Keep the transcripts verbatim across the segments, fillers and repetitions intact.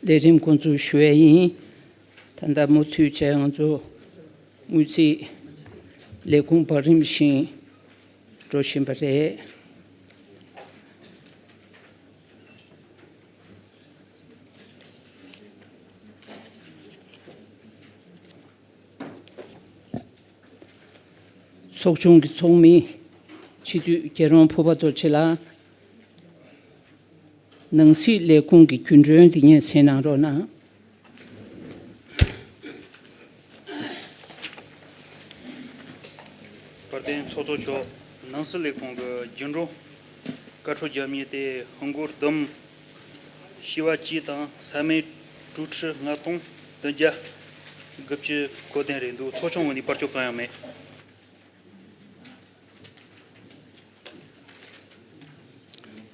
ལས་རིམ་འགོ་འཛུགས་ཞུ་ཡས་ཡིན། ད་ལྟ་མུ་མཐུད་བྱས་ང་ཚོ་དངུལ་རྩིས་ལས་ཁུངས་བར་རིམ་བཞིན་འགྲོ་བཞིན་པ་རེད། ཚོགས་ཆུང་གི་ཚོགས་མི་སྤྱི་འཐུས་རྒྱལ་རོང་ཕུར་པ་རྡོ་རྗེ་ལགས། ནང་སྲིད་ལས་ཁུངས་ཀྱི་རྒྱུན་གྲོན་འདི་ཉིད་གསན་གནང་རོགས་གནང་། དཔལ་ལྡན་ཚོགས་གཙོ་མཆོག་ནང་སྲིད་ལས་ཁུངས་ཀྱི་རྒྱུན་གྲོན་བཀའ་འཁྲོལ་རྒྱབ་མཁན་དེ་ཧིན་སྒོར་བསྡོམས་བྱེ་བ་གཅིག་དང་ས་མིག་དྲུག་ཁྲི་ལྔ་སྟོང་བདུན་བརྒྱ་དགུ་བཅུ་གོ་བདུན་རེད་འདུག་ཚོགས་ཆུང་ངོས་ནས་བར་ཆད་གང་ཡང་མེད།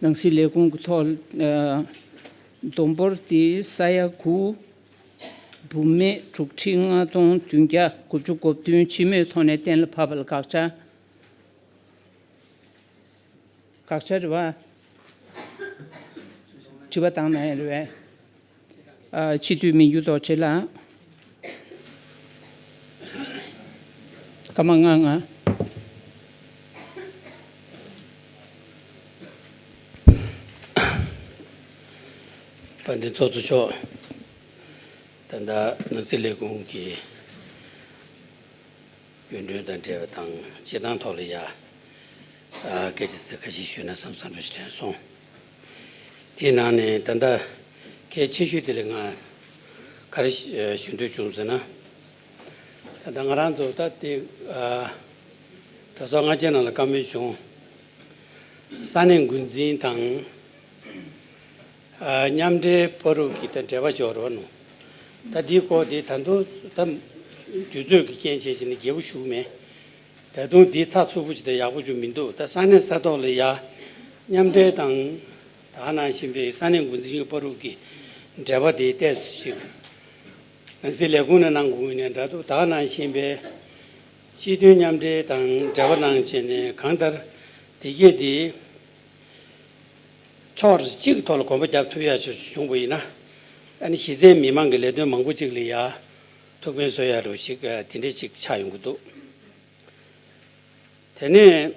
ནང་སྲིད་ལས་ཁུངས་ཀྱི་ཐོག་ཨ། བསྡོམས་འབོར་དེ་ས་ཡ་དགུ། འབུམ་མེད་དྲུག་ཁྲི་ལྔ་སྟོང་བདུན་བརྒྱ་དགུ་བཅུ་གོ་བདུན་སྤྱི་མོས་ཐོག་ནས་གཏན་ལ་ཕབ་པ་ལ་དགག་བྱ། དགག་བྱ་རེད་བ། དྲི་བ་བཏང་ན་ཡང་རེད་བས། ཨ། སྤྱི་འཐུས་མི་འགྱུར་རྡོ་རྗེ་ལགས། སྐར་མ་ལྔ་ལྔ། དཔལ་ལྡན་ཚོགས་གཙོ་མཆོག་ད་ལྟ་ནང་སྲིད་ལས་ཁུངས་ཀྱི་རྒྱུན་གྲོན་དང་འབྲེལ་བ་དང་སྤྱིར་བཏང་ཐོག་ལ་ཡ། ཨ། སྐད་ཆ་ཚིག་ཁ་ཤས་ཞུས་ན་བསམ་བསམ་འདྲ་ཞིག་དྲན་སོང་། དེའི་ནང་ནས་ད་ལྟ་གལ་ཆེ་ཤོས་དེ་ལ་ང་ག་རེ་ཞུ་འདོད་བྱུང་ཟེར་ན། ད་ལྟ་ང་རང་ཚོ་ད་དེ། ཨ། གྲོས་ཚོགས་སྔ་ཕྱི་ནང་ལ་བཀའ་མོལ་བྱུང་། ས་གནས་འགོ་འཛིན་དང་། ཨ། མཉམ་འབྲེལ་བར་གྱི་ད་འབྲེལ་བ་ཅིག་ཡོད་རེད་བ་ནོ། ད་འདིའི་སྐོར་དེ་ད་དུང་ད་དུས་ཚོད་ཀྱི་རྐྱེན་བྱས་བྱས་ནས་རྒྱས་པོ་ཞུ་གི་མེད། ད་དུང་འདི་ཚགས་ཚུད་པོ་ཅིག་དང་ཡག་པོ་ཅིག་མི་འདུག་ད་ས་གནས་ས་ཐོག་ལ་ཡ་མཉམ་འབྲེལ་དང་། ད་ག་ནང་བཞིན་པའི་ས་གནས་འགོ་འཛིན་གྱི་བར་གྱི་འབྲེལ་བ་དེ་ཏོག་ཙམ་ཅིག་ནང་སྲིད་ལས་ཁུངས་ནས་གནང་དགོས་ཡིན་ནའི་འདྲ་འདུག་ད་ག་ནང་བཞིན་པའི་སྤྱི་མཐུན་མཉམ་འབྲེལ་དང་འབྲེལ་བ་གནང་བྱས་ནས་གང་ལྟར་དེ་གས་དེ་ཕྱོགས་གཅིག་གི་ཐོག་ལ་གོམ་པ་རྒྱབ་ཐུབ་ཡ་ཅིག་བྱུང་བ་ཡིན་ན། ཨ་ནི་གཞི་རྩའི་མི་མང་གི་ལས་དོན་མང་པོ་ཅིག་ལ་ཡ་ཐུགས་ཕན་གསོས་ཡ་རུ་ཅིག་དེ་འདྲས་ཅིག་ཆགས་ཡོང་གི་འདུག་དེ་ནས།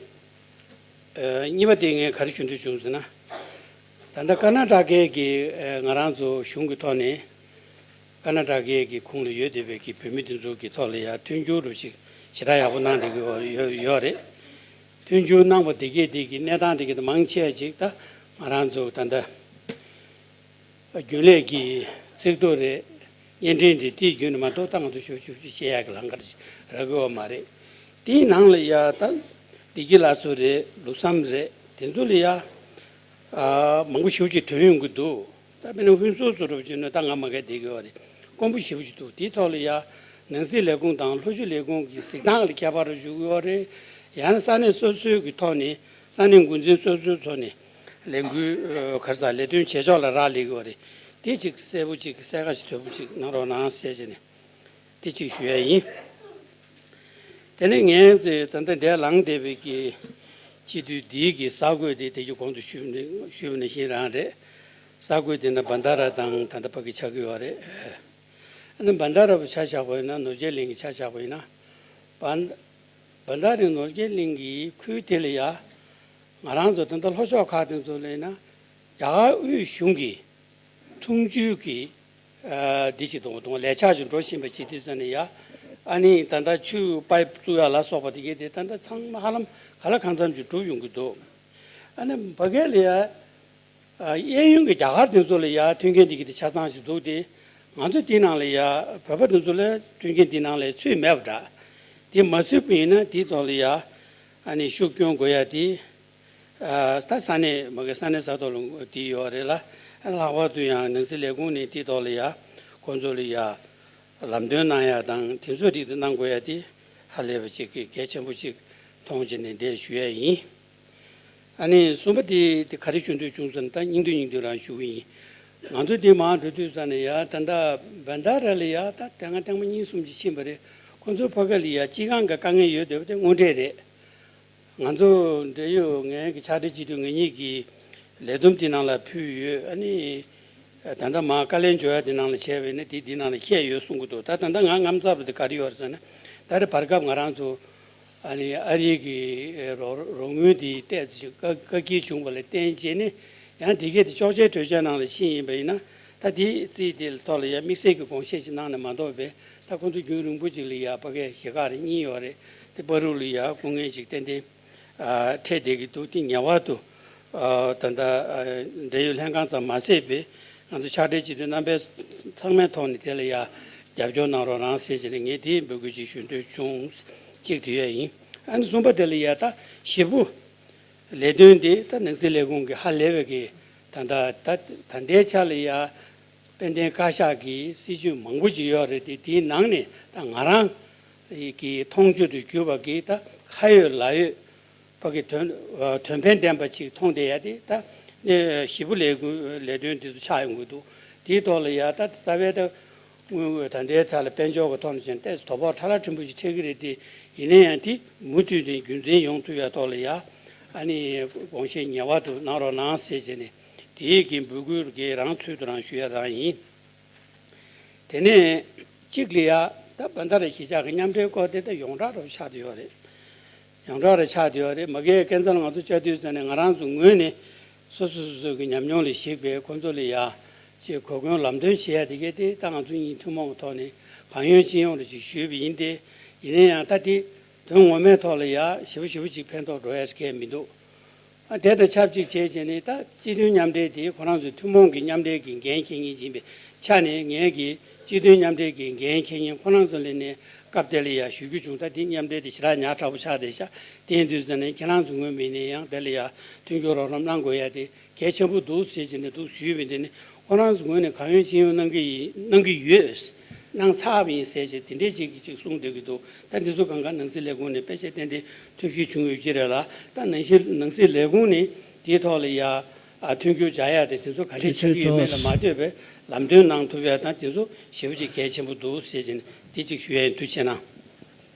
ཨ། གཉིས་པ་དེ་ངས་ག་རེ་ཞུ་འདོད་བྱུང་ཟེར་ན། ད་ལྟ་ཀར་ནཱ་ཊ་ཀའི་གི། ཨ། ང་རང་ཚོ་གཞུང་གི་ཐོག་ནས་ཀར་ནཱ་ཊ་ཀའི་གི་ཁོངས་ལ་ཡོད་བསྡད་པའི་གི་བོད་མི་དེ་ཚོ་གི་ཐོག་ལ་ཡ་མཐུན་འགྱུར་རུ་ཞིག་ཞེ་དྲག་ཡག་པོ་གནང་བསྡད་ཀྱི་ཡོད་ཡོད་རེད། མཐུན་འགྱུར་གནང་བ་དེ་གས་དེ་གི་གནས་སྟངས་དེ་གི་མང་ཆེ་ཅིག་ད་ང་རང་ཚོ་ད་ལྟ། རྒྱུན་ལས་ཀྱི་ཚིག་ཐོ་རེད། བརྙན་འཕྲིན་རེད། དེའི་བརྒྱུད་ནས་མ་གཏོགས་ད་ང་ཚོ་ཞུ་ཞུ་ཞུ་བཤད་ཡག་གི་ལམ་ཁ་རག་གི་ཡོད་མ་རེད། དེའི་ནང་ལ་ཡ་ད་བདེ་སྐྱིད་ལགས་ཚོ་རེད། ལུགས་བསམ་རེད། དེ་ཚོ་ལ་ཡ། ཨ། མང་པོ་ཞེ་པོ་ཅིག་ཐོན་ཡོང་གི་འདུག་ད་དཔེར་ན་ཧུན་སུར་སུ་རུབ་བྱས་ན་ད་ང་མ་གས་བསྡད་ཀྱི་ཡོད་རེད། དཀོན་པོ་ཞེ་པོ་ཅིག་འདུག་དེའི་ཐོག་ལ་ཡ་ནང་སྲིད་ལས་ཁུངས་དང་ལྷོ་ཕྱོགས་ལས་ཁུངས་ཀྱི་གཟིགས་སྟངས་ལ་ཁྱད་པར་ཞུ་གི་ཡོད་རེད། ཡང་ན་ས་གནས་སོ་སོའི་གི་ཐོག་ནས། ས་གནས་འགོ་འཛིན་སོ་སོའི་ཐོག་ནས་ལས་འགུལ། ཨ། ག་རེ་ཟེར། ལས་དོན་བྱེད་ཕྱོགས་ལ་རག་ལས་ཀྱི་ཡོད་རེད། དེ་ཅིག་གསལ་པོ་ཅིག་གསལ་ཁ་ཅིག་དོད་པོ་ཅིག་གནང་རོགས་གནང་ཟེར་བྱས་ནས་དེ་ཅིག་ཞུ་ཡ་ཡིན། དེ་ནས་ངས་ད་ལྟ་འདིར་ལངས་བསྡད་པའི་གི་སྤྱི་འཐུས་འདིའི་གི་གསར་འགོད་དེ་དེ་གི་གོང་དུ་ཞུས་ཞུས་པ་ནང་བཞིན་རང་རེད། གསར་འགོད་དེ་ན་བྷན་དྷ་ར་དང་ད་ལྟ་ཕ་གི་ཆགས་ཀྱི་ཡོད་རེད། ཨ་ནི་བྷན་དྷ་ར་བ་ཆ་བཞག་པ་ཡིན་ན། ནོར་རྒྱས་གླིང་གི་ཆ་བཞག་པ་ཡིན་ན། བྷན་བྷན་དྷ་ར་ནོར་རྒྱས་གླིང་གི་ཁུལ་དེ་ལ་ཡ། ང་རང་ཚོ་ད་ལྟ་ལྷོ་ཕྱོགས་ཁག་དེ་ཚོ་ལ་ཡིན་ན། རྒྱ་གར་དབུས་གཞུང་གི་འཐུང་ཆུའི་གི། ཨ། འདི་ཅིག་དང་དང་ལས་འཆར་ཅིག་འགྲོ་བཞིན་པ་ཅིག་དེ་ཚོ་ནས་ཡ། ཨ་ནི་ད་ལྟ་ཆུ་པའི་བཙུགས་ཡ་ལ་སོགས་པ་དེ་གས་དེ་ད་ལྟ་ཚང་མ་ཧ་ལམ་གང་ལ་གང་འཚམ་ཅིག་གྲུབ་ཡོང་གི་འདུག་ཨ་ནི་ཕ་གི་ལ་ཡ། ཨ། གཡས་གཡོན་གྱི་རྒྱ་གར་དེ་ཚོ་ལ་ཡ་མཐུན་རྐྱེན་དེ་གི་དེ་ཆ་ཚང་ཞིག་འདུག་སྟེ། ང་ཚོ་དེའི་ནང་ལ་ཡ་བོད་པ་དེ་ཚོ་ལ་མཐུན་རྐྱེན་དེའི་ནང་ལ་ཚུད་མེད་པ་འདྲ། དེ་མ་ཚུད་པ་ཡིན་ན་དེའི་ཐོག་ལ་ཡ། ཨ་ནི་ཤུགས་སྐྱོན་དགོས་ཡ་དེ། ཨ། ད་ས་གནས་མ་གི་ས་གནས་ས་ཐོག་ལ་དེ་ཡོད་རེད་ལ། ལྷག་པར་དུ་ཡང་ནང་སྲིད་ལས་ཁུངས་ནས་དེའི་ཐོག་ལ་ཡ་ཁོང་ཚོ་ལ་ཡ་ལམ་སྟོན་གནང་ཡ་དང་དེ་ཚོ་རིགས་དེ་གནང་དགོས་ཡ་དེ་ཧ་ལས་པ་ཅིག་གི་གལ་ཆེན་པོ་ཅིག་མཐོང་བྱས་ནས་འདིར་ཞུ་ཡ་ཡིན། ཨ་ནི་གསུམ་པ་དེ་དེ་ག་རེ་ཞུ་འདོད་བྱུང་ཟེར་ན། ད་སྙིང་བསྡུས་སྙིང་བསྡུས་རང་ཞུ་གི་ཡིན། ང་ཚོ་འདི་མར་འགྲོ་དུས་ཙ་ནས་ཡ་ད་ལྟ་བྷན་དྷ་ར་ལ་ཡ་ད་དེ་སྔ་ཐེངས་མ་གཉིས་གསུམ་ཅིག་ཕྱིན་པ་རེད། ཁོང་ཚོ་ཕ་གི་ལ་ཡ་སྤྱི་ཁང་གི་དཀའ་ངལ་ཡོད་འདོད་པ་དེ་དངོས་འབྲེལ་རེད། ང་ཚོ་འབྲེལ་ཡོད་ངའི་གི་ཕྱག་སྦྲེལ་སྤྱི་འཐུས་ང་གཉིས་ཀྱིས་ལས་བསྡོམས་དེ་ནང་ལ་ཕུལ་ཡོད། ཨ་ནི་ ད་ལྟ་མ་བཀའ་ལན་འཇོག་ཡ་དེ་ནང་ལ་བྱས་པས་ན་དེ་འདི་ནང་ལ་ཁྱད་ཡོད་གསུང་གི་འདུག་ད་ད་ལྟ་ང་ངམ་ཚབ་དེ་ག་རེ་ཡོད་རེད་ཟེར་ན། ད་རེས་བར་སྐབས་ང་རང་ཚོ་ཨ་ནི་ཨ་རིའི་གི་རོགས་རོགས་དངུལ་དེ་ཏོག་ཙམ་བཀག་བཀག་སྐྱིལ་བྱུང་བ་ལ་བརྟེན་བྱས་ནས། ཡང་དེ་གས་དེ་གཅོག་མཆན་སྤྲོད་བྱ་ནང་ལ་ཕྱིན་ཡིན་པ་ཡིན་ན། ད་དེའི་རྩིས་དེ་ཐོག་ལ་ཡང་དམིགས་བསལ་གྱི་དགོངས་བཞེས་ཅིག་གནང་ནས་མ་གཏོགས་པས། ད་ཁོང་ཚོ་རྒྱུན་རིང་པོ་ཅིག་ལ་ཡ་ཕ་གིའི་ཞལ་ཁ་རེ་གཉིས་ཡོད་རེད། དེ་བར་དུ་ལ་ཡ་སྐུ་ངལ་ཅིག་ཏན་ཏན་ཨ་འཕྲད་བསྡད་ཀྱི་འདུག་དེ་ངེས་པར་དུ་ཨ་ད་ལྟ་ཨ་འབྲེལ་ཡོད་ལྷན་ཁང་ཙམ་མ་ཟད་པའི་ང་ཚོ་ཕྱག་སྦྲེལ་སྤྱི་འཐུས་རྣམ་པས་ཚང་མའི་ཐོག་ནས་དེ་ལ་ཡ་རྒྱབ་སྐྱོར་གནང་རོགས་གནང་ཟེར་བྱས་ནས་ངས་དེ་འབོད་སྐུལ་ཅིག་ཞུ་འདོད་བྱུང་། གཅིག་དེ་ཡོད་ཡིན། ཨ་ནི་གསུམ་པ་དེ་ལ་ཡ་ད་ཞེ་པོ་ལས་དོན་དེ་ད་ནང་སྲིད་ལས་ཁུངས་ཀྱི་ཧ་ལས་པའི་གི་ད་ད་ད་ད་ལྟའི་ཆ་ལ་ཡ་དཔལ་ལྡན་བཀའ་ཤག་གི་སྲིད་ཇུས་མང་པོ་ཅིག་ཡོད་རེད་དེ། དེའི་ནང་ནས་ད་ང་རང་གི་མཐོང་ཆོས་དུ་གྱུར་པ་གི་ད་ཁ་ཡོད་ལག་ཡོད་པ་གི་དོན་དོན་ཕན་ལྡན་པ་ཅིག་མཐོང་བསྡད་ཡ་དེ་ད་ཞེ་པོ་ལས་ཁུངས་ལས་དོན་དེ་ཚོ་ཆགས་ཡོང་གི་འདུག་དེའི་ཐོག་ལ་ཡ་ད་རྩ་བའི་ད་དངུལ་ད་ལྟའི་ཐད་ལ་དཔལ་འབྱོར་གྱི་ཐོག་ནས་བྱས་ན་ཏོག་ཙམ་དོ་ཕོག་ཕྲ་ལ་ཕྲན་བུ་ཞིག་འཕྲད་ཀྱི་རེད་དེ། ཡིན་ན་ཡང་དེ་མུ་མཐུད་དེ་རྒྱུན་འཛིན་ཡོང་ཐུབ་ཡ་ཐོག་ལ་ཡ་ཨ་ནི་དགོངས་བཞེས་ངེས་པར་དུ་གནང་རོགས་གནང་ཟེར་བྱས་ནས་དེའི་གི་འབོད་སྐུལ་གི་རང་ཚུལ་དུ་རང་ཞུ་ཡ་རང་ཡིན། དེ་ནས་གཅིག་ལ་ཡ་ད་བན་ད་ར་གཞིས་ཆགས་ཀྱི་མཉམ་འབྲེལ་སྐོར་དེ་ད་ཡོངས་གྲགས་རུ་ཆགས་བསྡད་ཡོད་རེད། ཡོངས་གྲགས་རེ་ཆགས་བསྡད་ཡོད་རེད། མ་གིའི་སྐལ་བཟང་ང་ཚོ་བཅའ་དུས་ཙམ་ནས་ང་རང་ཚོ་ངོས་ནས་སོ་སོ་སོ་སོ་གི་ཉམས་མྱོང་ལ་གཞིགས་པའི་ཁོང་ཚོ་ལ་ཡ་ཅིག་གོ་སྐོན་ལམ་སྟོན་བྱེད་ཡ་དེ་གས་དེ་ད་ང་ཚོ་གཉིས་ཐུན་མོང་གི་ཐོག་ནས་གང་ཡོང་ཅི་ཡོང་རེ་ཅིག་ཞུས་པ་ཡིན་ཏེ། ཡིན་ན་ཡང་ད་དེ་དོན་ངོ་མའི་ཐོག་ལ་ཡ་ཞེ་པོ་ཞེ་པོ་ཅིག་ཕན་ཐོགས་འགྲོ་ཡ་ཞིག་གས་མི་འདུག་ཨ་དེ་དང་ཆབས་ཅིག་བྱས་བྱས་ནས་ད་སྤྱི་མཐུན་མཉམ་འབྲེལ་དེ་ཁོ་རང་ཚོའི་ཐུན་མོང་གི་མཉམ་འབྲེལ་གྱི་འགན་འཁྱེར་མཁན་ཡིན་པའི་ཆ་ནས། ངས་ཀྱི་སྤྱི་མཐུན་མཉམ་འབྲེལ་གྱི་འགན་འཁྱེར་མཁན་ཁོ་རང་ཚོ་ལ་ནས་སྐབས་དེ་ལ་ཡ་ཞུ་རྒྱུ་བྱུང་། ད་དེ་མཉམ་འབྲེལ་དེ་ཞེ་དྲག་ཉག་ཕྲ་པོ་ཆགས་བསྡད་ཤག་དེ་ཡིན་དུས་ཙམ་ནས་ཁྱེད་རང་ཚོ་ངོས་མི་ནས་ཡང་དེ་ལ་ཡ་མཐུན་འགྱུར་རོགས་རམ་གནང་དགོས་ཡ་དེ་གལ་ཆེན་པོ་འདུག་ཟེར་བྱས་ནས་འདུག་ཞུས་པ་ཡིན། དེ་ནི་ཁོ་རང་ཚོ་ངོས་ནས་གང་ཡོང་ཅི་ཡོང་གནང་གི་ཡིན། གནང་གི་ཡོད། གནང་ཚར་བ་ཡིན་ཟེར་བྱས་དེ་འདྲས་ཅིག་གིས་ཅིག་གསུངས་བསྡད་ཀྱི་འདུག་ད་འདི་ཚོ་གང་ག་ནང་སྲིད་ལས་ཁུངས་ནས་དཔེ་ཆ་ཏན་ཏན་ཐོན་སྐྱེད་བྱུང་ཡོད་ཀྱི་རེད་ལ། ད་ནང་སྲིད་ནང་སྲིད་ལས་ཁུངས་ནས་དེའི་ཐོག་ལ་ཡ་ཨ་མཐུན་འགྱུར་སྦྱར་ཡ་དེ་དེ་ཚོ་ག་འདྲས་དུས་ཚོད་ཆགས་ཀྱི་ཡོད་མེད་ལ་རྫོགས། མ་ལྟོས་པའི་ལམ་སྟོན་གནང་ཐུབ་ཡ་དང་དེ་ཚོ་ཞེ་པོ་ཅིག་གལ་ཆེན་པོ་འདུག་ཟེར་བྱས་ནས་དེ་ཅིག་ཞུ་ཡ་ཡིན། ཐུགས་རྗེ་གནང་།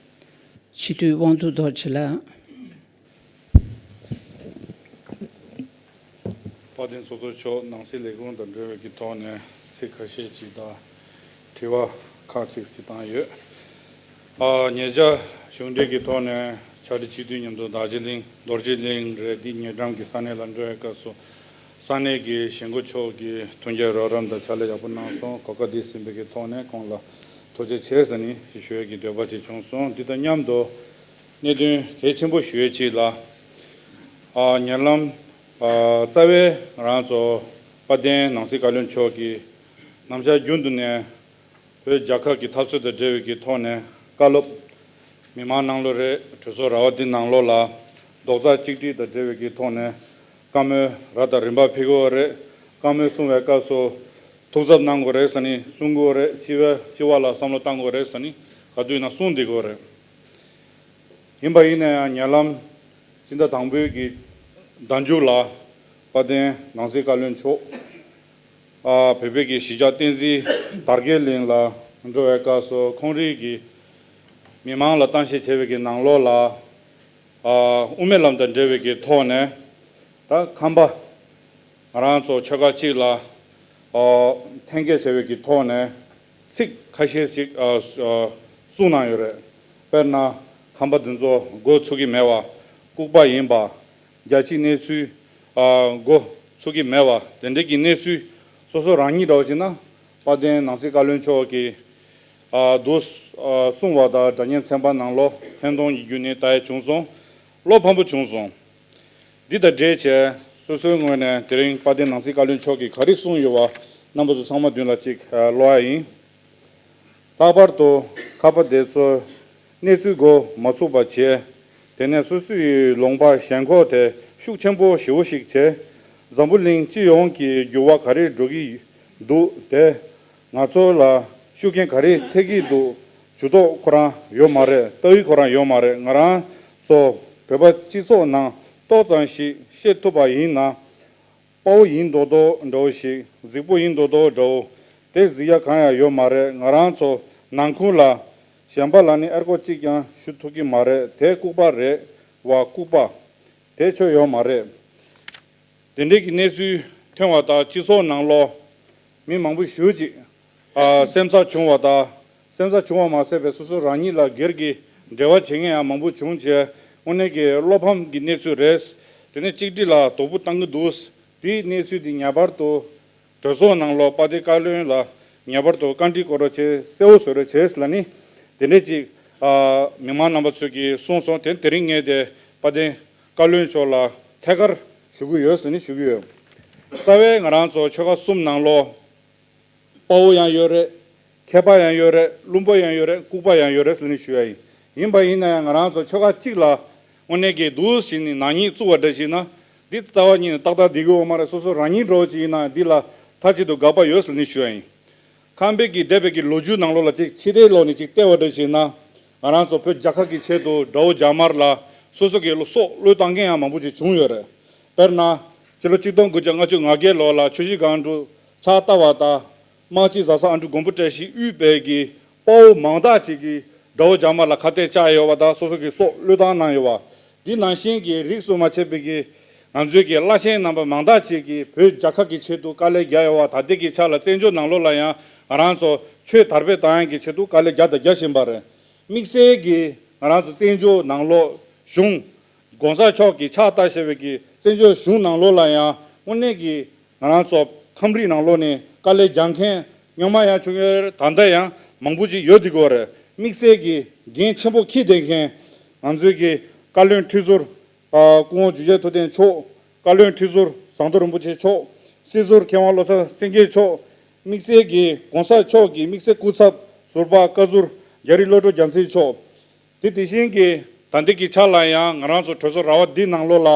སྤྱི་འཐུས་དབང་འདུས་རྡོ་རྗེ་ལགས། དཔལ་ལྡན་ཚོགས་གཙོ་མཆོག་ནང་སྲིད་ལས་ཁུངས་དང་འབྲེལ་བའི་གི་ཐོག་ནས་ཚིག་ཁ་ཤས་ཅིག་དང་དྲི་བ་ཁག་ཅིག་ཅིག་བཏང་ཡོད། ཨ་ཉེ་ཆར་གཞུང་འབྲེལ་གྱི་ཐོག་ནས་ཕྱག་སྦྲེལ་སྤྱི་འཐུས་མཉམ་དུ་རྡོ་རྗེ་གླིང་རྡོ་རྗེ་གླིང་རེད། འདི་ཉེ་འགྲམ་གྱི་ས་གནས་ལ་འགྲོ་བའི་སྐབས་སུ་ས་གནས་ཀྱི་གཞིས་འགོ་མཆོག་གིས་མཐུན་རྐྱེན་རོགས་རམ་དང་ཕྱག་ལས་ཡག་པོ་གནང་སོང་། གོ་སྐབས་འདི་ཟིན་པའི་གི་ཐོག་ནས་ཁོང་ལ་ཐུགས་རྗེ་ཆེ་ཟེར་ནས་ཞུ་ཡས་ཀྱི་འདོད་པ་ཅིག་བྱུང་སོང་། འདི་དང་མཉམ་དུ་གནད་དོན་གལ་ཆེན་པོ་ཞུ་ཡས་ཅིག་ལ། ཨ་ཉེ་ལམ་ཨ་རྩ་བའི་ང་རང་ཚོ་དཔལ་ལྡན་ནང་སྲིད་བཀའ་བློན་མཆོག་གིས་ནམ་ཞག་རྒྱུན་དུ་ནས་བོད་རྒྱལ་ཁབ་ཀྱི་འཐབ་རྩོད་དང་འབྲེལ་བའི་གི་ཐོག་ནས་བཀའ་སློབ་མི་མང་ནང་ལོགས་རེད། གྲོས་ཚོགས་ར་བ་འདི་ནང་ལོགས་ལ་རྡོག་རྩ་གཅིག་སྒྲིལ་དང་འབྲེལ་བའི་གི་ཐོག་ནས་བཀའ་མོལ་རབ་དང་རིམ་པ་ཕེབས་ཀྱི་ཡོད་རེད། བཀའ་མོལ་གསུང་བའི་སྐབས་སུ་ཐུགས་འཚབ་གནང་དགོས་རེད་ཟེར་ནས་གསུང་གི་ཡོད་རེད། སྤྱི་བའི་སྤྱི་བ་ལ་བསམ་བློ་བཏང་དགོས་རེད་ཟེར་ནས་ག་དུས་ཡིན་ན་གསུང་བསྡད་ཀྱི་ཡོད་རེད། ཡིན་པ་ཡིན་ན་ཡང་ཉེ་ལམ་སྤྱི་ཟླ་དང་པོའི་གི་ཟླ་མཇུག་ལ་དཔལ་ལྡན་ནང་སྲིད་བཀའ་བློན་མཆོག་ཨ་བོད་པའི་གི་གཞིས་ཆགས་བསྟན་འཛིན་དར་རྒྱས་གླིང་ལ་འགྲོ་བའི་སྐབས་སུ་ཁོང་རང་གི་མི་མང་ལ་གཏམ་བཤད་བྱས་པའི་གི་ནང་ལོགས་ལ། ཨ་དབུ་མའི་ལམ་དང་འབྲེལ་བའི་གི་ཐོག་ནས་ད་ཁམས་པ་ང་རང་ཚོ་ཆོལ་ཁ་གཅིག་ལ་ཨ་འཐེན་འཁྱེར་བྱས་པའི་གི་ཐོག་ནས་ཚིག་ཁ་ཤས་ཤིག་ཨ་ཨ་གསུངས་གནང་ཡོད་རེད། དཔེར་ན་ཁམས་པ་འདི་ཚོ་མགོ་ཚུགས་ཀྱི་མེད་པ། ལྐུགས་པ་ཡིན་པ། རྒྱལ་སྤྱིའི་གནས་ཚུལ་ཨ་མགོ་ཚུགས་ཀྱི་མེད་པ། དེ་འདྲའི་གི་གནས་ཚུལ་སོ་སོ་རང་ཉིད་འདྲ་བོ་བྱས་ན་དཔལ་ལྡན་ནང་སྲིད་བཀའ་བློན་མཆོག་གིས་ཨ་འདུག་ཨ་གསུངས་པ་དང་སྒྲ་སྙན་ཚན་པ་ནང་ལོགས་འཕེན་གཏོང་གི་བརྒྱུད་ནས་ལྟ་ཡ་བྱུང་སོང་། བློ་ཕམ་པོ་བྱུང་སོང་། འདི་དང་འབྲེལ་བྱས་སོ་སོའི་ངོས་ནས་དེ་རིང་དཔལ་ལྡན་ནང་སྲིད་བཀའ་བློན་མཆོག་གིས་ག་རེ་གསུངས་ཡོད་པ་རྣམ་པ་ཚོ་ཚང་མ་མདུན་ལ་ཅིག་ཨ་ཀློག་ཡ་ཡིན། ལྷག་པར་དུ་ཁམས་པ་དེ་ཚོས་གནས་ཚུལ་མགོ་མ་ཚུགས་པ་བྱས། དེ་ནས་སོ་སོའི་ལུང་པ་ཞེན་ཁོག་དེ་ཤུགས་ཆེན་པོ་ཞེ་པོ་ཞིག་བྱས། འཛམ་བུ་གླིང་སྤྱི་ཡོངས་ཀྱི་འགྱུར་བ་ག་རེ་འགྲོ་གི་འདུག་དེ་ང་ཚོ་ལ་ཤུགས་རྐྱེན་ག་རེ་ཐེབས་ཀྱི་འདུག་ཇུས་གཏོགས་ཁོ་རང་ཡོད་མ་རེད། ལྟ་བའི་ཁོ་རང་ཡོད་མ་རེད། ང་རང་ཚོ་བོད་པ་སྤྱི་ཚོགས་ནང་ཏོག་ཙམ་ཞིག་ཤེས་ཐུབ་པ་ཡིན་ན། དཔའ་བོ་ཡིན་མདོག་མདོག་འདྲ་བོ་ཞིག་རྫིག་པོ་ཡིན་མདོག་མདོག་འདྲ་བོ་དེ་གཟིགས་ཡ་གང་ཡང་ཡོད་མ་རེད། ང་རང་ཚོ་ནང་ཁུལ་ལ་གཞན་པ་ལ་ནི་ཨེར་ཀོ་གཅིག་ཀྱང་ཞུ་ཐུབ་ཀྱི་མ་རེད། དེ་ལྐུགས་པ་རེད་བ། ལྐུགས་པ་དེ་ཆོ་ཡོད་མ་རེད། དེ་འདྲའི་གི་གནས་ཚུལ་ཐོན་པ་དང་སྤྱི་ཚོགས་ནང་ལོགས་ མི་མང་པོ་ཞེ་ཅིག་ཨ་སེམས་འཚབ་བྱུང་བ་དང་། སེམས་འཚབ་བྱུང་བ་མ་ཟད་པའི་སོ་སོ་རང་ཉིད་ལ་སྒེར་གྱི་འབྲེལ་བ་བྱེད་མཁན་ཡང་མང་པོ་བྱུང་བྱས། དངོས་གནས་ཀྱི་བློ་ཕམ་གྱི་གནས་ཚུལ་རེད། དེ་ནས་གཅིག་སྒྲིལ་ལ་དོ་ཕོག་བཏང་གི་འདུག། དེའི་གནས་ཚུལ་འདི་ངེས་པར་དུ་གྲོས་ཚོགས་ནང་ལོགས་དཔལ་ལྡན་བཀའ་བློན་ལ་ངེས་པར་དུ་བཀའ་འདྲི་སྐོར་རོགས་བྱེད། གསལ་བོ་བཟོ་རོགས་བྱེད་ལབ་ནི། དེ་འདྲས་ཅིག་ཨ་མི་མང་རྣམ་པ་ཚོས་ཀྱིས་གསུངས་སོང་། དེ་དེ་རིང་ངས་དེ་དཔལ་ལྡན་བཀའ་བློན་མཆོག་ལ་ཐད་ཀར་ཞུ་གི་ཡོད་ཟེར་ནས་ཞུ་གི་ཡོད། རྩ་བའི་ང་རང་ཚོ་ཆོལ་ཁ་གསུམ་ནང་ལོགས་དཔའ་བོ་ཡང་ཡོད་རེད། མཁས་པ་ཡང་ཡོད་རེད། བླུན་པོ་ཡང་ཡོད་རེད། ལྐུགས་པ་ཡང་ཡོད་རེད་ཟེར་ནས་ཞུ་ཡ་ཡིན། ཡིན་པ་ཡིན་ན་ཡང་ང་རང་ཚོ་ཆོལ་ཁ་གཅིག་ལ་དངོས་གནས་ཀྱི་འདུག་ཟེར་ནས་ནག་ཉེས་བཙུགས་པ་འདྲ་ཞིག་ན། འདི་རྩ་བ་ཉིད་ནས་ཏག་ཏག་བསྡད་ཀྱི་ཡོད་མ་རེད། སོ་སོ་རང་ཉིད་འདྲ་བོ་ཅིག་ཡིན་ན་འདི་ལ་མཐའ་གཅིག་ཏུ་དགག་པ་ཡོད་ཟེར་ནས་ཞུ་ཡ་ཡིན། ཁམས་པའི་གི་འདས་པའི་གི་ལོ་རྒྱུས་ནང་ལོགས་ལ་ཅིག་ཕྱི་དེའི་ལོགས་ནས་ཅིག་བལྟས་པ་འདྲ་ཞིག་ན། ང་རང་ཚོ་བོད་རྒྱལ་ཁབ་ཀྱི་ཆེད་དུ་དགྲ་བོ་རྒྱ་དམར་ལ་སོ་སོ་གི་སྲོག་བློས་བཏང་མཁན་ཡང་མང་པོ་ཅིག་བྱུང་ཡོད་རེད། དཔེར་ན། ཕྱི་ལོ་ཆིག་སྟོང་དགུ་བརྒྱ་ལྔ་བཅུ་ང་བརྒྱད་ལོ་ལ་ཆུ་བཞི་སྒང་དྲུག་ཕྱག་བཏབ་པ་དང་། དམག་སྤྱི་བཟའ་ཚང་ཨ་འབྲུག་མགོན་པོ་བཀྲ་ཤིས་དབུས་པའི་གི་དཔའ་བོ་མང་དག་ཅིག་གིས་དགྲ་བོ་རྒྱ་དམར་ལ་ཁ་གཏད་བཅག་ཡོད་པ་དང་། སོ་སོ་གི་སྲོག་བློས་བཏང་གནང་ཡོད་པ། འདི་ནང་བཞིན་གྱི་རིས་སུ་མ་ཆད་པའི་གི་ང་ཚོའི་གི་བླ་ཆེན་རྣམ་པ་མང་དག་ཅིག་གིས་བོད་རྒྱལ་ཁབ་ཀྱི་ཆེད་དུ་དཀའ་ལས་བརྒྱབ་ཡོད་པ། ད་ལྟའི་གི་ཆ་ལ་བཙན་བྱོལ་ནང་ལོགས་ལ་ཡང་ང་རང་ཚོ་ཆོས་དར་སྤེལ་བཏང་ཡག་གི་ཆེད་དུ་དཀའ་ལས་བརྒྱབ་དང་རྒྱག་བཞིན་པ་རེད། དམིགས་བསལ་གྱིས་ང་རང་ཚོ་བཙན་བྱོལ་ནང་ལོགས་གཞུང་། ༸གོང་ས་མཆོག་གིས་ཕྱག་བཏབ་བཞག་པའི་གི་བཙན་བྱོལ་གཞུང་ནང་ལོགས་ལ་ཡང་དངོས་གནས་ཀྱི་ང་རང་ཚོ་ཁམས་རིགས་ནང་ལོགས་ནས་དཀའ་ལས་རྒྱག་མཁན་སྔོན་མ་ཡང་བྱུང་ཡོད་རེད། ད་ལྟ་ཡང་མང་པོ་ཅིག་ཡོད་བསྡད་ཀྱི་ཡོད་རེད། དམིགས་བསལ་གྱི་འགན་ཆེན་པོ་འཁྱེར་བསྡད་མཁན་ང་ཚོའི་གི་བཀའ་བློན་ཁྲི་ཟུར་ཨ་སྐུ་ངོ་འཇུ་ཆེན་ཐུབ་བསྟན་མཆོག། བཀའ་བློན་ཁྲི་ཟུར་ཟམ་གདོང་རིན་པོ་ཆེ་མཆོག། སྲིད་ཟུར་མཁས་དབང་བློ་བཟང་སེང་གེ་མཆོག། དམིགས་བསལ་གྱི་༸གོང་ས་མཆོག་གི་དམིགས་བསལ་སྐུ་ཚབ་ཟུར་པ་བཀའ་ཟུར་རྒྱ་རི་བློ་གྲོས་རྒྱལ་མཚན་མཆོག། དེ་དེ་བཞིན་གྱི་ད་ལྟའི་གི་ཆ་ལ་ཡང་ང་རང་ཚོ་གྲོས་ཚོགས་ར་བ་འདི་ནང་ལོགས་ལ་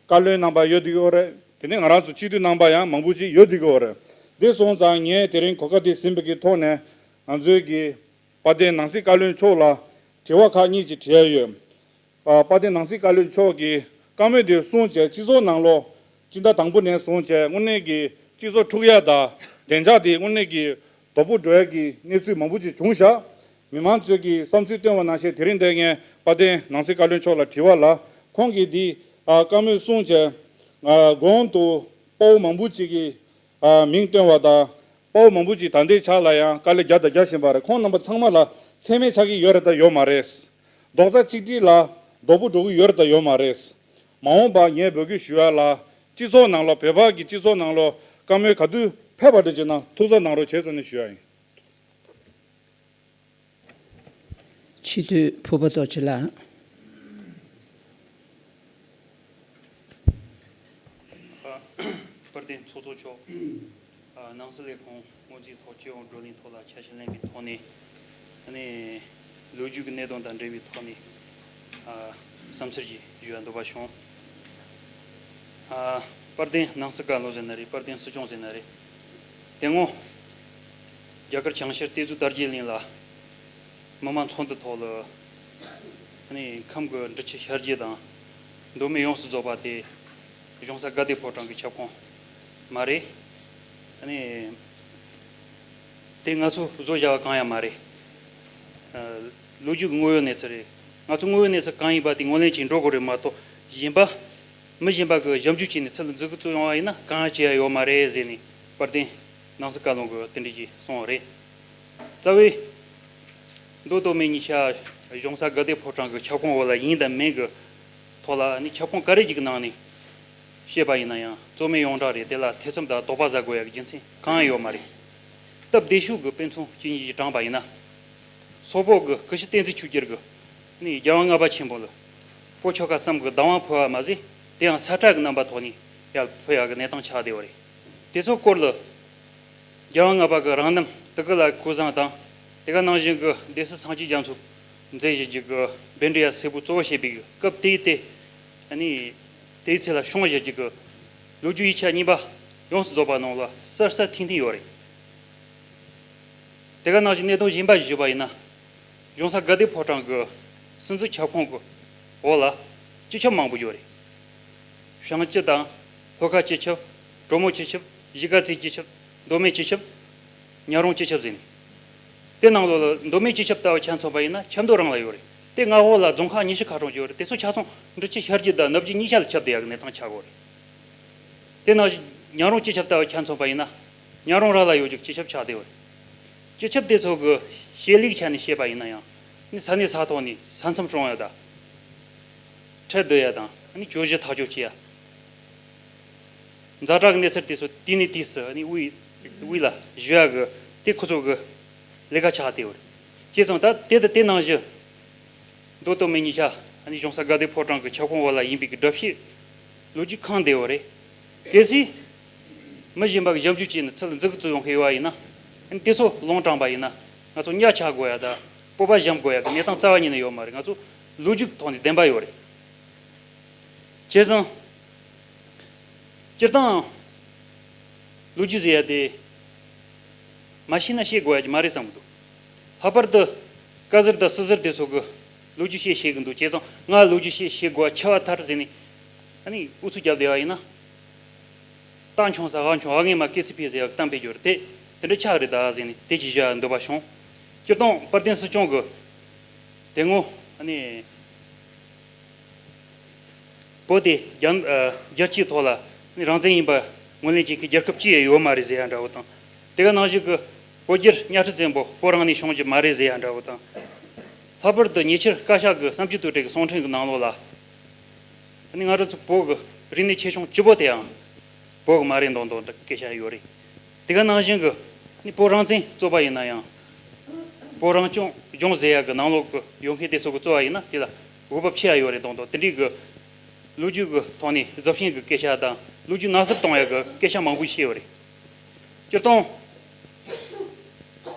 བཀའ་བློན་རྣམ་པ་ཡོད་བསྡད་ཀྱི་ཡོད་རེད། དེ་ནས་ང་རང་ཚོ་སྤྱི་འཐུས་རྣམ་པ་ཡང་མང་པོ་ཅིག་ཡོད་བསྡད་ཀྱི་ཡོད་རེད། དེ་སོང་ཙང་ངས་དེ་རིང་གོ་སྐབས་དེ་ཟིན་པའི་གི་ཐོག་ནས་ང་ཚོའི་གི་དཔལ་ལྡན་ནང་སྲིད་བཀའ་བློན་མཆོག་ལ་དྲི་བ་ཁག་གཉིས་ཅིག་དྲི་ཡ་ཡོད། ཨ་དཔལ་ལྡན་ནང་སྲིད་བཀའ་བློན་མཆོག་གིས་བཀའ་མོལ་དེ་གསུངས་བྱས། སྤྱི་ཚོགས་ནང་ལོགས་སྤྱི་ཟླ་དང་པོ་ནས་བཟུང་བྱས་དངོས་གནས་ཀྱི་སྤྱི་ཚོགས་འཁྲུག་ཡ་དང་བདེ་འཇགས་དེ་དངོས་གནས་ཀྱི་དོ་ཕོག་འགྲོ་ཡ་གི་གནས་ཚུལ་མང་པོ་ཅིག་བྱུང་ཤག། མི་མང་ཚོས་ཀྱི་བསམ་ཚུལ་བཏོན་པ་ནང་བཞིན། དེ་རིང་འདི་ངས་དཔལ་ལྡན་ནང་སྲིད་བཀའ་བློན་མཆོག་ལ་དྲི་བ་ལ། ཁོང་གིས་འདི་ཨ་བཀའ་མོལ་གསུངས་བྱས། ཨ་གོང་དུ་དཔའ་བོ་མང་པོ་ཅིག་གི་ཨ་མིང་བཏོན་པ་དང་། དཔའ་བོ་མང་པོ་ཅིག་ད་ལྟའི་ཆ་ལ་ཡང་དཀའ་ལས་རྒྱག་དང་རྒྱག་བཞིན་པ་རེད། ཁོང་རྣམ་པ་ཚང་མ་ལ་མཚན་སྨད་ཆགས་ཀྱི་ཡོད་རེད་དང་ཡོད་མ་རེད། རྡོག་རྩ་གཅིག་སྒྲིལ་ལ་དོ་ཕོག་འགྲོ་གི་ཡོད་རེད་དང་ཡོད་མ་རེད། མ་འོངས་པ་ངས་འབོད་སྐུལ་ཞུ་ཡ་ལ། སྤྱི་ཚོགས་ནང་ལོགས། བོད་པ་གི་སྤྱི་ཚོགས་ནང་ལོགས་བཀའ་མོལ་ག་དུས་ཕེབས་པ་འདྲ་བྱས་ན་ཐུགས་གཟབ་གནང་རོགས་བྱེད་ཟེར་ནས་ཞུ་ཡ་ཡིན། སྤྱི་འཐུས་ཕུར་པ་རྡོ་རྗེ་ལགས། ཨ། དཔལ་ལྡན་ཚོགས་གཙོ་མཆོག། ཨ། ནང་སྲིད་ལས་ཁུངས་སྔོན་རྩིས་ཐོག་སྤྱི་ཡོངས་བགྲོ་གླེང་ཐོག་ལ་ཆ་ཤས་ལེན་པའི་ཐོག་ནས། ཨ་ནི་ལོ་རྒྱུས་ཀྱི་གནད་དོན་དང་འབྲེལ་བའི་ཐོག་ནས། ཨ། བསམ་ཚུལ་ཞིག་ཞུ་ཡ་འདོད་པ་བྱུང་། ཨ། དཔལ་ལྡན་ནང་སྲིད་བཀའ་བློན་ཟེར་ན་རེད། དཔལ་ལྡན་སྲིད་སྐྱོང་ཟེར་ན་རེད། དེ་སྔོན་རྒྱ་གར་བྱང་ཤར་གཏེར་མཛོད་དར་རྒྱས་གླིང་ལ་མི་མང་ཚོགས་འདུ་ཐོག་ལ། ཨ་ནི་ཁམས་ཀྱི་འབྲི་ཆུ་ཤར་རྒྱུད་དང་མདོ་སྨད་ཡོངས་སུ་རྫོགས་པ་དེ་གཞུང་ས་དགའ་ལྡན་ཕོ་བྲང་གི་ཁྱབ་ཁོངས་མ་རེད། ཨ་ནི་དེ་ང་ཚོས་བཟོས་བཞག་པ་གང་ཡང་མ་རེད། ཨ། ལོ་རྒྱུས་ཀྱི་དངོས་ཡོད་གནས་ཚུལ་རེད། ང་ཚོ་དངོས་ཡོད་གནས་ཚུལ་གང་ཡིན་པ་དེ་ངོས་ལེན་བྱས་འགྲོ་དགོས་རེད་མ་གཏོགས། གཞན་པ། མི་གཞན་པ་གིས་ཞིབ་འཇུག་བྱས་ནས་ཚུར་འཛུལ་གི་བཙུགས་ཡོང་བ་ཡིན་ན་གང་ཡང་བྱེད་ཡ་ཡོད་མ་རེད་ཟེར་ནས་དཔལ་ལྡན་ནང་སྲིད་བཀའ་བློན་གྱིས་དེ་འདྲ་ཞིག་གསུངས་པ་རེད། རྩ་བའི་མདོ་སྟོད་སྨད་གཉིས་ཆ་གཞུང་ས་དགའ་ལྡན་ཕོ་བྲང་གི་ཁྱབ་ཁོངས་འོག་ལ་ཡིན་དང་མིན་གྱི་ཐོག་ལ། ཨ་ནི་ཁྱབ་ཁོངས་ག་རེ་ཞིག་གི་ནང་ནས་བཤད་པ་ཡིན་ན་ཡང་རྩོད་མེད་ཡོངས་གྲགས་རེད། དེ་ལ་ཐེ་ཚོམ་དང་དོགས་པ་ཟ་དགོས་ཡ་གི་རྒྱུ་མཚན་གང་ཡང་ཡོད་མ་རེད། སྟབས་བདེ་ཤོས་ཀྱི་དཔེ་མཚོན་གཅིག་གཉིས་ཤིག་དྲངས་པ་ཡིན་ན། སོག་པོ་གིས་ཀུ་ཤུ་བསྟན་འཛིན་ཆོས་རྒྱལ་གྱིས་ནི་རྒྱལ་དབང་ལྔ་པ་ཆེན་པོ་ལ་སྤོ་ཆོལ་ཁ་གསུམ་གྱི་བདག་དབང་ཕུལ་བ་མ་ཟད། དེ་ཡང་ས་ཁྲ་གི་རྣམ་པ་ཐོག་ནས་ཡར་ཕུལ་ཡག་གི་གནས་སྟངས་ཆགས་བསྡད་པ་རེད། དེ་ཚོའི་སྐོར་ལ་རྒྱལ་དབང་ལྔ་པ་གི་རང་རྣམ་དེ་ག་ལ་སྐུ་བཟང་དང་། དེ་ག་ནང་བཞིན་གྱི་སྡེ་སྲིད་སངས་རྒྱས་རྒྱ་མཚོ་མཛད་བཞིན་གྱི་གི་འབེན་འདྲེ་ཡ་སེར་པོ་གཙོ་བོ་བྱས་པའི་གི་སྐབས་དེའི་དེ། ཨ་ནི་དེའི་ཚེ་ལ་བྱུང་བཞིན་གྱི་གི་ལོ་རྒྱུས་ཡིག་ཆ་རྙིང་པ་ཡོངས་སུ་རྫོགས་པ་ནང་ལ་གསལ་གསལ་ཐིང་ཐིང་ཡོད་རེད། དེ་ག་ནང་བཞིན་གནད་དོན་གཞན་པ་ཞིག་ཞུས་པ་ཡིན་ན། གཞུང་ས་དགའ་ལྡན་ཕོ་བྲང་གི་སྲིད་འཛིན་ཁྱབ་ཁོངས་ཀྱི་འོག་ལ་སྤྱི་ཁྱབ་མང་པོ་ཡོད་རེད། བྱང་སྤྱི་དང་། ལྷོ་ཁ་སྤྱི་ཁྱབ། གྲོ་མོ་སྤྱི་ཁྱབ། གཞིས་ཀ་རྩེ་སྤྱི་ཁྱབ། མདོ་སྨད་སྤྱི་ཁྱབ། ཉག་རོང་སྤྱི་ཁྱབ་ཟེར་ནས། དེ་ནང་ལོགས་ལ་མདོ་སྨད་སྤྱི་ཁྱབ་ལྟ་བུ་ཆ་མཚོན་པ་ཡིན་ན་ཆབ་མདོ་རང་ལ་ཡོད་རེད། དེ་མངའ་འོག་ལ་རྫོང་ཁག་ཉི་ཤུ་ཁ་གྲངས་ཡོད་རེད། དེ་ཚོ་ཆ་ཚང་འབྲི་ཆུ་ཤར་རྒྱུད་དང་ནུབ་རྒྱུད་གཉིས་ཆ་ལ་ཁྱབ་བསྡད་ཡག་གི་གནས་སྟངས་ཆགས་ཡོད་རེད། དེ་ནང་བཞིན་ཉག་རོང་སྤྱི་ཁྱབ་ལྟ་བུ་ཆ་མཚོན་པ་ཡིན་ན། ཉག་རོང་ར་ལ་ཡོད་ཀྱི་སྤྱི་ཁྱབ་ཆགས་བསྡད་ཡོད་རེད། སྤྱི་ཁྱབ་དེ་ཚོ་གི་ཤེས་ལུགས་ཆ་ནས་བཤད་པ་ཡིན་ན་ཡང་ནི་ས་གནས་ས་ཐོག་ནས་ས་མཚམས་སྲུང་ཡ་དང་། ཁྲལ་བསྡུ་ཡ་དང་ཨ་ནི་གྱོད་གཞི་ཐག་གཅོད་བྱེད་ཡ། ཛ་དྲག་གི་གནས་ཚུལ་དེ་ཚོ་དུས་ནས་དུས་སུ་ཨ་ནི་དབུས་དབུས་ལ་ཞུ་ཡ་གི་དེ་ཁོ་ཚོ་གི་ལས་ཀ་ཆགས་བསྡད་ཡོད་རེད། བྱས་ཙང་ད་དེ་དང་དེ་ནང་བཞིན་མདོ་སྟོད་སྨད་གཉིས་ཆ་ཨ་ནི་གཞུང་ས་དགའ་ལྡན་ཕོ་བྲང་གི་ཁྱབ་ཁོངས་འོག་ལ་ཡིན་པའི་གི་སྒྲུབ་བྱེད་ལོ་རྒྱུས་ཁེངས་བསྡད་ཡོད་རེད། གལ་སྲིད་མི་གཞན་པ་གི་ཞབས་འཇུག་བྱས་ནས་ཚུར་འཛུགས་འཛུགས་ཡོང་མཁན་ཡོད་པ་ཡིན་ན། ཨ་ནི་དེ་ཚོ་ལུང་དྲངས་པ་ཡིན་ན་ང་ཚོ་གཉའ་ཆག་དགོས་ཡ་དང་སྤོབས་པ་ཞུམ་དགོས་ཡ་གི་གནས་སྟངས་རྩ་བ་ཉིད་ནས་ཡོད་མ་རེད། ང་ཚོ་ལོ་རྒྱུས་ཐོག་ནས་བདེན་པ་ཡོད་རེད། བྱས་ཙང་། སྤྱིར་བཏང་། ལོ་རྒྱུས་ཟེར་ཡ་དེ། མ་ཤེས་ན་ཤེས་དགོས་ཡ་གི་མ་རེད་བསམ་གི་འདུག་ལྷག་པར་དུ། བཀའ་ཟུར་དང་སྲིད་ཟུར་དེ་ཚོ་གི་ལོ་རྒྱུས་བཤད་ཤེས་གི་འདུག་བྱས་ཙང་ང་ལོ་རྒྱུས་བཤད་ཤེས་དགོས་ཡ་ཆེ་བ་ཐལ་ཟེར་ནས། ཨ་ནི་ཨུ་ཚུགས་རྒྱབ་བསྡད་པ་ཡིན་ན། རྟ་མཆོང་ས་འུ་མཆོང་འུ་ངས་མ་སྐེ་ཚེ་ཕེ་ཟེར་ཡ་གཏམ་དཔེ་སྦྱོར་དེ་དེ་འདྲ་ཆགས་རེད་ད་ཟེར་ནས་དེ་ཅིག་བཞག་འདོད་པ་བྱུང་། སྤྱིར་བཏང་དཔལ་ལྡན་སྲིད་སྐྱོང་གི་དེ་སྔོན་ཨ་ནི་བོད་དེ་རྒྱ་ཨ་རྒྱལ་སྤྱིའི་ཐོག་ལ་ནི་རང་བཙན་ཡིན་པ་ངོས་ལེན་བྱེད་མཁན་རྒྱལ་ཁབ་ཅི་ཡང་ཡོད་མ་རེད་ཟེར་ཡ་འདྲ་བོ་དང་། དེ་ག་ནང་བཞིན་གི་བོད་རྒྱལ་གཉའ་ཁྲི་བཙན་པོ་བོད་རང་ནས་བྱུང་རྒྱུ་མ་རེད་ཟེར་ཡ་འདྲ་བོ་དང་། ལྷག་པར་དུ་ཉེ་ཆར་བཀའ་ཤག་གི་བསམ་སྤྱོད་དོན་གྲུབ་ཀྱི་གསུང་འཕྲིན་གྱི་ནང་ལོགས་ལ། ནི་ང་རང་ཚོ་བོད་ཀྱི་རིག་གནས་ཆེ་ཆུང་བཅུ་པོ་དེའང་བོད་ཀྱི་མ་རེད་མདོག་མདོག་འདྲ་སྐད་ཆ་ཡོད་རེད། དེ་ག་ནང་བཞིན་གྱི་ནི་བོད་རང་བཙན་རྩོད་པ་ཡིན་ན་ཡང་། བོད་རང་སྐྱོང་ལྗོངས་ཟེར་ཡ་གི་ནང་ལོགས་ཀྱི་ཡོད་མཁན་དེ་ཚོ་གི་རྩོད་པ་ཡིན་ན་དེ་ལ་འོས་བབ་ཆེ་ཡ་ཡོད་རེད་མདོག་མདོག་དེ་འདྲའི་གི་ལོ་རྒྱུས་ཀྱི་ཐོག་ནས་རྫོབ་ཆེན་གྱི་སྐད་ཆ་དང་ལོ་རྒྱུས་ནག་སུབ་གཏོང་ཡ་གི་སྐད་ཆ་མང་པོ་བཤད་ཡོད་རེད། སྤྱིར་བཏང་།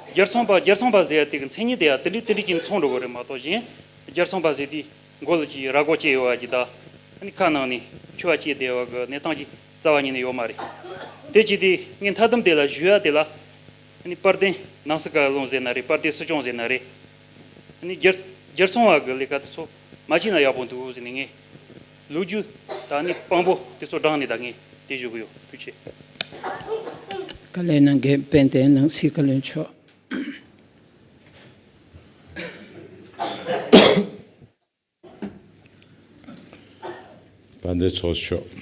རྒྱལ་ཚོང་པ་རྒྱལ་ཚོང་པ་ཟེར་ཡ་དེ་གི་མཚན་ཉིད་དེ་ཡ་དེ་འདྲའི་དེ་འདྲའི་ཅིག་མཚོན་འགྲོ་གི་རེད་མ་གཏོགས་གཞན། རྒྱལ་ཚོང་པ་ཟེར་དུས་མགོ་ལ་ཅིག་ར་མགོ་བཅད་ཡོད་པ་ཅིག་དང་། ཨ་ནི་ཁ་ནང་ནས་མཆུ་བ་བཅད་བསྡད་པ་གི་གནས་སྟངས་ཅིག་རྩ་བ་ཉིད་ནས་ཡོད་མ་རེད། དེ་བྱས་དུས་ངས་མཐའ་བསྡོམས་དེ་ལ་ཞུ་ཡ་དེ་ལ། ཨ་ནི་དཔལ་ལྡན་ནང་སྲིད་བཀའ་བློན་ཟེར་ན་རེད། དཔལ་ལྡན་སྲིད་སྐྱོང་ཟེར་ན་རེད། ཨ་ནི་རྒྱལ་རྒྱལ་ཚོང་བ་གི་ལས་ཀ་དེ་ཚོ་མ་བྱས་ན་ཡག་པོ་འདུག་ཟེར་ནས་ངས། ལོ་རྒྱུས་དང་ནི་དཔང་པོ་དེ་ཚོ་དྲངས་ནས་ད་ངས་དེ་ཞུ་གི་ཡོད། ཐུགས་རྗེ་ཆེ། བཀའ་ལན་གནང་མཁན་དཔལ་ལྡན་ནང་སྲིད་བཀའ་བློན་མཆོག་དཔལ་ལྡན་ཚོགས་གཙོ་མཆོག་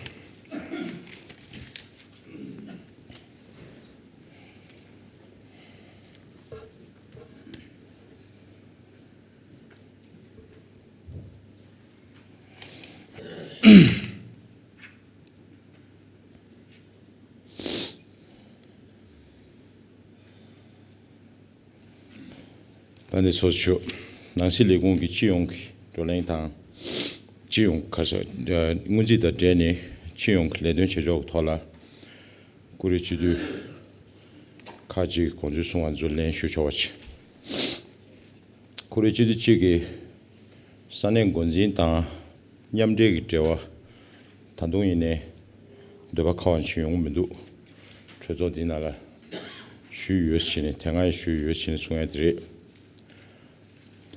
དཔལ་ལྡན་ཚོགས་གཙོ། ནང་སྲིད་ལས་ཁུངས་ཀྱི་སྤྱི་ཡོངས་ཀྱི་བགྲོ་གླེང་དང་། སྤྱི་ཡོངས་ཁ་ཤས་སྔོན་རྩིས་དང་འབྲེལ་ནས་སྤྱི་ཡོངས་ཀྱི་ལས་དོན་བྱེད་ཕྱོགས་ཀྱི་ཐོག་ལ། ཀུ་རེ་སྤྱི་འཐུས་ཁག་ཅིག་དགོངས་ཚུལ་གསུང་བ་ཚོ་ལན་ཞུ་ཆོག་པ་བྱས། ཁོ་རེ་སྤྱི་འཐུས་གཅིག་གིས་ས་གནས་འགོ་འཛིན་དང་མཉམ་འབྲེལ་གྱི་འབྲེལ་བ་ད་དུང་ཡིན་ནའི་འདོད་པ་ཁ་བ་ཞིག་ཡོང་གི་མི་འདུག་གྲོས་ཚོགས་འདི་ནང་ལ་ཞུས་ཡོད་ཕྱིན་ནས་དེ་སྔ་ཡང་ཞུས་ཡོད་ཕྱིན་ནས་གསུང་ཡ་དེ་རེད།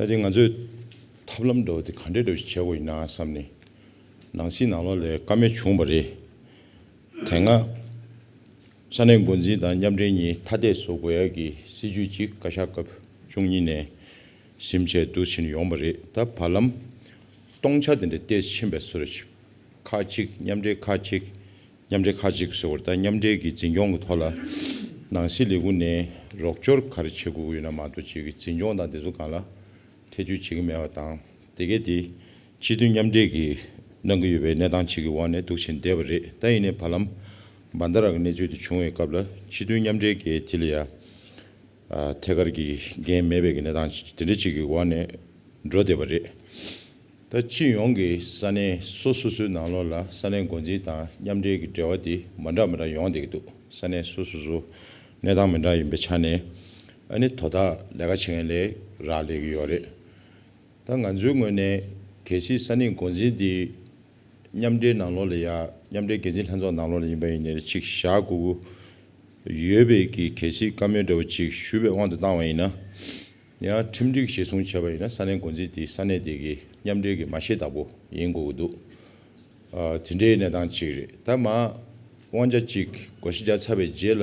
ད་དེ་ང་ཚོས་ཐབས་ལམ་འདྲ་བོ་དེ་ག་འདྲས་འདྲ་བོ་ཞིག་བྱེད་དགོས་ཡིན་ན་བསམ་ནས་ནང་སྲིད་ནང་ལོགས་ལ་བཀའ་མོལ་བྱུང་བ་རེད། དེ་སྔ་ས་གནས་འགོ་འཛིན་དང་མཉམ་འབྲེལ་གཉིས་ཐ་དད་བཟོ་དགོས་ཡ་གི་སྲིད་ཇུས་ཅིག་བཀའ་ཤག་སྐབས་བཅུ་གཉིས་ནས་ཟིན་བྱས་འདུག་ཕྱིན་ཡོང་བ་རེད། ད་བར་ལམ་སྟོང་ཆ་དེ་འདྲ་བལྟས་ཕྱིན་པའི་ཚོར་ཞིག་ཁག་ཅིག་མཉམ་འབྲེལ་ཁག་ཅིག་མཉམ་འབྲེལ་ཁག་ཅིག་ཟེར་བ་ད་མཉམ་འབྲེལ་གྱི་འཛིན་སྐྱོང་གི་ཐོག་ལ་ནང་སྲིད་ལས་ཁུངས་ནས་རོགས་སྐྱོར་ག་རེ་བྱེད་དགོས་ཀྱི་ཡོད་ན་མ་གཏོགས་ཅིག་གི་འཛིན་སྐྱོང་དང་དེ་ཚོ་སྒང་ལ་ཐེ་བྱུས་བྱེད་ཀྱི་མེད་པ་དང་དེ་གས་དེ། སྤྱི་འཐུས་མཉམ་འབྲེལ་གྱིས་གནང་གི་ཡོད་པའི་གནས་སྟངས་ཅིག་གི་འོག་ནས་འདུག་ཕྱིན་བསྡད་པ་རེད། ད་ཡིན་ནའི་བར་ལམ་བན་ད་ར་གི་གནས་ཚུལ་དེ་བྱུང་བའི་སྐབས་ལ་སྤྱི་འཐུས་མཉམ་འབྲེལ་གྱིས་དེ་ལ་ཡ་ཐད་ཀར་གྱི་འགན་མེད་པའི་གི་གནས་སྟངས་དེ་འདྲ་ཅིག་གི་འོག་ནས་འགྲོ་བསྡད་པ་རེད། ད་སྤྱི་ཡོངས་ཀྱི་ས་གནས་སོ་སོ་སོའི་ནང་ལོགས་ལ་ས་གནས་འགོ་འཛིན་དང་མཉམ་འབྲེལ་གྱི་འབྲེལ་བ་དེ་མ་འདྲ་མ་འདྲ་ཡོང་བསྡད་ཀྱི་འདུག་ས་གནས་སོ་སོ་སོ་གནས་སྟངས་མི་འདྲ་ཡིན་པའི་ཆ་ནས་ཨ་ནི་དོ་བདག་ལས་ཀ་བྱེད་མཁན་ལས་རག་ལས་ཀྱི་ཡོད་རེད། ད་ང་ཚོའི་ངོས་ནས་གལ་སྲིད་ས་གནས་འགོ་འཛིན་འདི་མཉམ་འབྲེལ་ནང་ལོགས་ལ་ཡ་མཉམ་འབྲེལ་འགན་འཛིན་ལྷན་ཚོགས་ནང་ལོགས་ལ་ཡིན་པ་ཡིན་ནའི་ཅིག་བཞག་དགོས་ཀྱི་ཡོད་པའི་གི་གལ་སྲིད་བཀའ་མོལ་འདྲ་བོ་ཅིག་ཞུས་པའི་དབང་དུ་བཏང་བ་ཡིན་ན། ཡང་ཁྲིམས་སྒྲིག་གཞིར་བཟུང་བྱས་པ་ཡིན་ན་ས་གནས་འགོ་འཛིན་དེ་ས་གནས་དེ་གི་མཉམ་འབྲེལ་གྱི་མ་ཤེས་བདག་པོ་ཡིན་དགོས་ཀྱི་འདུག་ཨ། དེ་འདྲའི་གནས་སྟངས་གཅིག་རེད། ད་མ་དབང་ཆ་གཅིག་བགོ་བཤའ་རྒྱག་ཚར་བའི་རྗེས་ལ་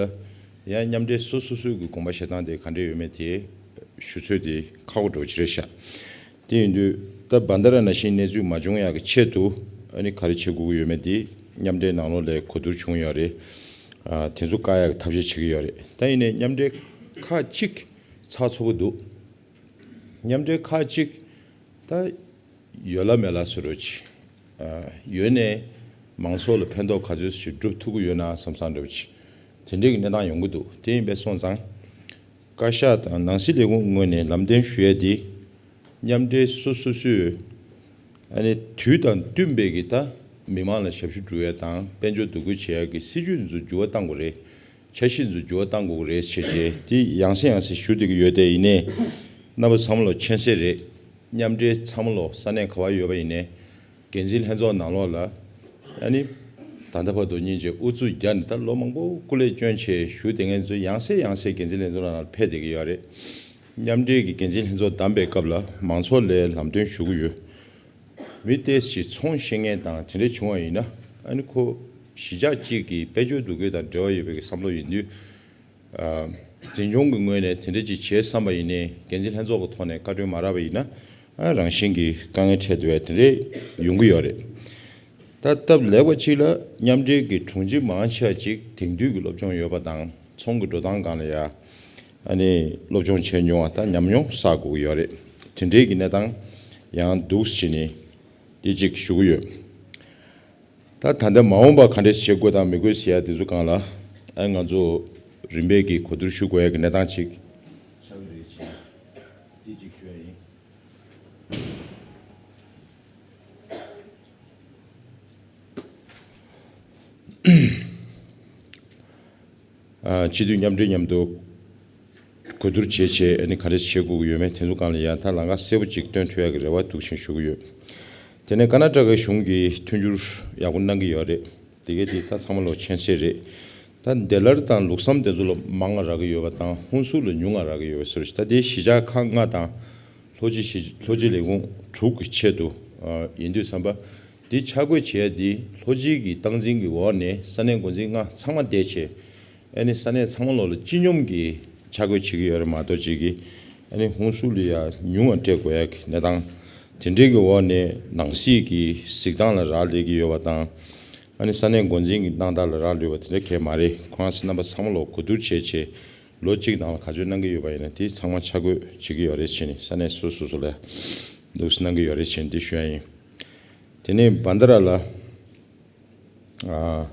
ཡང་མཉམ་འབྲེལ་སོ་སོ་སོའི་གི་དགོངས་པ་བཞེས་སྟངས་དེ་ག་འདྲ་ཡོད་མེད་དེ་ཞུ་ཚོད་དེ་ཁག་པོ་འདྲ་བོ་ཅིག་རེད་ཤག་དེ་ཡིན་དུས་ད་བན་ད་ར་ནང་བཞིན་གནས་ཚུལ་མ་བྱུང་ཡག་གི་ཆེད་དུ་ཨ་ནི་ག་རེ་བྱེད་དགོས་ཀྱི་ཡོད་མེད་དེ་མཉམ་འབྲེལ་ནང་ལོགས་ལ་གོ་བསྡུར་བྱུང་ཡོད་རེད། ཨ་དེ་ཚོ་བཀག་ཡག་གི་ཐབས་ཤེས་བྱེད་ཀྱི་ཡོད་རེད། ད་ཡིན་ནའི་མཉམ་འབྲེལ་ཁག་ཅིག་ཚགས་ཚུད་པོ་འདུག་མཉམ་འབྲེལ་ཁག་ཅིག་ད་ཡོད་ལ་མེད་ལ་བཟོ་འདྲ་ཅིག་ཨ་ཡོད་ནའི་མང་ཚོགས་ལ་ཕན་ཐོགས་ག་ཚོད་ཅིག་སྒྲུབ་ཐུབ་ཀྱི་ཡོད་ན་བསམ་བསམ་འདྲ་པོ་ཅིག་དེ་འདྲའི་གི་གནས་སྟངས་ཡོང་གི་འདུག་དེ་ཡིན་པས་སོང་ཙང་། བཀའ་ཤག་དང་ནང་སྲིད་ལས་ཁུངས་ངོས་ནས་ལམ་སྟོན་ཞུ་ཡས་འདི། མཉམ་འབྲེལ་སོ་སོ་སོས་ཨ་ནི་དུས་དང་བསྟུན་པའི་གི་ད་མི་མང་ལ་ཞབས་ཞུ་སྒྲུབ་ཡས་དང་དཔལ་འབྱོར་འདུ་འགོད་བྱེད་ཡས་ཀྱི་སྲིད་ཇུས་ཚོ་འགྱུར་བ་གཏང་དགོས་རེད། འཆར་གཞི་ཚོ་འགྱུར་བ་གཏང་དགོས་རེད་ཞེས་བྱས་དེ་ཡང་སེ་ཡང་སེ་ཞུ་བསྡད་ཀྱི་ཡོད། དེ་ཡིན་ནའི་རྣམ་པ་ཚང་མ་ལོ་མཁྱེན་གསལ་རེད། མཉམ་འབྲེལ་ཚང་མ་ལོ་ས་གནས་ག་བ་ཡོད་པ་ཡིན་ནའི། འགན་འཛིན་ལྷན་ཚོགས་ནང་ལོགས་ལ་ཨ་ནི་ད་ལྟ་བར་དུ་སྙིང་རྗེ་ཨུ་ཚུགས་རྒྱག་ནས་ད་ལོ་མང་པོ་སྐུ་ལས་བསྐྱོན་བྱས་བཞུགས་བསྡད་མཁན་ཚོ་ཡང་སེ་ཡང་སེ་འགན་འཛིན་ལྷན་ཚོགས་ནང་ལ་ཕེབས་བསྡད་ཀྱི་ཡོད་རེད། མཉམ་འབྲེལ་གྱི་འགན་འཛིན་ལྷན་ཚོགས་བདམས་པའི་སྐབས་ལ་མང་ཚོགས་ལ་ལམ་སྟོན་ཞུ་གི་ཡོད། མི་ཏོག་ཙམ་ཚོང་ཤེས་མཁན་དང་དེ་འདྲ་བྱུང་བ་ཡིན་ན་ཨ་ནི་ཁོ་གཞིས་ཆགས་གཅིག་གི་དཔལ་འབྱོར་འདུ་འགོད་དང་འབྲེལ་བ་ཡོད་པའི་བསམ་བློ་ཡིན་དུས། འཛིན་སྐྱོང་གི་ངོས་ནས་དེ་འདྲ་ཅིག་བྱེད་བསམ་པ་ཡིན་ནའི་འགན་འཛིན་ལྷན་ཚོགས་ཀྱི་ཐོག་ནས་བཀའ་འཁྲོལ་མ་རག་པ་ཡིན་ན་ཨ་རང་བཞིན་གྱིས་དཀའ་ངལ་འཕྲད་འདུག་པས་དེ་འདྲ་ཡོང་གི་ཡོད་རེད། ད་སྟབས་ལེགས་པ་གཅིག་ལ་མཉམ་འབྲེལ་གྱི་དྲུང་ཆེ་མང་ཆེ་བ་ཅིག་དེང་དུས་ཀྱི་སློབ་སྦྱོང་ཡོད་པ་དང་ཚོང་གི་འགྲོ་སྟངས་སྒང་ལ་ཡ་ཨ་ནི་སློབ་སྦྱོང་བྱས་མྱོང་བ་དང་ཉམས་མྱོང་བསགས་དགོས་ཀྱི་ཡོད་རེད། དེ་འདྲའི་གི་གནས་སྟངས་ཡང་འདུག་ཟེར་ནས་འདི་གཅིག་ཞུ་གི་ཡོད། ད་ད་ལྟ་མ་འོངས་པ་ག་འདྲས་བྱེད་དགོས་དང་མི་དགོས་ཟེར་ཡ་དེ་ཚོ་སྒང་ལ་ཨ་ང་ཚོ་རིམ་པས་ཀྱི་གོ་བསྡུར་ཞུ་དགོས་ཡ་གི་གནས་སྟངས་ཅིག་ཆགས་ཀྱི་རེད་ཅེས་དེ་གཅིག་ཞུ་ཡ་ཡིན། ཨ་སྤྱི་འཐུས་མཉམ་འབྲེལ་མཉམ་དུ་གོ་བསྡུར་བྱས་བྱས་ཨ་ནི་ག་རེ་བྱེད་དགོས་ཀྱི་ཡོད་མེད་དེ་ཚོ་སྒང་ལ་ཡང་ད་ལམ་ཁ་གསལ་པོ་ཅིག་སྟོན་ཐུབ་ཡག་གི་རེ་བ་འདུག་ཅེས་ཞུ་གི་ཡོད། དེ་ནས་ཀར་ན་ཊ་ཀའི་གཞུང་གིས་མཐུན་འགྱུར་ཡག་པོ་གནང་གི་ཡོད་རེད། དེ་གས་དེ་ད་ཚང་མ་ལོ་མཁྱེན་གསལ་རེད། ད་འདི་ལར་དང་ལུགས་བསམ་དེ་ཚོ་ལ་མང་ང་རག་གི་ཡོད་པ་དང་ཧུན་སུར་ལ་ཉུང་ང་རག་གི་ཡོད་པ་ཟེར་ཞིག་ད་དེ་གཞིས་ཆགས་ཁག་ལྔ་དང་། ལྷོ་སྤྱི་གཞིས་ལྷོ་སྤྱི་ལས་ཁུངས་དྲུག་གི་ཆེད་དུ་ཨ་ཡིན་དུས་བསམ་པ། འདི་ཆ་བགོས་བྱས་ཏེ་ལྷོ་སྤྱི་གི་སྟངས་འཛིན་གྱི་འོག་ནས་ས་གནས་འགོ་འཛིན་ལྔ་ཚང་མ་བསྡད་བྱས། ཨ་ནི་ས་གནས་ཚང་མ་ལོག་ལ་སྤྱི་སྙོམས་ཀྱི་ཆ་བགོས་བྱེད་ཀྱི་ཡོད་རེད་མ་གཏོགས་ཅིག་གི་ཨ་ནི་ཧུན་སུར་ལ་ཡ་ཉུང་ང་སྤྲད་དགོས་ཡ་གི་གནས་སྟངས་དེ་འདྲའི་གི་འོག་ནས་ནང་སྲིད་ཀྱི་གཟིགས་སྟངས་ལ་རག་ལས་ཀྱི་ཡོད་པ་དང་། ཨ་ནི་ས་གནས་འགོ་འཛིན་གྱི་སྣང་དག་ལ་རག་ལུས་པ་དེ་འདྲ་གས་མ་རེད། ཁོང་རྣམ་པ་ཚང་མ་ལོག་གོ་བསྡུར་བྱས་བྱས། ལོ་གཅིག་ནང་ལ་ག་ཚོད་གནང་གི་ཡོད་པ་ཡིན་ན་དེ་ཚང་མ་ཆ་བགོས་བྱེད་ཀྱི་ཡོད་རེད་ཟེར་ནས་ས་གནས་སོ་སོ་སོ་ལ་འདུག་སེ་གནང་གི་ཡོད་རེད་ཟེར་ནས་འདི་ཞུ་ཡ་ཡིན། དེ་ནས་བན་དྷ་ར་ལ་ཨ་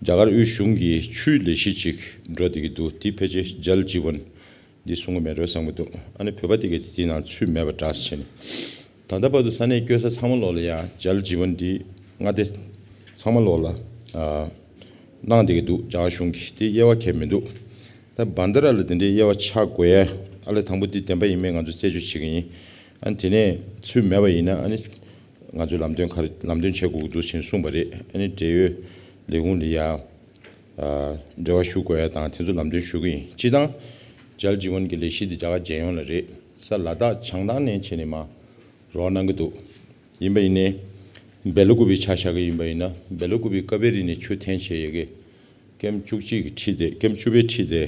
རྒྱ་གར་དབུས་གཞུང་གི་ཆུའི་ལས་གཞི་ཅིག་འགྲོ་བསྡད་ཀྱི་འདུག་དེ་ཕལ་ཆེར་ཇལ་ཇི་ཝན་འདི་གསུང་གི་མེད་འགྲོ་བསམ་གྱི་འདུག་ཨ་ནི་བོད་པ་དེ་གས་དེ་དེའི་ནང་ཚུད་མེད་པ་འདྲ་ཟེར་ནས། ད་ལྟ་བར་དུ་ས་གནས་སྐྱོད་ས་ཚང་མ་ལོག་ལ་ཡ་ཇལ་ཇི་ཝན་འདི་མངའ་སྡེ་ཚང་མ་ལོག་ལ་ཨ་གནང་བསྡད་ཀྱི་འདུག་རྒྱ་གར་གཞུང་གིས་དེ་དབྱེ་བ་འཁྱེར་མི་འདུག་ད་བན་དྷ་ར་ལ་དེ་འདྲའི་དབྱེ་བ་ཆགས་དགོས་ཡ་ཨ་ལས་དང་པོ་འདི་བདེན་པ་ཡིན་མིན་ང་ཚོ་རྩད་གཅོད་བྱེད་ཀྱི་ཡིན། ཨ་ནི་དེ་ནས་ཚུད་མེད་པ་ཡིན་ན་ཨ་ནི་ང་ཚོས་ལམ་སྟོན་ག་རེ་ལམ་སྟོན་བྱེད་དགོས་ཀྱི་འདུག་ཞེས་གསུངས་པ་རེད། ཨ་ནི་འབྲེལ་ཡོད་ལས་ཁུངས་ལ་ཡ་ཨ་འབྲེལ་བ་ཞུ་དགོས་ཡ་དང་དེ་ཚོ་ལམ་སྟོན་ཞུ་གི་ཡིན། སྤྱིར་བཏང་ཇལ་ཇི་ཝན་གྱི་ལས་གཞི་འདི་རྒྱ་གར་རྒྱལ་ཡོངས་ལ་རེད། ས་ལ་དྭགས་བྱང་ཐང་ནས་བྱས་ནས་མར་རོགས་གནང་གི་འདུག་ཡིན་པ་ཡིན་ནའི་སྦེ་ལ་ཀུ་པེ་ཆ་བཞག་གི་ཡིན་པ་ཡིན་ན་སྦེ་ལ་ཀུ་པེ་ཀ་བེ་རི་ནས་ཆུ་འཐེན་བྱས་ཡོད་གི་ཀེམ་བཅུ་གཅིག་གི་ཁྲི་དེ་ཀེམ་བཅུ་པའི་ཁྲི་དེ་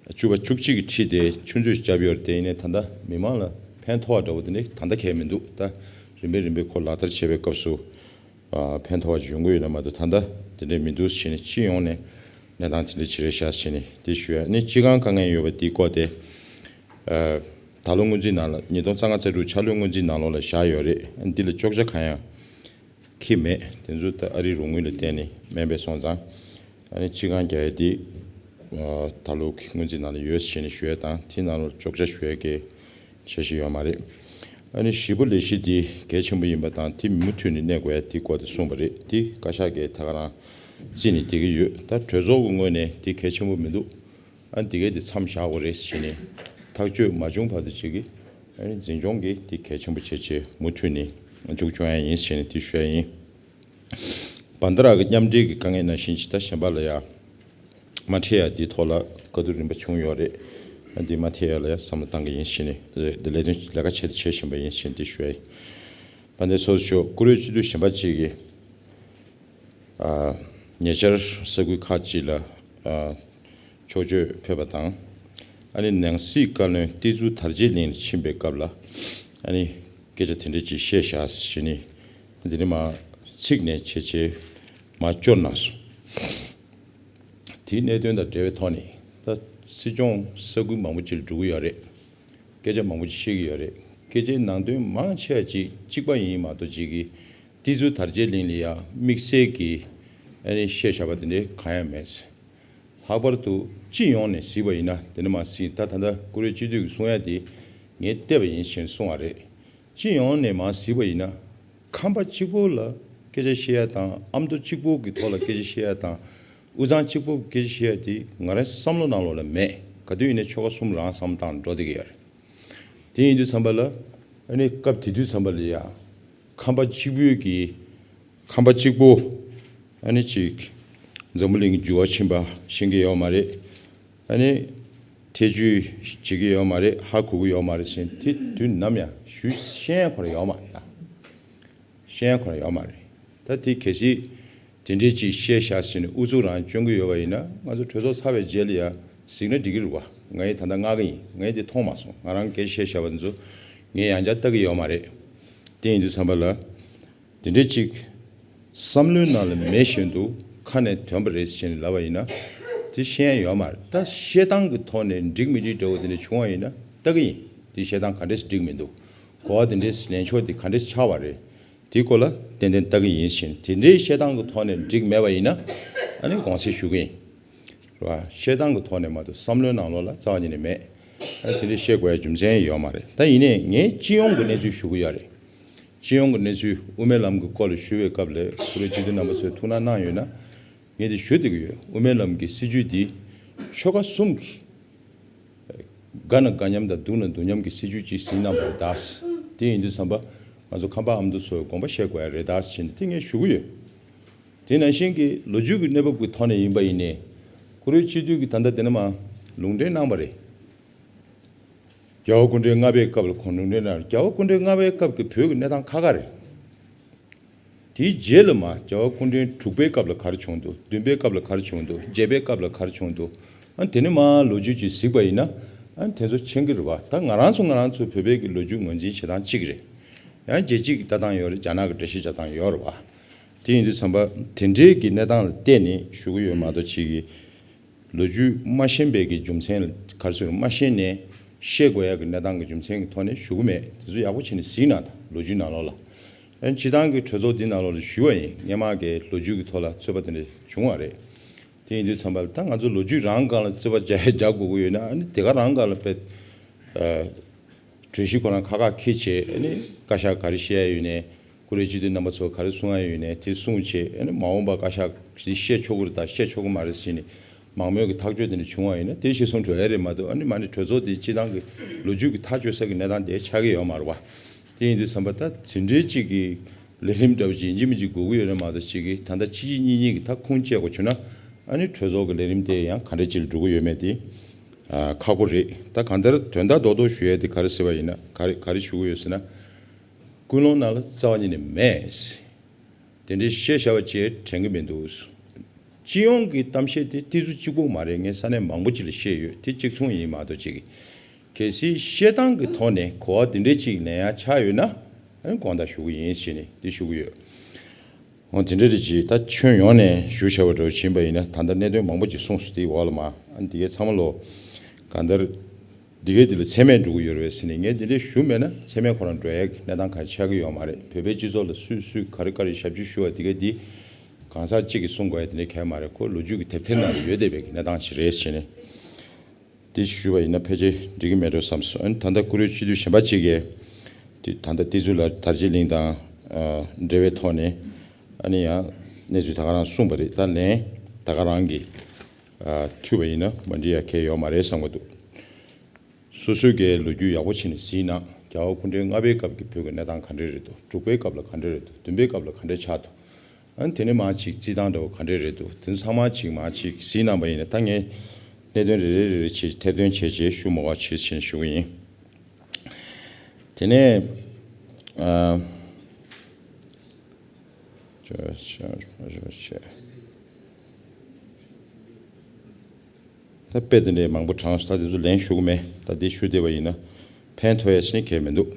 བཅུ་པ་བཅུ་གཅིག་གི་ཁྲི་དེ་ཆུ་མཛོད་བརྒྱབ་ཡོད་རེད། དེ་ཡིན་ནའི་ད་ལྟ་མི་མང་ལ་ཕན་ཐོགས་པ་འདྲ་བོ་དེ་འདྲ་ད་ལྟ་གང་ཡང་མི་འདུག་ད་རིམ་པས་རིམ་པས་ཁོ་ལག་བསྟར་བྱེད་པའི་སྐབས་སུ་ཨ་ཕན་ཐོགས་པ་ཅིག་ཡོང་གི་ཡོད་ན་མ་གཏོགས་ད་ལྟ་དེ་འདྲ་མི་འདུག་ཟེར་ནས་སྤྱི་ཡོངས་ནས་གནས་སྟངས་དེ་འདྲ་ཅིག་རེད་ཤག་ཟེར་ནས་དེ་ཞུ་ཡ། ནི་སྤྱི་ཁང་དཀའ་ངལ་ཡོད་པ་དེའི་སྐོར་དེ་ཨ་ད་ལོ་སྔོན་རྩིས་ནང་ལ་ཉིས་སྟོང་རྩ་ལྔ་རྩ་དྲུག་ཕྱག་ལོའི་སྔོན་རྩིས་ནང་ལོགས་ལ་བཞག་ཡོད་རེད། འདི་ལ་གཅོག་ཆ་གང་ཡང་འཁྱེར་མེད། དེ་ཚོ་ད་ཨ་རིའི་རོགས་དངུལ་ལ་བརྟེན་ནས་མིན་པས་སོང་ཙང་ཨ་ནི་སྤྱི་ཁང་རྒྱག་ཡ་དེ་ཨ་ད་ལོ་གི་སྔོན་རྩིས་ནང་ལ་ཡོད་ཟེར་ནས་ཞུ་ཡ་དང་དེ་ནང་ལ་གཅོག་ཆ་ཞུ་ཡ་གི་འཆར་གཞི་ཡོད་མ་རེད། ཨ་ནི་བཞི་པོ་ལས་གཞི་འདི་གལ་ཆེན་པོ་ཡིན་པ་དང་དེ་མུ་མཐུད་ནས་གནས་དགོས་ཡ་དེའི་སྐོར་དེ་གསུངས་པ་རེད། དེ་བཀའ་ཤག་གིས་ད་ག་རང་རྩིས་ནས་བསྡད་ཀྱི་ཡོད། ད་གྲོས་ཚོགས་ཀྱི་ངོས་ནས་དེ་གལ་ཆེན་པོ་མི་འདུག་ཨ་ནི་དེ་གས་དེ་མཚམས་བཞག་དགོས་རེད་ཟེར་ནས་ཐག་གཅོད་མ་བྱུང་བར་དུ་བྱེད་ཀྱི་ཨ་ནི་འཛིན་སྐྱོང་གིས་དེ་གལ་ཆེན་པོ་བྱེད་ཆེད་མུ་མཐུད་ནས་མཇུག་སྐྱོང་ཡ་ཡིན་ཟེར་ནས་དེ་ཞུ་ཡ་ཡིན། བན་དྷ་ར་གི་མཉམ་འབྲེལ་གྱི་དཀའ་ངལ་ནང་བཞིན་ཇི་ལྟར་གཞན་པ་ལ་ཡ་མ་འཕྲད་ཡ་དེའི་ཐོག་ལ་བཀའ་བསྡུར་རིམ་པ་བྱུང་ཡོད་རེད། འདི་མ་འཐེན་ཡ་ལ་ཡ་བསམ་བློ་བཏང་གི་ཡིན་ཞེས་ནས་འདི་ལས་དོན་ལས་ཀ་བྱེད་དུ་བྱེད་བཞིན་པ་ཡིན་ཞེས་འདི་ཞུ་ཡ་ཡིན། བན་དེ་སོ་སོ་བཀུར་འོས་སྤྱི་འཐུས་གཞན་པ་གཅིག་གིས་ཉེ་ཆར་ས་ཁུལ་ཁག་ཅིག་ལ་ཕྱོགས་བསྐྱོད་ཕེབས་པ་དང་། ཨ་ནི་ནང་སྲིད་བཀའ་བློན་བསྟན་འཛིན་དར་རྒྱས་གླིང་ལ་ཕྱིན་པའི་སྐབས་ལ་ཨ་ནི་སྐད་ཆ་དེ་འདྲ་ཅིག་བཤད་བཞག་ཞེས་ནས་འདི་ནི་མ་ཚིག་ནས་བྱས་བྱས་མ་སྐྱོར་གནང་སོང་། དེའི་གནད་དོན་དང་འབྲེལ་བའི་ཐོག་ནས་ད་སྲིད་སྐྱོང་ས་ཁུལ་མང་པོ་ཅིག་ལ་འགྲོ་གི་ཡོད་རེད། སྐད་ཆ་མང་པོ་ཅིག་བཤད་ཀྱི་ཡོད་རེད། སྐད་ཆའི་ནང་དོན་མང་ཆེ་བ་ཅིག་གཅིག་པ་ཡིན་མ་གཏོགས་ཅིག་གི་ཏི་ཛུ་དར་རྒྱས་གླིང་ལ་ཡ་དམིགས་བསལ་གྱི་ཨ་ནི་བཤད་བཞག་པ་དེ་འདྲའི་གང་ཡང་མེད། ལྷག་པར་དུ་སྤྱི་ཡོངས་ནས་གཟིགས་པ་ཡིན་ན་དེ་ནི་མ་གཟིགས་ད་ད་ལྟ་བཀུར་འོས་སྤྱི་འཐུས་ཀྱི་གསུང་ཡ་དེ་ངས་བལྟས་པ་ཡིན་ཞེས་གསུང་བ་རེད། སྤྱི་ཡོངས་ནས་མ་གཟིགས་པ་ཡིན་ན། ཁང་པ་གཅིག་པོ་ལ་སྐད་ཆ་བཤད་ཡ་དང་ཨ་མདོ་གཅིག་པོ་གི་ཐོག་ལ་སྐད་ཆ་བཤད་ཡ་དང་། དབུས་གཙང་གཅིག་པོ་གི་སྐད་ཆ་བཤད་ཡ་དེ་ང་རའི་བསམ་བློ་ནང་ལོགས་ལ་མེད། ག་དུས་ཡིན་ནའི་ཆོལ་ཁ་གསུམ་རང་བསམ་བློ་བཏང་འགྲོ་བསྡད་ཀྱི་ཡོད་རེད། དེ་ཡིན་དུས་ཙམ་པ་ལ་ཨ་ནི་སྐབས་དེ་དུས་ཙམ་པ་ལ་ཡ་ཁང་པ་གཅིག་པོའི་གི་ཁང་པ་གཅིག་པོ་ཨ་ནི་ཅིག་འཛམ་བུ་གླིང་གི་འགྱུར་བ་ཕྱིན་པ་ཤེས་ཀྱི་ཡོད་མ་རེད། ཨ་ནི་ཐེ་བྱུས་བྱེད་ཀྱི་ཡོད་མ་རེད། ཧ་གོ་གི་ཡོད་མ་རེད་ཟེར་དེ་དུས་ནམ་ཡང་ཞུ་ཤེས་ཁོ་ར་ཡོད་མ་རེད་ད། ཤེས་ཁོ་ར་ཡོད་མ་རེད། ད་དེ་གལ་སྲིད་དེ་འདྲའི་ཅིག་བཤད་བཞག་ཟེར་ནས་ཨུ་ཚུགས་རང་སྐྱོན་གྱི་ཡོད་པ་ཡིན་ན་ང་ཚོ་གྲོས་ཚོགས་ཚར་བའི་རྗེས་ལ་ཡ་གཟིགས་ན་འགྲིག་གི་རེད་བ། ང་ཡི་ད་ལྟ་ངག་གི་ཡིན། ང་ཡི་དེ་མཐོང་མ་སོང་། ང་རང་སྐད་ཆ་བཤད་བཞག་པ་ཚོ་ངས་ཡང་བསྐྱར་ལྟ་གི་ཡོད་མ་རེད། དེ་ཡིན་དུས་ཙམ་པ་ལ། དེ་འདྲའི་ཅིག་བསམ་བློའི་ནང་ལ་མེད་བཞིན་དུ་ཁ་ནས་ཐོན་པ་རེད་ཟེར་ནས་ལབ་པ་ཡིན་ན་དེ་ཤེས་ཡ་ཡོད་མ་རེད། ད་བཤད་སྟངས་ཀྱི་ཐོག་ནས་འགྲིག་མི་འགྲིག་འདྲ་བོ་དེ་འདྲ་བྱུང་བ་ཡིན་ན་ལྟ་གི་ཡིན། དེ་བཤད་སྟངས་ག་འདྲས་སེ་འགྲིག་མི་འདུག་གོ་བ་དེ་འདྲས་སེ་ལེན་ཕྱོགས་དེ་ག་འདྲས་སེ་ཆགས་པ་རེད། དེའི་སྐོར་ལ་ཏན་ཏན་ལྟ་གི་ཡིན་ཟེར་ནས་དེ་འདྲའི་བཤད་སྟངས་ཀྱི་ཐོག་ནས་འགྲིག་མེད་པ་ཡིན་ན་ཨ་ནི་དགོངས་སེལ་ཞུ་གི་ཡིན། རེད་བ། བཤད་སྟངས་ཀྱི་ཐོག་ནས་མ་གཏོགས་བསམ་བློའི་ནང་ལོགས་ལ་རྩ་བ་ཉིད་ནས་མེད། ཨ་དེ་འདྲ་བཤད་དགོས་ཡ་རྒྱུ་མཚན་ཡོད་མ་རེད། ད་ཡིན་ནའི་ངས་སྤྱི་ཡོངས་ཀྱི་གནས་ཚུལ་ཞུ་གི་ཡོད་རེད། སྤྱི་ཡོངས་ཀྱི་གནས་ཚུལ་དབུ་མའི་ལམ་གྱི་སྐོར་ལ་ཞུ་བའི་སྐབས་ལ་བཀུར་འོས་སྤྱི་འཐུས་རྣམ་པ་ཚོས་ཐུགས་སྣང་གནང་ཡོད་ན་ངས་དེ་ཞུ་བསྡད་ཀྱི་ཡོད། དབུ་མའི་ལམ་གྱི་སྲིད་བྱུས་འདི་ཆོལ་ཁ་གསུམ་གྱི་དགའ་ན་དགའ་མཉམ་དང་སྡུག་ན་སྡུག་མཉམ་གྱི་སྲིད་བྱུས་ཅིག་ཟིན་གནང་བ་རེད་ད། དེ་ཡིན་དུས་ཙམ་པ་ང་ཚོ་ཁམས་པ་ཨ་མདོ་ཚོས་དགོངས་པ་བཞེས་དགོས་ཡ་རེད་ད་ཟེར་ནས་དེ་ངས་ཞུ་གི་ཡོད། དེ་ནང་བཞིན་གྱི་ལོ་རྒྱུས་ཀྱི་གནས་བབ་ཀྱི་ཐོག་ནས་ཡིན་པ་ཡིན་ནའི་བཀུར་འོས་སྤྱི་འཐུས་ཀྱིས་ད་ལྟ་དེ་ནས་མར་ལུང་འདྲེན་གནང་བ་རེད། རྒྱལ་བ་སྐུ་ཕྲེང་ལྔ་པའི་སྐབས་ལ་ཁོང་ལུང་འདྲེན་གནང་། རྒྱལ་བ་སྐུ་ཕྲེང་ལྔ་པའི་སྐབས་ཀྱི་བོད་ཀྱི་གནས་སྟངས་ཁག་ཁག་རེད། དེའི་རྗེས་ལ་མར་རྒྱལ་བ་སྐུ་ཕྲེང་དྲུག་པའི་སྐབས་ལ་ག་རེ་བྱུང་འདུག་བདུན་པའི་སྐབས་ལ་ག་རེ་བྱུང་འདུག་བརྒྱད་པའི་སྐབས་ལ་ག་རེ་བྱུང་འདུག་ཨ་དེ་ནས་མར་ལོ་རྒྱུས་ཅིག་གཟིགས་པ་ཡིན་ན་ཨ་དེ་ཚོ་མཁྱེན་གྱི་རེད་བ། ད་ང་རང་ཚོ་ང་རང་ཚོའི་བོད་པའི་གི་ལོ་རྒྱུས་ངོས་འཛིན་བྱེད་སྟངས་གཅིག་རེད། ཡང་རྒྱལ་སྤྱིའི་གི་ལྟ་སྟངས་ཡོད་རེད། རྒྱ་ནག་གི་འགྲེལ་བཤད་བྱེད་སྟངས་ཡོད་རེད་བ། དེ་ཡིན་དུས་ཙམ་པ་དེ་འདྲའི་གི་གནས་སྟངས་ལ་བལྟས་ནས་ཞུ་གི་ཡོད་མ་གཏོགས་ཅིག་གི་ལོ་རྒྱུས་མ་ཤེས་པའི་གི་རྒྱུ་མཚན་ལ་ག་རེ་ཟེར་མ་ཤེས་ནས་བཤད་དགོས་ཡ་གི་གནས་སྟངས་ཀྱི་རྒྱུ་མཚན་གྱི་ཐོག་ནས་ཞུ་གི་མེད། དེ་ཚོ་ཡག་པོ་བྱས་ནས་གཟིགས་གནང་དང་། ལོ་རྒྱུས་ནང་ལོགས་ལ། ཨ་ནི་སྤྱི་བཏང་གི་གྲོས་ཚོགས་འདི་ནང་ལོགས་ལ་ཞུས་པ་ཡིན། སྔོན་མ་གི་ལོ་རྒྱུས་ཀྱི་ཐོག་ལ་རྩོད་པ་དེ་འདྲ་བྱུང་བ་རེད། དེ་ཡིན་དུས་ཙམ་པ་ལ་ད་ང་ཚོ་ལོ་རྒྱུས་རང་སྒང་ལ་རྩོད་པ་རྒྱག་རྒྱག་དགོས་ཀྱི་ཡོད་ན་ཨ་ནི་དེ་ག་རང་སྒང་ལ་དཔེ་ཨ་གྲོས་གཞི་ཁོ་རང་ཁ་ཁ་འཁྱེར་བྱས་ཨ་ནི་བཀའ་ཤག་ག་རེ་བཤད་ཡ་ཡོད་ནའི་བཀུར་འོས་སྤྱི་འཐུས་རྣམ་པ་ཚོ་ག་རེ་གསུང་ཡ་ཡོད་ནའི་དེ་གསུང་བྱས་ཨ་ནི་མ་འོངས་པ་བཀའ་ཤག་འདི་བཤད་ཆོག་གི་རེད་ད་བཤད་ཆོག་གི་མ་རེད་ཟེར་ནས་མང་མོས་ཀྱི་ཐག་གཅོད་དེ་འདྲ་བྱུང་བ་ཡིན་ན་དེ་གཞིར་བཟུང་འགྲོ་ཡ་རེད་མ་གཏོགས་ཨ་ནི་མ་ཎི་གྲོས་ཚོགས་དེ་སྤྱི་བཏང་གི་ལོ་རྒྱུས་ཀྱི་ཐག་གཅོད་ས་གི་གནས་སྟངས་དེ་ཆགས་ཀྱི་ཡོད་མ་རེད་བ། དེ་ཡིན་དུས་ཙམ་པ་ད་དེ་འདྲའི་གཅིག་གི་ལས་རིམ་འདྲ་བོ་ཅིག་ཡིན་གཅིག་མིན་གཅིག་དགོས་ཀྱི་ཡོད་རེད་མ་གཏོགས་ཅིག་གི་ད་ལྟ་ཕྱི་གཅིག་གཉིས་གཉིས་ཀྱི་ད་ཁུངས་སྐྱེལ་དགོས་བྱུང་ན་ཨ་ནི་གྲོས་ཚོགས་ཀྱི་ལས་རིམ་དེ་ཡང་ག་འདྲ་ཅིག་ལ་འགྲོ་གི་ཡོད་མེད་དེ་ཨ་ཁག་པོ་རེད། ད་གང་ལྟར་དོན་དག་རྡོག་རྡོག་ཞུ་ཡས་དེ་ག་རེ་ཟེར་བ་ཡིན་ན་ག་རེ་ག་རེ་ཞུ་གི་ཡོད་ཟེར་ན། ཀུན་སློང་ནང་ལ་རྩ་བ་ཉིད་ནས་མེད། དེ་འདྲའི་བཤད་བྱ་བ་ཅིག་དྲན་གྱི་མི་འདུག་སྤྱི་ཡོངས་ཀྱི་གཏམ་བཤད་དེ་ཏི་ཙུ་གཅིག་པོ་མ་རེད། ངས་ས་གནས་མང་པོ་ཅིག་ལ་བཤད་ཡོད། དེ་གཅིག་མཚུངས་ཡིན་མ་གཏོགས་ཅིག་གལ་སྲིད་བཤད་སྟངས་ཀྱི་ཐོག་ནས་གོ་བ་འདི་འདྲའི་ཅིག་ལེན་ཡ་ཆགས་ཡོད་ན་ཨ་ནི་དགོངས་དག་ཞུ་གི་ཡིན་ཞེས་ནས་འདི་ཞུ་གི་ཡོད། འོ་དེ་འདྲ་རེད་ཅིག་ད་ཁྱོན་ཡོངས་ནས་ཞུ་བྱ་བ་འདྲ་བོ་ཕྱིན་པ་ཡིན་ན་ད་ལྟ་གནད་དོན་མང་པོ་ཅིག་གསུངས་སོང་། དེའི་འོག་ལ་མ་ཨ་ནི་འདི་གའི་ཚང་མ་ལོ་གང་ལྟར། འདི་གའི་འདི་ལ་མཚན་སྨད་འགྲོ་གི་ཡོད་རེད་ཟེར་ནས་ངས་འདི་འདྲའི་ཞུ་མེད་ན་མཚན་སྨད་ཁོ་རང་འགྲོ་ཡ་གི་གནས་སྟངས་ག་རེ་ཆགས་ཀྱི་ཡོད་མ་རེད། བོད་པའི་སྤྱི་ཚོགས་ལ་སུས་སུས་ག་རེ་ག་རེ་ཞབས་ཕྱི་ཞུ་བ་འདི་གའི་འདི་གང་ཟག་གཅིག་གིས་གསུང་དགོས་ཡ་དེ་འདྲ་གང་ཡང་མ་རེད། ཁོ་ལོ་རྒྱུས་ཀྱི་དེབ་ཐེར་ནང་ལ་ཡོད་བསྡད་པའི་གི་གནས་སྟངས་ཤིག་རེད་ཟེར་ནས་འདི་ཞུ་བ་ཡིན་ན་ཕལ་ཆེར་འགྲིག་གི་མེད་འགྲོ་བསམ་སོང་། ཨ་ནི་ད་ལྟ་བཀུར་འོས་སྤྱི་འཐུས་གཞན་པ་གཅིག་གིས་དེ་ད་ལྟ་དེ་ཚོ་ལ་དར་རྒྱས་གླིང་དང་འབྲེལ་བའི་ཐོག་ནས་ཨ་ནི་ཡང་གནས་ཚུལ་ད་ག་རང་གསུངས་པ་རེད། ད་ལན་ད་ག་རང་གིས་ཐུས་པ་ཡིན་ན་མ་འགྲིག་ཡ་གང་ཡང་ཡོད་མ་རེད་བསམ་གྱི་འདུག་སོ་སོའི་གི་ལོ་རྒྱུས་ཡག་པོ་བྱས་ནས་གཟིགས་གནང་། རྒྱལ་བ་སྐུ་ཕྲེང་ལྔ་པའི་སྐབས་ཀྱི་བོད་ཀྱི་གནས་སྟངས་ག་འདྲས་རེད་འདུག་དྲུག་པའི་སྐབས་ལ་ག་འདྲས་རེད་འདུག་བདུན་པའི་སྐབས་ལ་ག་འདྲས་ཆགས་འདུག་ཨ་ནི་དེ་ནས་མར་ཅིག་རྩིས་སྟངས་འདྲ་བོ་ག་འདྲས་རེད་འདུག་དེ་ཚང་མ་ཅིག་མར་ཅིག་གཟིགས་གནང་པ་ཡིན་ན་ད་ངས་གནད་དོན་རེ་རེ་རེ་རེ་བྱས་ཐེར་འདོན་བྱས་བྱས་ཞུ་མ་དགོས་བྱས་བྱས་ཞུ་གི་ཡིན། དེ་ནས་ཨ། ད་དཔེ་དེ་འདྲའི་མང་པོ་དྲངས་སོང་། ད་དེ་ཚོ་ལན་ཞུ་གི་མེད། ད་འདི་ཞུ་བསྡད་པ་ཡིན་ན་ཕན་ཐོགས་ཡ་ཟེར་གང་ཡང་མི་འདུག་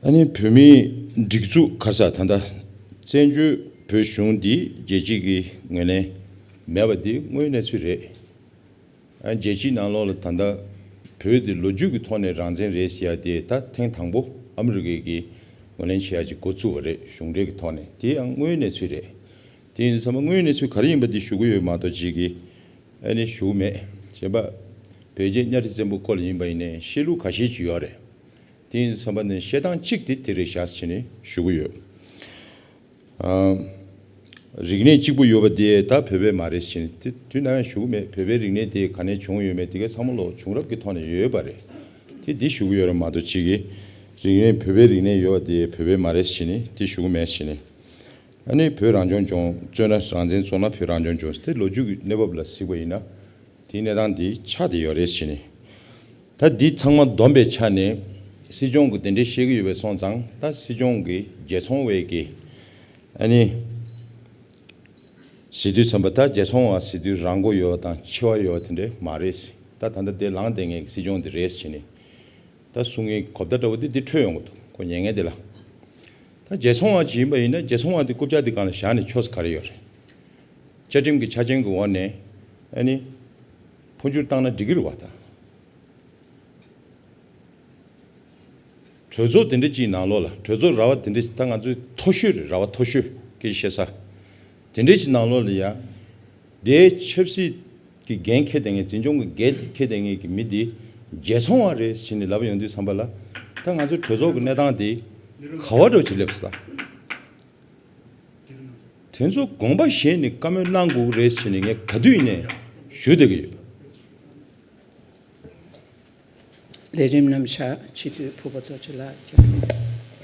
ཨ་ནི་བོད་མིའི་སྒྲིག་འཛུགས་ག་རེ་ཟེར་ད་ལྟ་བཙན་བྱོལ་བོད་གཞུང་འདི་རྒྱལ་སྤྱི་གི་ངོས་ནས་ མེད་པ་འདི་དངོས་གནས་ཚུལ་རེད། ཨ་རྒྱལ་སྤྱིའི་ནང་ལོགས་ལ་ད་ལྟ་བོད་འདི་ལོ་རྒྱུས་ཀྱི་ཐོག་ནས་རང་བཙན་རེད་ཟེར་ཡ་དེ་ད་ཐེངས་དང་པོ་ཨ་མི་རི་ཀས་ཀྱིས་ངོས་ལེན་བྱེད་ཡ་ཅིག་འགོ་བཙུགས་པ་རེད། གཞུང་འབྲེལ་གྱི་ཐོག་ནས། དེ་ཡང་དངོས་གནས་ཚུལ་རེད། དེ་ཡིན་ཙང་དངོས་གནས་ཚུལ་ག་རེ་ཡིན་པ་འདི་ཞུ་གི་ཡོད་མ་གཏོགས་ཅིག་གིས་ཨ་ནི་ཞུ་གི་མེད། གཞན་པ་བོད་རྒྱལ་གཉའ་ཁྲི་བཙན་པོ་སྐོར་ལ་ཡིན་པ་ཡིན་ནའི་བཤད་ལུགས་ཁ་ཤས་ཅིག་ཡོད་རེད། དེ་ཡིན་ཙང་བཤད་སྟངས་གཅིག་དེ་དེ་རེད་ཤག་ཟེར་ནས་ཞུ་གི་ཡོད། ཨ། རིག་གནས་གཅིག་པུ་ཡོད་པ་དེ་ད་བོད་པའི་མ་རེད་ཟེར་ནས་དེ་དུས་ནམ་ཡང་ཞུ་གི་མེད། བོད་པའི་རིག་གནས་དེ་ག་ནས་བྱུང་ཡོད་མེད་དེ་ག་ཚང་མ་ལོ་བྱུང་རབས་ཀྱི་ཐོག་ནས་ཡོད་པ་རེད། དེ་འདི་ཞུ་གི་ཡོད་རེད་མ་གཏོགས་ཅིག་གིས་རིག་གནས་བོད་པའི་རིག་གནས་ཡོད་པ་དེ་བོད་པའི་མ་རེད་ཟེར་ནས་དེ་ཞུ་གི་མེད་ཟེར་ནས། ཨ་ནི་བོད་རང་སྐྱོང་ལྗོངས་རྩོད་ན་རང་བཙན་རྩོད་ན་བོད་རང་སྐྱོང་ལྗོངས་དེ་ལོ་རྒྱུས་ཀྱི་གནས་བབ་ལ་གཟིགས་པ་ཡིན་ན། དེའི་གནས་སྟངས་འདི་ཆགས་བསྡད་ཡོད་རེད་ཟེར་ནས། ད་འདི་ཚང་མ་བསྡོམས་པའི་ཆ་ནས་སྲིད་སྐྱོང་གིས་དེ་འདྲའི་བཤད་ཀྱི་ཡོད་པའི་སོང་ཙང་ད་སྲིད་སྐྱོང་གིས་རྒྱལ་ཚོང་བས་ཀྱི་ཨ་ནི་ཟེར་དུས་ཙམ་པ་ད་རྒྱལ་ཚོང་བ་ཟེར་དུས་རང་མགོ་ཡོད་པ་དང་ཕྱི་བ་ཡོད་པ་དེ་འདྲ་མ་རེད། ད་ད་ལྟ་དེ་ལངས་བསྡད་མཁན་གྱི་སྲིད་སྐྱོང་དེ་རེད་ཟེར་ནས་ད་གསུང་མཁན་གྱི་གོ་བརྡ་འདྲ་བོ་དེ་འདི་འཕྲོད་ཡོང་གི་འདུག་ཁོ་ཉན་མཁན་དེ་ལ། ད་རྒྱལ་ཚོང་བ་ཅིག་ཡིན་པ་ཡིན་ན་རྒྱལ་ཚོང་བ་དེ་རྐུབ་བཀྱག་དེ་སྒང་ལ་བཞག་ནས་ཆོག་ས་ག་རེ་ཡོད་རེད། བཅའ་ཁྲིམས་ཀྱི་ཆ་རྐྱེན་གྱི་འོག་ནས་ཨ་ནི་འཕོ་འགྱུར་བཏང་ན་འགྲིག་གི་རེད་བ་ད། གྲོས་ཚོགས་དེ་འདྲ་ཅིག་ནང་ལོགས་ལ་གྲོས་ཚོགས་ར་བ་དེ་འདྲ་ཅིག་ད་ང་ཚོའི་མཐོ་ཤོས་རེད། ར་བ་མཐོ་ཤོས་སྐད་ཆ་བཤད་ས་དེ་འདྲ་ཅིག་ནང་ལོགས་ལ་ཡ་དེའི་ཆབ་སྲིད་ཀྱི་འགན་འཁྱེར་བསྡད་མཁན་འཛིན་སྐྱོང་གི་འགན་འཁྱེར་བསྡད་མཁན་གྱི་མི་དེ་རྒྱལ་ཚོང་བ་རེད་ཟེར་ནས་ལབ་ཡོང་དུས་ཙམ་པ་ལ་ད་ང་ཚོའི་གྲོས་ཚོགས་ཀྱི་གནས་སྟངས་དེ་ག་བ་འདྲ་བོ་ཅིག་སླེབས་སོང་ད། དེ་ཚོ་དགོངས་པ་བཞེས་ནས་བཀའ་མོལ་གནང་དགོས་ཀྱི་རེད་ཟེར་ནས་ངས་ག་དུས་ཡིན་ནའི་ཞུ་བསྡད་ཀྱི་ཡོད། ལས་རིམ་རྣམ་གཞག་སྤྱི་འཐུས་ཕུར་པ་རྡོ་རྗེ་ལགས་ཀྱིས།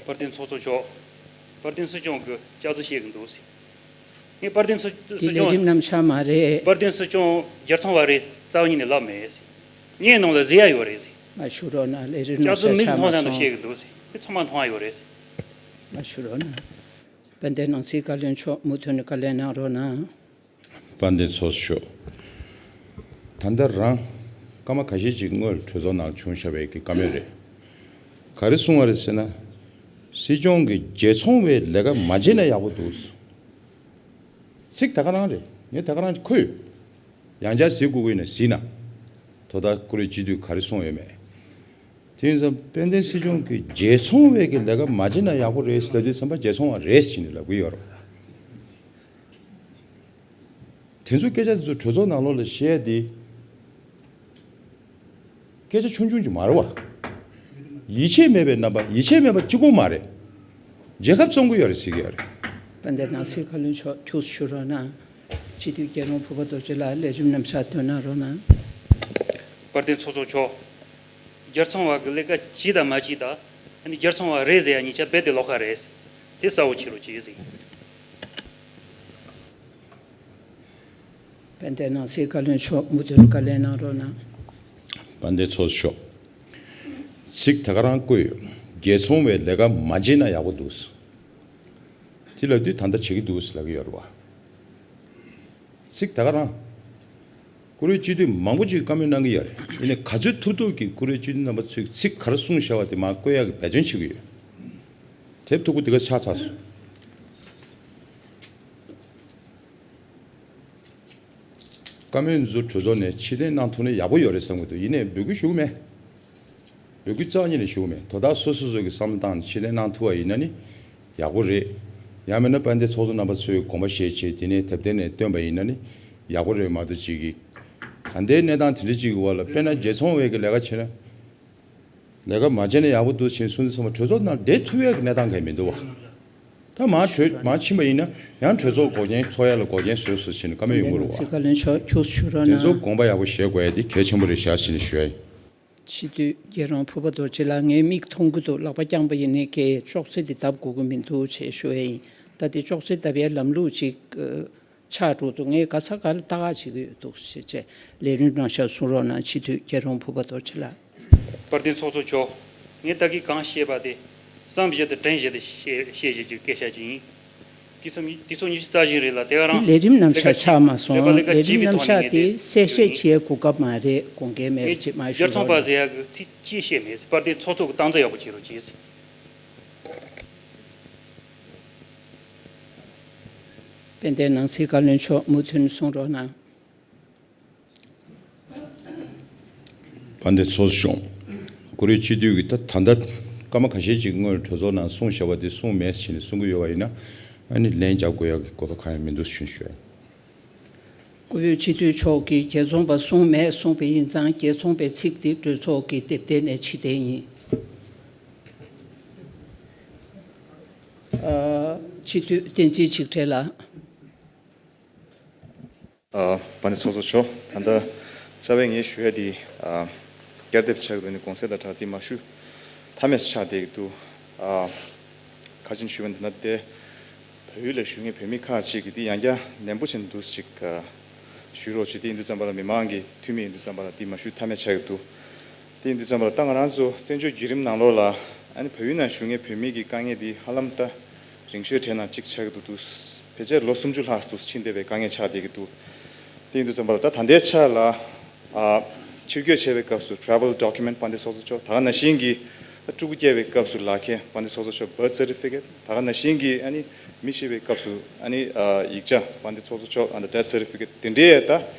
དཔལ་ལྡན་ཚོགས་གཙོ་མཆོག་དཔལ་ལྡན་སྲིད་སྐྱོང་གིས་སྐྱག་རྫུན་བཤད་ཀྱི་འདུག་ཟེར། ངས་དཔལ་ལྡན་སྲིད་འདི་སྲིད་ལས་སྐྱོང་རིམ་རྣམ་གཞག་མ་རེད། དཔལ་ལྡན་སྲིད་སྐྱོང་རྒྱལ་ཚོང་བ་རེད་རྩ་བ་ཉིད་ནས་ལབ་མེད་ཟེར། ངའི་ནང་ལ་གཟིགས་ཡ་ཡོད་རེད་ཟེར། མ་ཞུ་རོགས་གནང་། ལས་རིམ་རྣམ་སྐྱག་རྫུན་གཞག་མིག་ཆགས་མཐོང་མ་ས་ནས་བཤད་སོང་། ཀྱི་འདུག་ཟེར། དེ་ཚང་མ་མཐོང་ཡ་ཡོད་རེད་ཟེར། མ་ཞུ་རོགས་གནང་། དཔལ་ལྡན་ནང་སྲིད་བཀའ་བློན་མཆོག་མུ་མཐུད་ནས་བཀའ་ལན་གནང་རོགས་གནང་། དཔལ་ལྡན་ཚོགས་གཙོ་མཆོག་ད་ལྟ་རང་སྐར་མ་ཁ་ཤས་ཅིག་སྔོན་གྲོས་ཚོགས་ནང་བྱུང་བཞག་པའི་གི་བཀའ་མོལ་རེད། ག་རེ་གསུངས་པ་རེད་ཟེར་ན། སྲིད་སྐྱོང་གིས་རྒྱལ་ཚོང་བའི་ལས་ཀ་མ་བྱས་ན་ཡག་པོ་འདུག་ཚིག་ད་ག་རང་རེད། ངས་ད་ག་རང་གིས་འཁོད་ཡོད། ཡང་བསྐྱར་གཟིགས་དགོས་ཀྱི་ཡིན་ན་གཟིགས་ན། དོ་བདག་བཀུར་འོས་སྤྱི་འཐུས་ག་རེ་གསུངས་ཡོད་མེད། དེ་ཡིན་ཙང་དཔལ་ལྡན་སྲིད་སྐྱོང་གིས་རྒྱལ་ཚོང་བའི་གི་ལས་ཀ་མ་བྱས་ན་ཡག་པོ་རེད་ཟེར་ལབ་དུས་ཙམ་པ་རྒྱལ་ཚོང་བ་རེད་ཟེར་ནས་ལབ་གི་ཡོད་རེད་པ། དེ་ཚོ་སྐད་ཆ་དེ་ཚོ་གྲོས་ཚོགས་ནང་ལོགས་ལ་བཤད་ཡ་དེ་སྐད་ཆ་ཆུང་ཆུང་ཅིག་མ་རེད་པ། ཡིད་ཆེས་མེད་པའི་རྣམ་པ། ཡིད་ཆེས་མེད་པ་གཅིག་པོ་མ་རེད། རྒྱལ་ཁབ་བཙོང་གི་ཡོད་རེད་ཟེར་གི་ཡོད་རེད། དཔལ་ལྡན་ནང་སྲིད་བཀའ་བློན་མཆོག་ཐུགས་ཞུ་རོགས་གནང་། སྤྱི་འཐུས་རྒྱལ་རོང་ཕུར་པ་རྡོ་རྗེ་ལགས་ལས་རིམ་རྣམ་གཞག་འདོན་གནང་རོགས་གནང་། དཔལ་ལྡན་ཚོགས་གཙོ་མཆོག་རྒྱལ་ཚོང་བ་གི་ལས་ཀ་བྱེད་དང་མ་བྱེད་དང་། ཨ་ནི་རྒྱལ་ཚོང་བ་རེད་ཟེར་ཡ་གཉིས་ཆ་རྦད་དེ་ལོགས་ཀ་རེད། དེ་གསལ་བོ་བྱེད་རོགས་གྱིས་ཟེར། དཔལ་ལྡན་ནང་སྲིད་བཀའ་བློན་མཆོག་མུ་མཐུད་བཀའ་ལན་གནང་རོགས་གནང་། དཔལ་ལྡན་ཚོགས་གཙོ་མཆོག་ཚིག་ད་ག་རང་བཀོད་ཡོད། རྒྱལ་ཚོང་བའི་ལས་ཀ་མ་བྱས་ན་ཡག་པོ་འདུག་དེ་ལབ་དུས་ད་ལྟ་བྱེད་ཀྱི་འདུག་ལབ་ཀྱི་ཡོད་རེད་པ། ཚིག་ད་ག་རང་། བཀུར་འོས་སྤྱི་འཐུས་མང་པོ་ཅིག་བཀའ་མོལ་གནང་གི་ཡོད་རེད། ཡིན་ནའི་ག་ཚོད་ཐུབ་ཐུབ་ཀྱིས་བཀུར་འོས་སྤྱི་འཐུས་རྣམ་པ་ཚོས་ཚིག་ག་རེ་གསུངས་བཞག་པ་དེ་མར་བཀོད་ཡག་གི་འབད་བརྩོན་བྱེད་ཀྱི་ཡོད། དེབ་མཐུག་པོ་དེ་ག་ཆགས་ཚར་སོང་། བཀའ་མོལ་འདི་ཚོ་གྲོས་ཚོགས་ནས་ཕྱིར་འཐེན་གནང་ཐུབ་ན་ཡག་པོ་ཡོད་རེད་བསམ་གྱི་འདུག་ཡིན་ནའི་འབོད་སྐུལ་ཞུ་གི་མེད། འབོད་སྐུལ་རྩ་བ་ཉིད་ནས་ཞུ་གི་མེད། དོ་བདག་སོ་སོ་སོ་གི་བསམ་བློ་བཏང་ནས་ཕྱིར་འཐེན་གནང་ཐུབ་པ་ཡིན་ན་ནི་ཡག་པོ་རེད། ཡང་མིན་ན་དཔལ་ལྡན་ཚོགས་གཙོ་རྣམ་པ་ཚོས་དགོངས་པ་བཞེས་བྱས་དེ་ནས་དེབ་ཐེར་ནས་བཏོན་པ་ཡིན་ན་ནི་ཡག་པོ་རེད་མ་གཏོགས་ཅིག་གིས། ད་ལྟའི་གནས་སྟངས་དེ་འདྲ་ཅིག་གི་འོག་ལ་དཔེར་ན་རྒྱལ་ཚོང་བས་ཀྱི་ལས་ཀ་བྱས་ན། ལས་ཀ་མ་བྱས་ན་ཡག་པོ་འདུག་ཟེར་གསུངས་དུས་ཙམ་པ་གྲོས་ཚོགས་ནང་བསྡད་ཐུབ་ཡག་གི་གནས་སྟངས་གང་ཡང་མི་འདུག་བ། ད་མར་གྲོས་མར་ཕྱིན་པ་ཡིན་ན་ཡང་གྲོས་ཚོགས་འགོག་རྐྱེན་ཚོགས་ཡག་ལ་འགོག་རྐྱེན་བཟོས་སོང་ཟེར་ནས་བཀའ་མོལ་ཡོང་གི་རེད་པ། སྲིད་བཀའ་བློན་མཆོག་ཁྱུག་ཞུ་རོགས་དེ་ཚོ་གནང་། དགོངས་པ་ཡག་པོ་བཞེས་དགོས་ཡ་དེ་གལ་ཆེན་པོ་རེད་ཤག་ཟེར་ནས་ཞུ་ཡ་ཡིན། སྤྱི་འཐུས་རྒྱལ་རོང་ཕུར་པ་རྡོ་རྗེ་ལགས། ངས་མིག་མཐོང་གི་འདུག་ལག་པ་བརྐྱངས་པ་ཡིན་ནའི་ཀྱེ་ཅོག་ཙེ་འདི་བརྡབ་དགོས་ཀྱི་མི་འདུག་ཅེས་ཞུ་ཡ་ཡིན། ད་འདི་ཅོག་ཙེ་བརྡབ་ཡ་ལམ་ལུགས་ཅིག་ཆགས་འགྲོ་འདུག་ངས་ག་ས་ག་ལ་ལྟ་ག་བྱེད་ཀྱི་ཡོད་འདུག་ཟེར་བྱས་ལས་རིམ་རྣམ་གཞག་གསུང་རོགས་གནང་། སྤྱི་འཐུས་རྒྱལ་རོང་ཕུར་པ་རྡོ་རྗེ་ལགས། དཔལ་ལྡན་ཚོགས་གཙོ་མཆོག་ངས་ད་གིན་གང་བཤད་པ་དེ་བསམ་བཞིན་དུ་དྲན་བཞིན་དུ་བཤད་བཤད་བཞིན་གྱི་སྐད་ཆ་ཅིག་ཡིན། དུས་མཚམས་དུས་ཚོད་ཉི་ཤུ་རྩ་བཞི་རིང་ལ་དེ་ག་རང་དེ་ལས་རིམ་རྣམ་གཞག་ཆགས་མ་སོང་། ལས་རིམ་རྣམ་གཞག་དེ་གསལ་བཤད་བྱེད་གོ་སྐབས་མ་རེད། དགོངས་འགལ་མེད་པ་ཅིག་མ་ཞུ་རོགས་གནང་། རྒྱལ་ཚོང་པ་ཟེར་ཡག་གི་ཚིག་ཅིག་བཤད་མེད། དཔལ་ལྡན་ཚོགས་གཙོ་གི་སྟངས་འཛིན་ཡག་པོ་བྱེད་རོགས་གྱིས། དཔལ་ལྡན་ནང་སྲིད་བཀའ་བློན་མཆོག་མུ་མཐུད་གསུང་རོགས་གནང་། དཔལ་ལྡན་ཚོགས་གཙོ་མཆོག་བཀུར་འོས་སྤྱི་འཐུས་ཀྱིས་ད་ད་ལྟ་སྐར་མ་ཁ་ཤས་ཅིག་སྔོན་གྲོས་ཚོགས་ནང་གསུངས་བཞག་པ་དེ་གསུངས་མེད་ཟེར་ནས་གསུང་གི་ཡོད་པ་ཡིན་ན། ཨ་ནི་ལན་རྒྱག་དགོས་ཡག་གི་དགོས་པ་གང་ཡང་མི་འདུག་ཞུ་ཞུ། བཀུར་འོས་སྤྱི་འཐུས་མཆོག་གིས་རྒྱལ་ཚོང་པ་གསུངས་མེད་གསུངས་པ་ཡིན་ཙང་། རྒྱལ་ཚོང་པའི་ཚིག་དེ་གྲོས་ཚོགས་ཀྱི་དེབ་ཐེར་ནས་ཕྱིར་འཐེན་ཡིན། ཨ། སྤྱི་འཐུས་བསྟན་འཛིན་ཆིག་ཁྲི་ལགས། ཨ། དཔལ་ལྡན་ཚོགས་གཙོ་མཆོག་ད་ལྟ་རྩ་བའི་ངས་ཞུ་ཡ་དེ། ཨ། བསྐྱར་ཟློས་ཆགས་འདུག་ནི་གོང་གསལ་དང་སྦྲགས་དེ་མ་ཞུ། མཐའ་མེད་ཆགས་བསྡད་ཀྱི་འདུག་ཨ། ཁ་ཆེམས་ཞུས་པ་ན་ད་ལྟ་བོད་ཡུལ་ལ་བཞུགས་མཁན་བོད་མི་ཁག་ཅིག་གིས་དེ་ཡང་བསྐྱར་ནན་པོ་བྱས་ནས་འདུག་ཅིག་ཨ། ཞུ་རོགས་བྱེད། དེ་ཡིན་དུས་ཙམ་པ་ལ་མི་མང་གི་འཐུས་མི་ཡིན་དུས་ཙམ་པ་ལ་དེ་མ་ཞུ་མཐའ་མེད་ཆགས་ཀྱི་འདུག་དེ་ཡིན་དུས་ཙམ་པ་ལ་ད་ང་རང་ཚོ་བཙན་བྱོལ་བརྒྱུད་རིམ་ནང་ལོགས་ལ་ཨ་ནི་བོད་ཡུལ་ནང་བཞུགས་མཁན་བོད་མི་གི་དཀའ་ངལ་འདི་ཧ་ལམ་ད་རིང་ཤོས་གྲས་ནང་གཅིག་ཆགས་ཀྱི་འདུག་འདུག་ཕལ་ཆེར་ལོ་སུམ་ཅུ་ལྷག་འདུག་ཕྱིན་བསྡད་པའི་དཀའ་ངལ་ཆགས་བསྡད་ཀྱི་འདུག་དེ་ཡིན་དུས་ཙམ་པ་ལ་ད་ད་ལྟའི་ཆ་ལ། ཨ། ཕྱིར་སྐྱོད་བྱས་པའི་སྐབས་སུ་travel document དཔལ་ལྡན་ཚོགས་གཙོ་མཆོག་ད་ག་ནང་བཞིན་གྱི་ད་ཕྲུ་གུ་སྐྱེས་པའི་སྐབས་སུ་ལག་འཁྱེར་དཔལ་ལྡན་ཚོགས་གཙོ་མཆོག་birth certificate ད་ག་ནང་བཞིན་གྱི་ཨ་ནི་མི་ཤི་བའི་སྐབས་སུ་ཨ་ནི་ཨ་ཡིག་ཆ་དཔལ་ལྡན་ཚོགས་གཙོ་མཆོག་ཨ་ནི་death certificate དེ་འདྲའི་ད་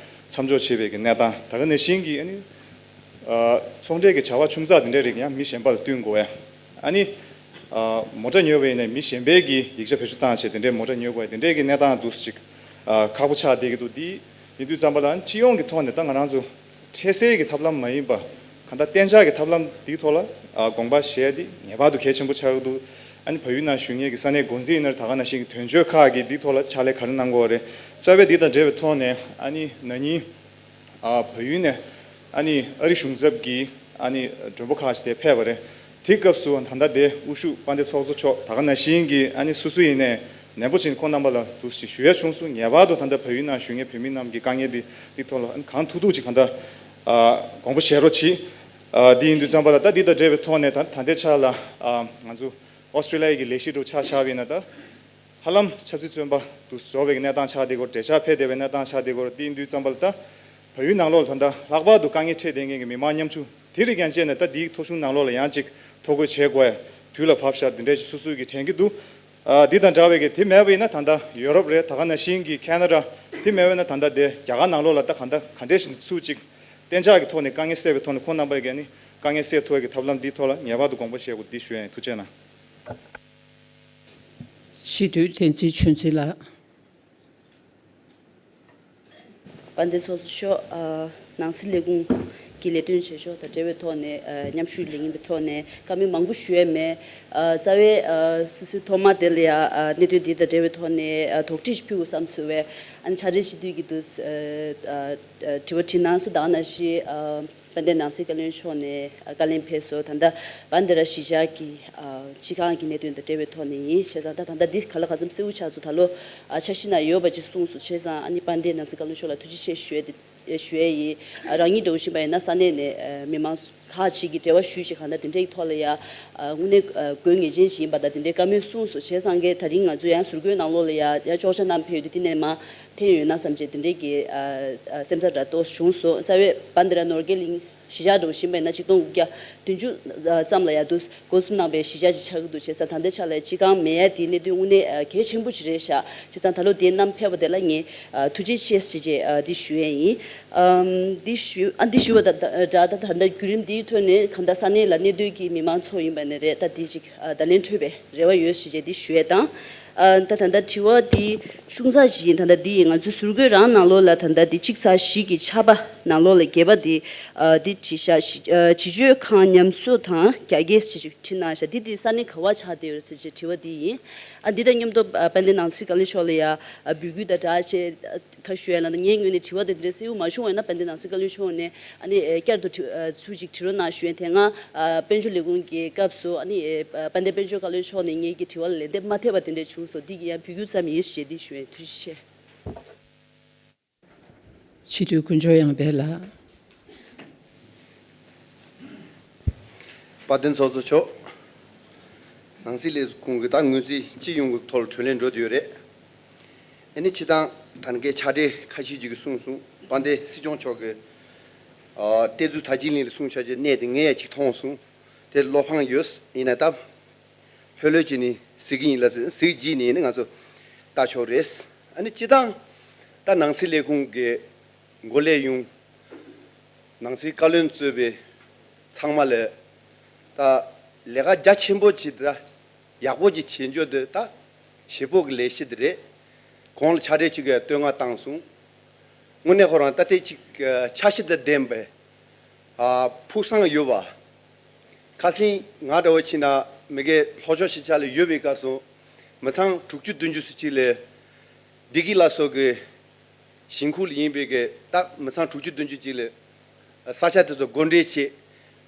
མཚམས་འཇོག་བྱས་པའི་གི་གནས་སྟངས། ད་ག་ནང་བཞིན་གྱི་ཨ་ནི་ཨ་ཚོང་འབྲེལ་གྱི་བྱ་བ་ཆུང་ཙག་དེ་འདྲའི་རིགས་ཡང་མི་གཞན་པ་ལ་བསྟུན་དགོས་ཡ། ཨ་ནི་ཨ་མོ་ཊ་ཉོས་པ་ཡིན་ན་མི་གཞན་པའི་གི་ཡིག་ཆ་བེད་སྤྱོད་བཏང་བྱས་དེ་འདྲའི་མོ་ཊ་ཉོ་དགོས་ཡ་དེ་འདྲའི་གི་གནས་སྟངས་འདུག་ཅིག་ཨ་ཁག་པོ་ཆགས་བསྡད་ཀྱི་འདུག་དེ་ཡིན་དུས་ཙམ་པ་ལ་སྤྱི་ཡོངས་ཀྱི་ཐོག་ནས་ད་ང་རང་ཚོ་འཕྲལ་སེལ་གྱི་ཐབས་ལམ་མ་ཡིན་པ། གང་ལྟར་གཏན་འཇགས་ཀྱི་ཐབས་ལམ་འདིའི་ཐོག་ལ་ཨ་དགོངས་པ་བཞེས་ཡ་འདི་ངེས་པར་དུ་གལ་ཆེན་པོ་ཆགས་ཀྱི་འདུག་ཨ་ནི་བལ་ཡུལ་ནང་བཞུགས་མཁན་གྱི་ས་གནས་འགོ་འཛིན་ཡིན་ན་རེད། ད་ག་ནང་བཞིན་གྱི་དོན་གཅོད་ཁག་གིས་འདིའི་ཐོག་ལ་ཕྱག་ལས་ག་རེ་གནང་དགོས་རེད། རྩ་བའི་འདི་དང་འབྲེལ་བའི་ཐོག་ནས་ཨ་ནི་ན་ནིང་ཨ་བལ་ཡུལ་ནས་ཨ་ནི་ཨ་རི་གཞུང་ཚབ་ཀྱི་ཨ་ནི་མགྲོན་པོ་ཁག་ཅིག་དེ་ཕེབས་པ་རེད། དེའི་སྐབས་སུ་ད་ལྟ་དེ་དབུ་བཞུགས་དཔལ་ལྡན་ཚོགས་གཙོ་མཆོག་ད་ག་ནང་བཞིན་གྱི་ཨ་ནི་སོ་སོ་ཡིན་ནའི་ནན་པོ་བྱས་ནས་ཁོང་རྣམ་པ་ལ་འདུག་ཅིག་ཞུ་ཡ་བྱུང་སོང་། ངེས་པར་དུ་ད་ལྟ་བལ་ཡུལ་ནང་བཞུགས་མཁན་བོད་མི་རྣམས་ཀྱི་དཀའ་ངལ་འདི་འདི་ཐོག་ལ་ཨ་ནི་གང་ཐུབ་ཐུབ་ཅིག་གང་ལྟར་ཨ་དགོངས་པ་བཞེས་རོགས་གྱིས། ཨ་འདི་ཡིན་དུས་ཙམ་པ་ལ་ད་འདི་དང་འབྲེལ་བའི་ཐོག་ནས་ད་ད་ལྟའི་ཆ་ལ་ཨ་ང་ཚོ་ཨོ་སི་ཀྲི་ལི་ཡ་གི་ལས་གཞི་འདྲ་བོ་ཆ་བཞག་པ་ཡིན་ན་ད། ཧ་ལམ་ཆབ་སྲིད་བཙོན་པ་དུ་བཟོ་བའི་གནས་སྟངས་ཆགས་བསྡད་ཀྱི་ཡོད་རེད། འབྲེལ་ཆགས་འཕེལ་བསྡད་པའི་གནས་སྟངས་ཆགས་བསྡད་ཀྱི་ཡོད་རེད། དེ་ཡིན་དུས་ཙམ་པ་ལ་ད་བལ་ཡུལ་ནང་ལོགས་ལ་ད་ལྟ་ལྷག་པར་དུ་དཀའ་ངལ་འཕྲད་བསྡད་མཁན་གྱི་མི་མང་ཉམ་ཆུང་དེ་རིགས་ཀྱང་བཅས་ནས་ད་འདིའི་ཐོ་གཞུང་ནང་ལོགས་ལ་ཡང་ཅིག་ཐོ་འགོད་བྱེད་དགོས་ཡ་དུས་ལ་བབ་ཤག་དེ་འདྲས་ཅིག་སོ་སོའི་གི་དྲན་གྱི་འདུག་ཨ་འདི་དང་འདྲ་བའི་གི་དེ་མེད་པ་ཡིན་ན་ད་ལྟ་ཡོ་རོབ་རེད། ད་ག་ནང་བཞིན་གྱི་ཁེ་ན་ཌ། དེ་མེད་པ་ཡིན་ན་ད་ལྟ་དེ་རྒྱ་གར་ནང་ལོགས་ལ་ད་ག་འདྲ་ག་འདྲས་ཞིག་ཚུགས་ཅིག་གཏན་འཇགས་ཀྱི་ཐོག་ནས་དཀའ་ངལ་སེལ་བའི་ཐོག་ནས་ཁོང་རྣམ་པས་ཀྱི་ཨ་ནི་དཀའ་ངལ་སེལ་ཐུབ་ཡ་གི་ཐབས་ལམ་འདིའི་ཐོག་ལ་ངེས་པར་དུ་དགོངས་པ་བཞེས་དགོས་འདི་ཞུ་ཡ་ཡིན། ཐུགས་རྗེ་གནང་། སྤྱི་འཐུས་བསྟན་འཛིན་ཆོས་འཛིན་ལགས། དཔལ་ལྡན་ཚོགས་གཙོ་མཆོག་ཨ་ནང་སྲིད་ལས་ཁུངས་ཀྱི་ལས་དོན་བྱེད་ཕྱོགས་དང་འབྲེལ་བའི་ཐོག་ནས་ཨ་མཉམ་ཞུགས་ལས་ཡིན་པའི་ཐོག་ནས་བཀའ་མོལ་མང་པོ་ཞུ་ཡས་མེད། ཨ་རྩ་བའི་ཨ་སོ་སོའི་ཐོག་མ་དེ་ལ་ཡ་ཨ་གནད་དོན་འདི་དང་འབྲེལ་བའི་ཐོག་ནས་ཨ་དོགས་འདྲི་ཞིག་ཕུལ་དགོས་བསམ་སོང་བས། ཨ་ནི་ཕྱག་སྦྲེལ་སྤྱི་འཐུས་ཀྱི་དུ་ཨ་ཨ་དྲི་བ་དྲིས་གནང་སོང་། ད་ག་ནང་བཞིན་ཨ་དཔལ་ལྡན་ནང་སྲིད་བཀའ་བློན་མཆོག་ནས་ཨ་བཀའ་ལན་ཕེབས་སོང་། ད་ལྟ་བན་དེ་ར་གཞིས་ཆགས་ཀྱི་ཨ་སྤྱི་ཁང་གི་གནད་དོན་དང་འབྲེལ་བའི་ཐོག་ནས་ཡིན། བྱས་ཙང་ད་ད་ལྟ་འདི་ག་ལ་ག་ཙམ་གསལ་བོ་ཆགས་སོང་། ད་ལོ་ཨ་འཆར་གཞི་ནང་ཡོད་པ་ཅིག་གསུངས་སོང་། བྱས་ཙང་ཨ་ནི་དཔལ་ལྡན་ནང་སྲིད་བཀའ་བློན་མཆོག་ལ་ཐུགས་རྗེ་ཆེ་ཞུ་ཡས་དེ་ཞུ་ཡས་ཡིན། ཨ་རང་ཉིད་འདྲ་བོ་ཤེས་པ་ཡིན་ན་ས་གནས་ནས་ཨ་མི་མང་ཁག་ཅིག་གིས་འབྲེལ་བ་ཞུས་ཤིག་གང་ལྟར་དེ་འདྲའི་ཐོག་ལ་ཡ་ཨ་དངོས་གནས་ཨ་དགོས་ངེས་ཅན་ཞིག་ཡིན་པ་དང་དེ་འདྲའི་བཀའ་མོལ་གསུངས་སོང་། བྱས་ཙང་གི་ད་རིང་ང་ཚོ་ཡང་ཟུར་བཀོད་ནང་ལོགས་ལ་ཡ་ཡ་ཅོག་ཆ་གནང་ཕེབས་ཡོད་དུས་དེ་ནས་མ་འཐེན་ཡོད་ན་བསམ་བྱས་དེ་འདྲའི་གི་ཨ་ཨ་སེམས་འཚབ་འདྲ་ཏོག་བྱུང་སོང་། རྩ་བའི་བན་དེ་ར་ནོར་གེ་གླིང་གཞིས་ཆགས་འདྲ་བོ་ཤེས་པ་ཡིན་ན་ཆིག་སྟོང་དགུ་བརྒྱ་བདུན་ཅུ་ཙམ་ལ་ཡ་དུ་འགོ་བཙུགས་གནང་པའི་གཞིས་ཆགས་ཅིག་ཆགས་ཀྱི་འདུག་བྱས་ཙང་ད་ལྟའི་ཆ་ལ་སྤྱི་ཁང་མེད་ཡ་དེའི་གནད་དོན་དངོས་གནས་ཨ་གལ་ཆེན་པོ་ཅིག་རེད་ཤག་བྱས་ཙང་ད་ལོ་དེ་བསྣམས་ཕེབས་པ་དེ་ལ་ངས་ཨ་ཐུགས་རྗེ་ཆེ་ཞེས་བྱས་ཨ་འདི་ཞུ་ཡས་ཡིན། ཨམ་འདི་ཞུ་ཨ་འདི་ཞུ་བ་ད་ད་ད་ད་ད་བརྒྱུད་རིམ་འདིའི་ཐོག་ནས་གང་ལྟར་ས་གནས་ལ་གནས་སྡོད་ཀྱི་མི་མང་ཚོ་ཡིན་པ་ནས་རེད། ད་འདི་ཅིག་ཨ་བརྡ་ལན་འཕྲོད་པའི་རེ་བ་ཡོད་ཞེས་བྱས་འདི་ཞུ་ཡས་དང་། ཨ་ད་ད་ལྟ་དྲི་བ་འདི་ཆུང་ཙག་ཅིག་ཡིན། ད་ལྟ་འདི་ཡིན། ང་ཚོའི་ཟུར་བཀོད་རང་ནང་ལོགས་ལ་ད་ལྟ་འདི་གཅིག་ཚེག་བཞི་གི་ཆ་པ་ནང་ལོགས་ལ་བརྒྱད་པ་འདི་ཨ་འདི་བྲིས་ཤག་བྱི་ཨ་བྱི་སྤྱོད་ཁང་ཉམས་གསོ་དང་རྒྱ་སྐྱེད་ཞེས་ཅིག་བྲིས་གནང་ཤག་འདི་འདི་ས་གནས་ག་བ་ཆགས་བསྡད་ཡོད་ཟེར་བྱས་དྲི་བ་འདི་ཡིན། ཨ་འདི་དང་མཉམ་དུ་ཨ་དཔལ་ལྡན་ནང་སྲིད་བཀའ་བློན་མཆོག་ལ་ཡ་ཨ་འབོད་སྐུལ་དང་སྦྲགས་བྱས་ཨ་ཁ་ཞུ་ཡ་ལ་ངའི་ངོས་ནས་དྲི་བ་དེ་འདྲ་གསལ་པོ་མ་བྱུང་བ་ཡིན་ན་དཔལ་ལྡན་ནང་སྲིད་བཀའ་བློན་མཆོག་ནས་ཨ་ནི་ཨེ་བསྐྱར་དུ་དྲི་ཨ་ཚུར་ཅིག་དྲི་རོགས་གནང་ཞུ་ཡ། དེ་སྔ་ཨ་དཔལ་འབྱོར་ལས་ཁུངས་ཀྱི་སྐབས་སུ་ཨ་ནི་ཨེ་དཔལ་ལྡན་དཔལ་འབྱོར་བཀའ་བློན་མཆོག་ནས་ངེད་ཀྱི་དྲི་བ་ལ་ལན་འདེབས་མ་ཐེབས་པ་དེ་འདྲ་བྱུང་སོང་། འདི་ཡང་འབོད་སྐུལ་ཙམ་ཡིན་ཞེས་འདི་ཞུ་ཡ། ཐུགས་རྗེ་ཆེ། སྤྱི་འཐུས་དཀོན་མཆོག་ཡངས་དཔལ་ལགས། དཔལ་ལྡན་ཚོགས་གཙོ་མཆོག་ནང་སྲིད་ལས་ཁུངས་ཀྱི་ད་ངོས་འཛིན་སྤྱི་ཡོངས་ཀྱི་ཐོག་ལ་གྲོས་ལེན་འགྲོ་བསྡད་ཡོད་རེད། ཨ་ནི་སྤྱི་བཏང་ད་ནི་གའི་ཕྱག་སྦྲེལ་ཁ་ཤས་ཅིག་གིས་གསུངས་སོང་། དཔལ་ལྡན་སྲིད་སྐྱོང་མཆོག་གིས་ཨ་བསྟན་འཛིན་དར་རྒྱས་གླིང་ལ་གསུངས་བཞག་རྒྱུ་གནས་དེ་ངས་ཡང་ཅིག་མཐོང་སོང་། དེ་བློ་ཕངས་ཡོད་ཡིན་ན་ད། ལྷོད་ལྷོད་བྱས་ནས་གཟིགས་ཀྱི་ཡིན་ལ་གཟིགས་བྱས་ནས་ནི་ང་ཚོ་ལྟ་ཆོག་རེད། ཨ་ནི་སྤྱིར་བཏང་ད་ནང་སྲིད་ལས་ཁུངས་ཀྱི་འགོ་ལས་ཡོང་། ནང་སྲིད་བཀའ་བློན་གཙོས་པའི་ཚང་མ་ལ་ད་ལས་ཀ་རྒྱ་ཆེན་པོ་ཅིག་ད་ཡག་པོ་ཅིག་བྱེད་འཇོག་དེ་ད་ཞེ་པོ་གི་ལས་གཞི་དེ་རེད། གོང་ལ་ཕྱག་སྦྲེལ་བྱེད་དགོས་བསྟོད་བསྔགས་བཏང་སོང་། དངོས་གནས་ཁོ་རང་ད་ལྟའི་ཅིག་འཆར་གཞི་དང་ལྡན་པའི་ཕུགས་བསམ་ཡོད་པ། ཁ་སང་ང་འདྲ་བོ་ཕྱིན་ན་མི་སྒེར་ལྷོ་ཕྱོགས་གཞིས་ཆགས་ལ་ཡོད་པའི་སྐབས་སུ་མི་ཚང་དྲུག་ཅུ་བདུན་ཅུ་ཙམ་ཅིག་ལ་བདེ་སྐྱིད་ལ་སོགས་ཀྱི་ཞིང་ཁུལ་ཡིན་པའི་གི་ད་མི་ཚང་དྲུག་ཅུ་བདུན་ཅུ་ཅིག་ལ་ས་ཆ་དེ་ཚོ་སྒོ་འབྱེད་བྱས།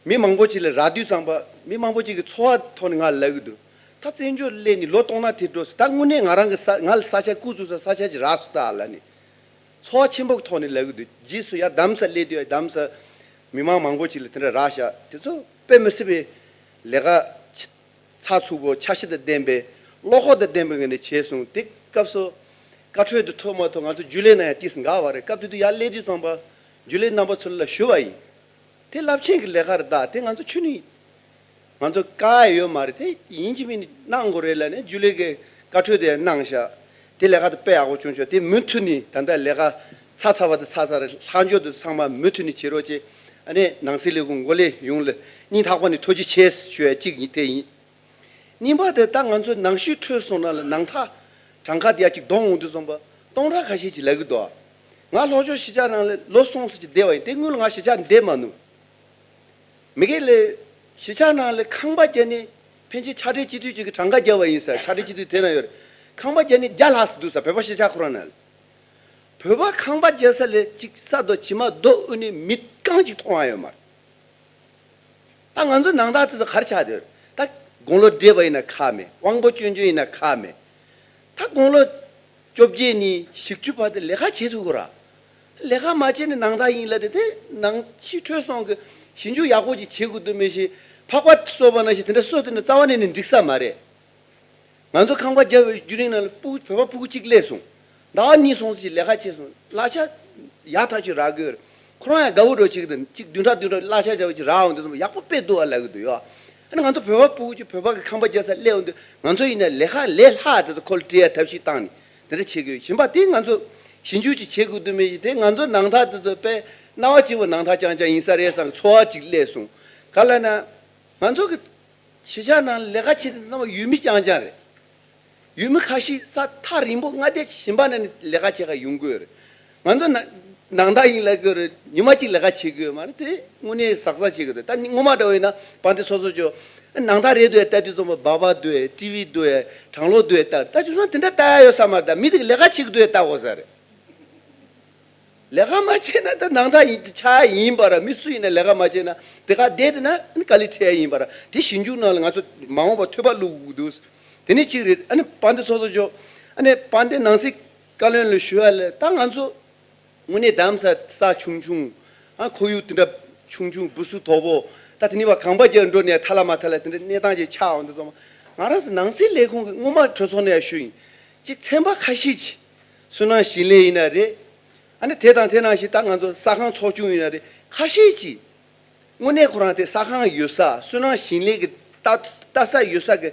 མི་མང་པོ་ཅིག་ལ་རག་དུས་ཙམ་པ་མི་མང་པོ་ཅིག་གི་འཚོ་བ་ཐོག་ནས་ང་ལབ་གི་འདུག་ད་བཙན་བྱོལ་སླེབས་ནས་ལོ་སྟོང་ན་དེ་འགྲོ་སོང་། ད་དངོས་གནས་ང་རང་གི་ས་ང་ལ་ས་ཆ་རྐུ་བཙུགས་ས་ས་ཆ་ཅིག་རག་སོང་ད་ལབ་ནས་འཚོ་བ་ཆེན་པོ་གི་ཐོག་ནས་ལབ་གི་འདུག་རྗེས་སུ་ཡ་གདམ་ས་སླེབས་དུས་ཡ་གདམ་ས་མི་མང་མང་པོ་ཅིག་ལ་དེ་འདྲ་རག་ཤག་དེ་ཚོ་དཔེ་མི་སྲིད་པའི་ལས་ཀ་ཚགས་ཚུད་པོ་འཆར་གཞི་དང་ལྡན་པའི་བློ་ཁོག་དང་ལྡན་པའི་ངང་ནས་བྱས་སོང་། དེ་སྐབས་སུ་བཀའ་འཁྲོལ་དེ་ཐོབ་མ་ཐོབ་ང་ཚོ་རྒྱུན་ལས་ནང་ཡང་ཏིས་འགག་པ་རེད། སྐབས་དེ་དུས་ཡར་སླེབས་དུས་ཙམ་པ་རྒྱུན་ལས་རྣམ་པ་ཚོ་ལ་ཞུ་བ་ཡིན། དེ་རླབས་ཆེན་གྱི་ལས་ཀ་རེད། ད་དེ་ང་ཚོ་ཁྱོན་ནས་ང་ཚོ་བཀག་ཡ་ཡོད་མ་རེད། དེ་ཡིན་གཅིག་མིན་གཅིག་གནང་དགོས་རེད་ལབ་ནས་རྒྱུན་ལས་ཀྱི་བཀའ་འཁྲོལ་དེ་གནང་ཤག་དེ་ལས་ཀ་དེ་དཔེ་ཡག་པོ་བྱུང་ཤག་དེ་མུ་མཐུད་ནས་ད་ལྟ་ལས་ཀ་ཚ་ཚ་བ་དེ་ཚ་ཚ་རེད། ལྷག་འཇོག་དེ་ཚང་མ་མུ་མཐུད་ནས་བྱེད་རོགས་བྱེད། ཨ་ནི་ནང་སྲིད་ལས་ཁུངས་འགོ་ལས་ཡོངས་ལ་སྙིང་ཐག་པ་ནས་ཐུགས་རྗེ་ཆེ་ཞུ་ཡ་གཅིག་ཡིན་དེ་ཡིན། གཉིས་པ་དེ་ད་ང་ཚོ་ནང་ཆོས་འཕྲོད་སོང་ན་ལ་ནང་ཐག་གྲངས་ཀ་དེ་ཡ་གཅིག་གདོང་འོང་དུས་ཙམ་པ་སྟོང་ཕྲག་ཁ་ཤས་ཅིག་ལབ་གི་འདུག་ང་ལྷོ་ཕྱོགས་གཞིས་ཆགས་ནང་ལ་ལོ་གསུམ་ཙམ་ཅིག་བསྡད་པ་ཡིན། དེ་སྔོན་ལ་ང་གཞིས་ཆགས་བསྡད་མ་ནུས། མི་སྒེར་ལས་གཞིས་ཆགས་ནང་ལ་ཁང་པ་བརྒྱབ་ནས་ཕན་ཆད་ཕྱག་སྦྲེལ་སྤྱི་འཐུས་ཅིག་གི་གྲངས་ཀ་བརྒྱབ་པ་ཡིན་ས། ཕྱག་སྦྲེལ་སྤྱི་འཐུས་དེ་ན་ཡོད་རེད། ཁང་པ་བརྒྱབ་ནས་བརྒྱ་ལྷག་ཙམ་འདུག་ས། བོད་པ་གཞིས་ཆགས་ཁོ་རང་ནང་ལ། བོད་པ་ཁང་པ་རྒྱག་ས་ལས་གཅིག་ས་རྡོ་གྱིས་མ་རྡོ་དབུས་ནས་མི་རྐང་གཅིག་མཐོང་ཡ་ཡོད་མ་རེད། ད་ང་ཚོ་ནང་ཐག་དེ་ཚོ་ག་རེ་ཆགས་བསྡད་ཡོད་རེད། ད་དགུང་ལོ་བགྲེས་པ་ཡིན་ན་ཁག་མེད། དབང་པོ་སྐྱོན་ཅན་ཡིན་ན་ཁག་མེད། ད་དགུང་ལོ་བཅོ་བརྒྱད་ནས་བཞི་བཅུ་བར་དུ་ལས་ཀ་བྱེད་ཐུབ་དགོས་ར། ལས་ཀ་མ་བྱས་ནས་ནང་ཐག་ཡིན་ལབ་དེ་དེ་ནང་ཕྱི་འཕྲོད་སོང་གི་ཞིབ་འཇུག་ཡག་པོ་ཅིག་བྱེད་དགོས་འདུག་མི་ཤེས། ཕག་པ་གསོ་བ་ནང་བཞིན་དེ་འདྲ་གསོ་དེ་འདྲ་རྩ་བ་ནས་ནས་འགྲིག་ས་མ་རེད། ང་ཚོ་ཁང་པ་རྒྱབ་པའི་བརྒྱུད་རིམ་ནང་ལ་སྤུ་བོད་པ་སྤུ་གུ་གཅིག་སླེབས་སོང་། ཟླ་བ་གཉིས་གསུམ་ཙམ་ཅིག་ལས་ཀ་བྱས་སོང་། གླ་ཆ་ཡག་ཐག་ཆོད་རག་གི་ཡོད་རེད། ཁོ་རང་ཡང་དགའ་བོ་འགྲོ་གཅིག་དང་གཅིག་བདུན་ཕྲག་བདུན་ཕྲག་གླ་ཆ་བྱ་བ་ཅིག་རག་འོང་དུས་ཙམ་པ་ཡག་པོ་དཔེ་འདུག་ཨ་ལབ་གི་འདུག་ཡོ། ཨ་ནི་ང་ཚོ་བོད་པ་སྤུ་གུ་ཅིག་བོད་པ་གི་ཁང་པ་རྒྱབ་ས་སླེབས་འོང་དུས་ང་ཚོ་ཡིན་ན་ལས་ཀ་ལས་སླ་དེ་ཚོ་ཁོ་ལ་སྤྲད་ཡ་ཐབས་ཤེས་བཏང་ནས་དེ་འདྲ་བྱེད་ཀྱི་ཡོད། གཞན་པ་དེ་ང་ཚོ་ཞིབ་འཇུག་ཅིག་བྱེད་དགོས་འདུག་མི་ཞིག་དེ་ང་ཚོ་ནང་ཐག་དེ་ཚོ་དཔེ་སྣང་བ་སྐྱིད་པོ་ནང་ཐག་རྐྱང་རྐྱང་ཡིན་ས་རེད་བསམ་གི་ཚོར་བ་ཅིག་སླེབས་སོང་། ག་ལབ་ན་ང་ཚོ་གི་གཞིས་ཆགས་ནང་ལས་ཀ་བྱེད་དེ་ཚང་མ་ཡུལ་མི་རྐྱང་རྐྱང་རེད། ཡུལ་མི་ཁ་ཤས་ས་ཐག་རིང་པོ་མངའ་སྡེ་གཞན་པ་ནས་ལས་ཀ་བྱེད་ག་ཡོང་གི་ཡོད་རེད། ང་ཚོ་ན་ནང་བདག་ཡིན་ལབ་གི་ཡོད་རེད། ཉི་མ་གཅིག་ལས་ཀ་བྱེད་གི་ཡོད་མ་རེད། དེ་དངོས་གནས་གཟབ་གཟབ་བྱེད་གི་འདུག་ད་སྔོན་མ་འདྲ་བོ་ཡིན་ན་དཔལ་ལྡན་ཚོགས་གཙོ་མཆོག་ནང་བདག་རེད་འདུག་ཡ་ལྟ་དུས་ཙམ་པ་སྦག་སྦག་འདུག་ཡ་ཊི་ཝི་འདུག་ཡ་གྲང་གློག་འདུག་ཡ་ལྟ། ད་དེ་ཚོ་དེ་འདྲ་ལྟ་ཡ་ཡོད་ས་མ་རེད། ད་མི་དེ་གི་ལས་ཀ་བྱེད་གི་འདུག་ཡ་ལྟ་དགོས་ས་རེད། ལས་ཀ་མ་བྱས་ན་ད་ནང་ཐག་ཡིན་ཆགས་ཡིན་པ་ར། མི་སུ་ཡིན་ན་ལས་ཀ་མ་བྱས་ན་དེ་ག་བསྡད་དེ་ན་དཀའ་ལས་འཕྲད་ཡ་ཡིན་པ་ར། དེ་ཞིབ་འཇུག་ནང་ལ་ང་ཚོ་མ་འོངས་པ་ཐོད་པ་བླུག་དགོས་འདུག་དེ་ནས་གཅིག་རེད། ཨ་ནི་དཔལ་ལྡན་ཚོགས་གཙོ་མཆོག་ཨ་ནི་དཔལ་ལྡན་ནང་སྲིད་བཀའ་བློན་ལ་ཞུ་ཡ་ལ་ད་ང་ཚོ་དངོས་གནས་གདམ་ས་ས་ཆུང་ཆུང་ཨ་ཁོར་ཡུག་དེ་འདྲ་ཆུང་ཆུང་བུ་སུ་དོག་པོ་ད་དེ་ནི་བ་ཁང་པ་རྒྱབ་འགྲོ་ནས་ཐ་ལ་མ་ཐ་ལ་དེ་འདྲ་གནས་སྟངས་ཅིག་ཆགས་འོང་དུས་ཙམ་པ་ང་རང་ཚོ་ནང་སྲིད་ལས་ཁུངས་ཀྱི་སྔོན་མ་གྲོས་ཚོགས་ནས་ཡ་ཞུས་ཡིན། གཅིག་ཚན་པ་ཁ་ཤས་ཀྱིས་སུན་སྣང་ཞིང་ལས་ཡིན་ན་རེད། ཨ་ནི་དེ་དང་དེ་ནང་བཞིན་ད་ང་ཚོ་ས་ཁང་ཚོགས་ཆུང་ཡིན་ན་རེད། ཁ་ཤས་ཀྱིས་དངོས་གནས་ཁོ་རང་དེ་ས་ཁང་ཡོད་ས་སུན་སྣང་ཞིང་ལས་ཀྱི་ལྟ་ལྟ་ས་ཡོད་ས་གི་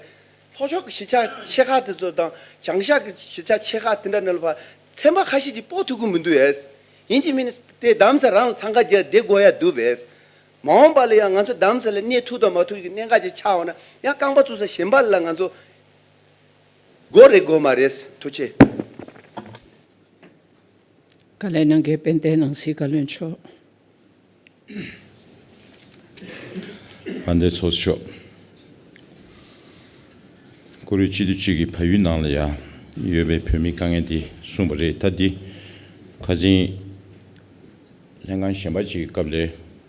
ལྷོ་ཕྱོགས་ཀྱི་གཞིས་ཆགས་ཆེ་ཁག་དེ་ཚོ་དང་བྱང་ཤར་གྱི་གཞིས་ཆགས་ཆེ་ཁག་དེ་འདྲ་ནང་ལ་ཕར་ཚན་པ་ཁ་ཤས་ཀྱིས་སྤོ་ཐུབ་ཀྱི་མི་འདུག་ཨེ། ཡིན་གཅིག་མིན་གཅིག་དེ་གདམ་ས་རང་ལ་འཚང་ཁ་རྒྱག་བསྡད་དགོས་ཡ་འདུག་པས། མ་འོངས་པ་ལ་ཡང་ང་ཚོ་གདམ་ས་ལ་གནས་ཐུབ་དང་མ་ཐུབ་ཀྱི་གནད་འགག་ཅིག་ཆགས་འོང་ན་ཡང་རྐང་པ་བཙུགས་ས་གཞན་པ་ལ་ང་ཚོ་དགོས་རེད་དགོས་མ་རེད། ཐུགས་རྗེ་ཆེ། བཀའ་ལན་གནང་མཁན་དཔལ་ལྡན་ནང་སྲིད་བཀའ་བློན་མཆོག་དཔལ་ལྡན་ཚོགས་གཙོ་མཆོག་བཀུར་འོས་སྤྱི་འཐུས་གཅིག་གིས་བལ་ཡུལ་ནང་ལ་ཡ་ཡོད་པའི་བོད་མིའི་དཀའ་ངལ་འདི་གསུངས་པ་རེད། ད་འདི་ཁ་སང་ལྷན་ཁང་གཞན་པ་ཅིག་གི་སྐབས་ལ་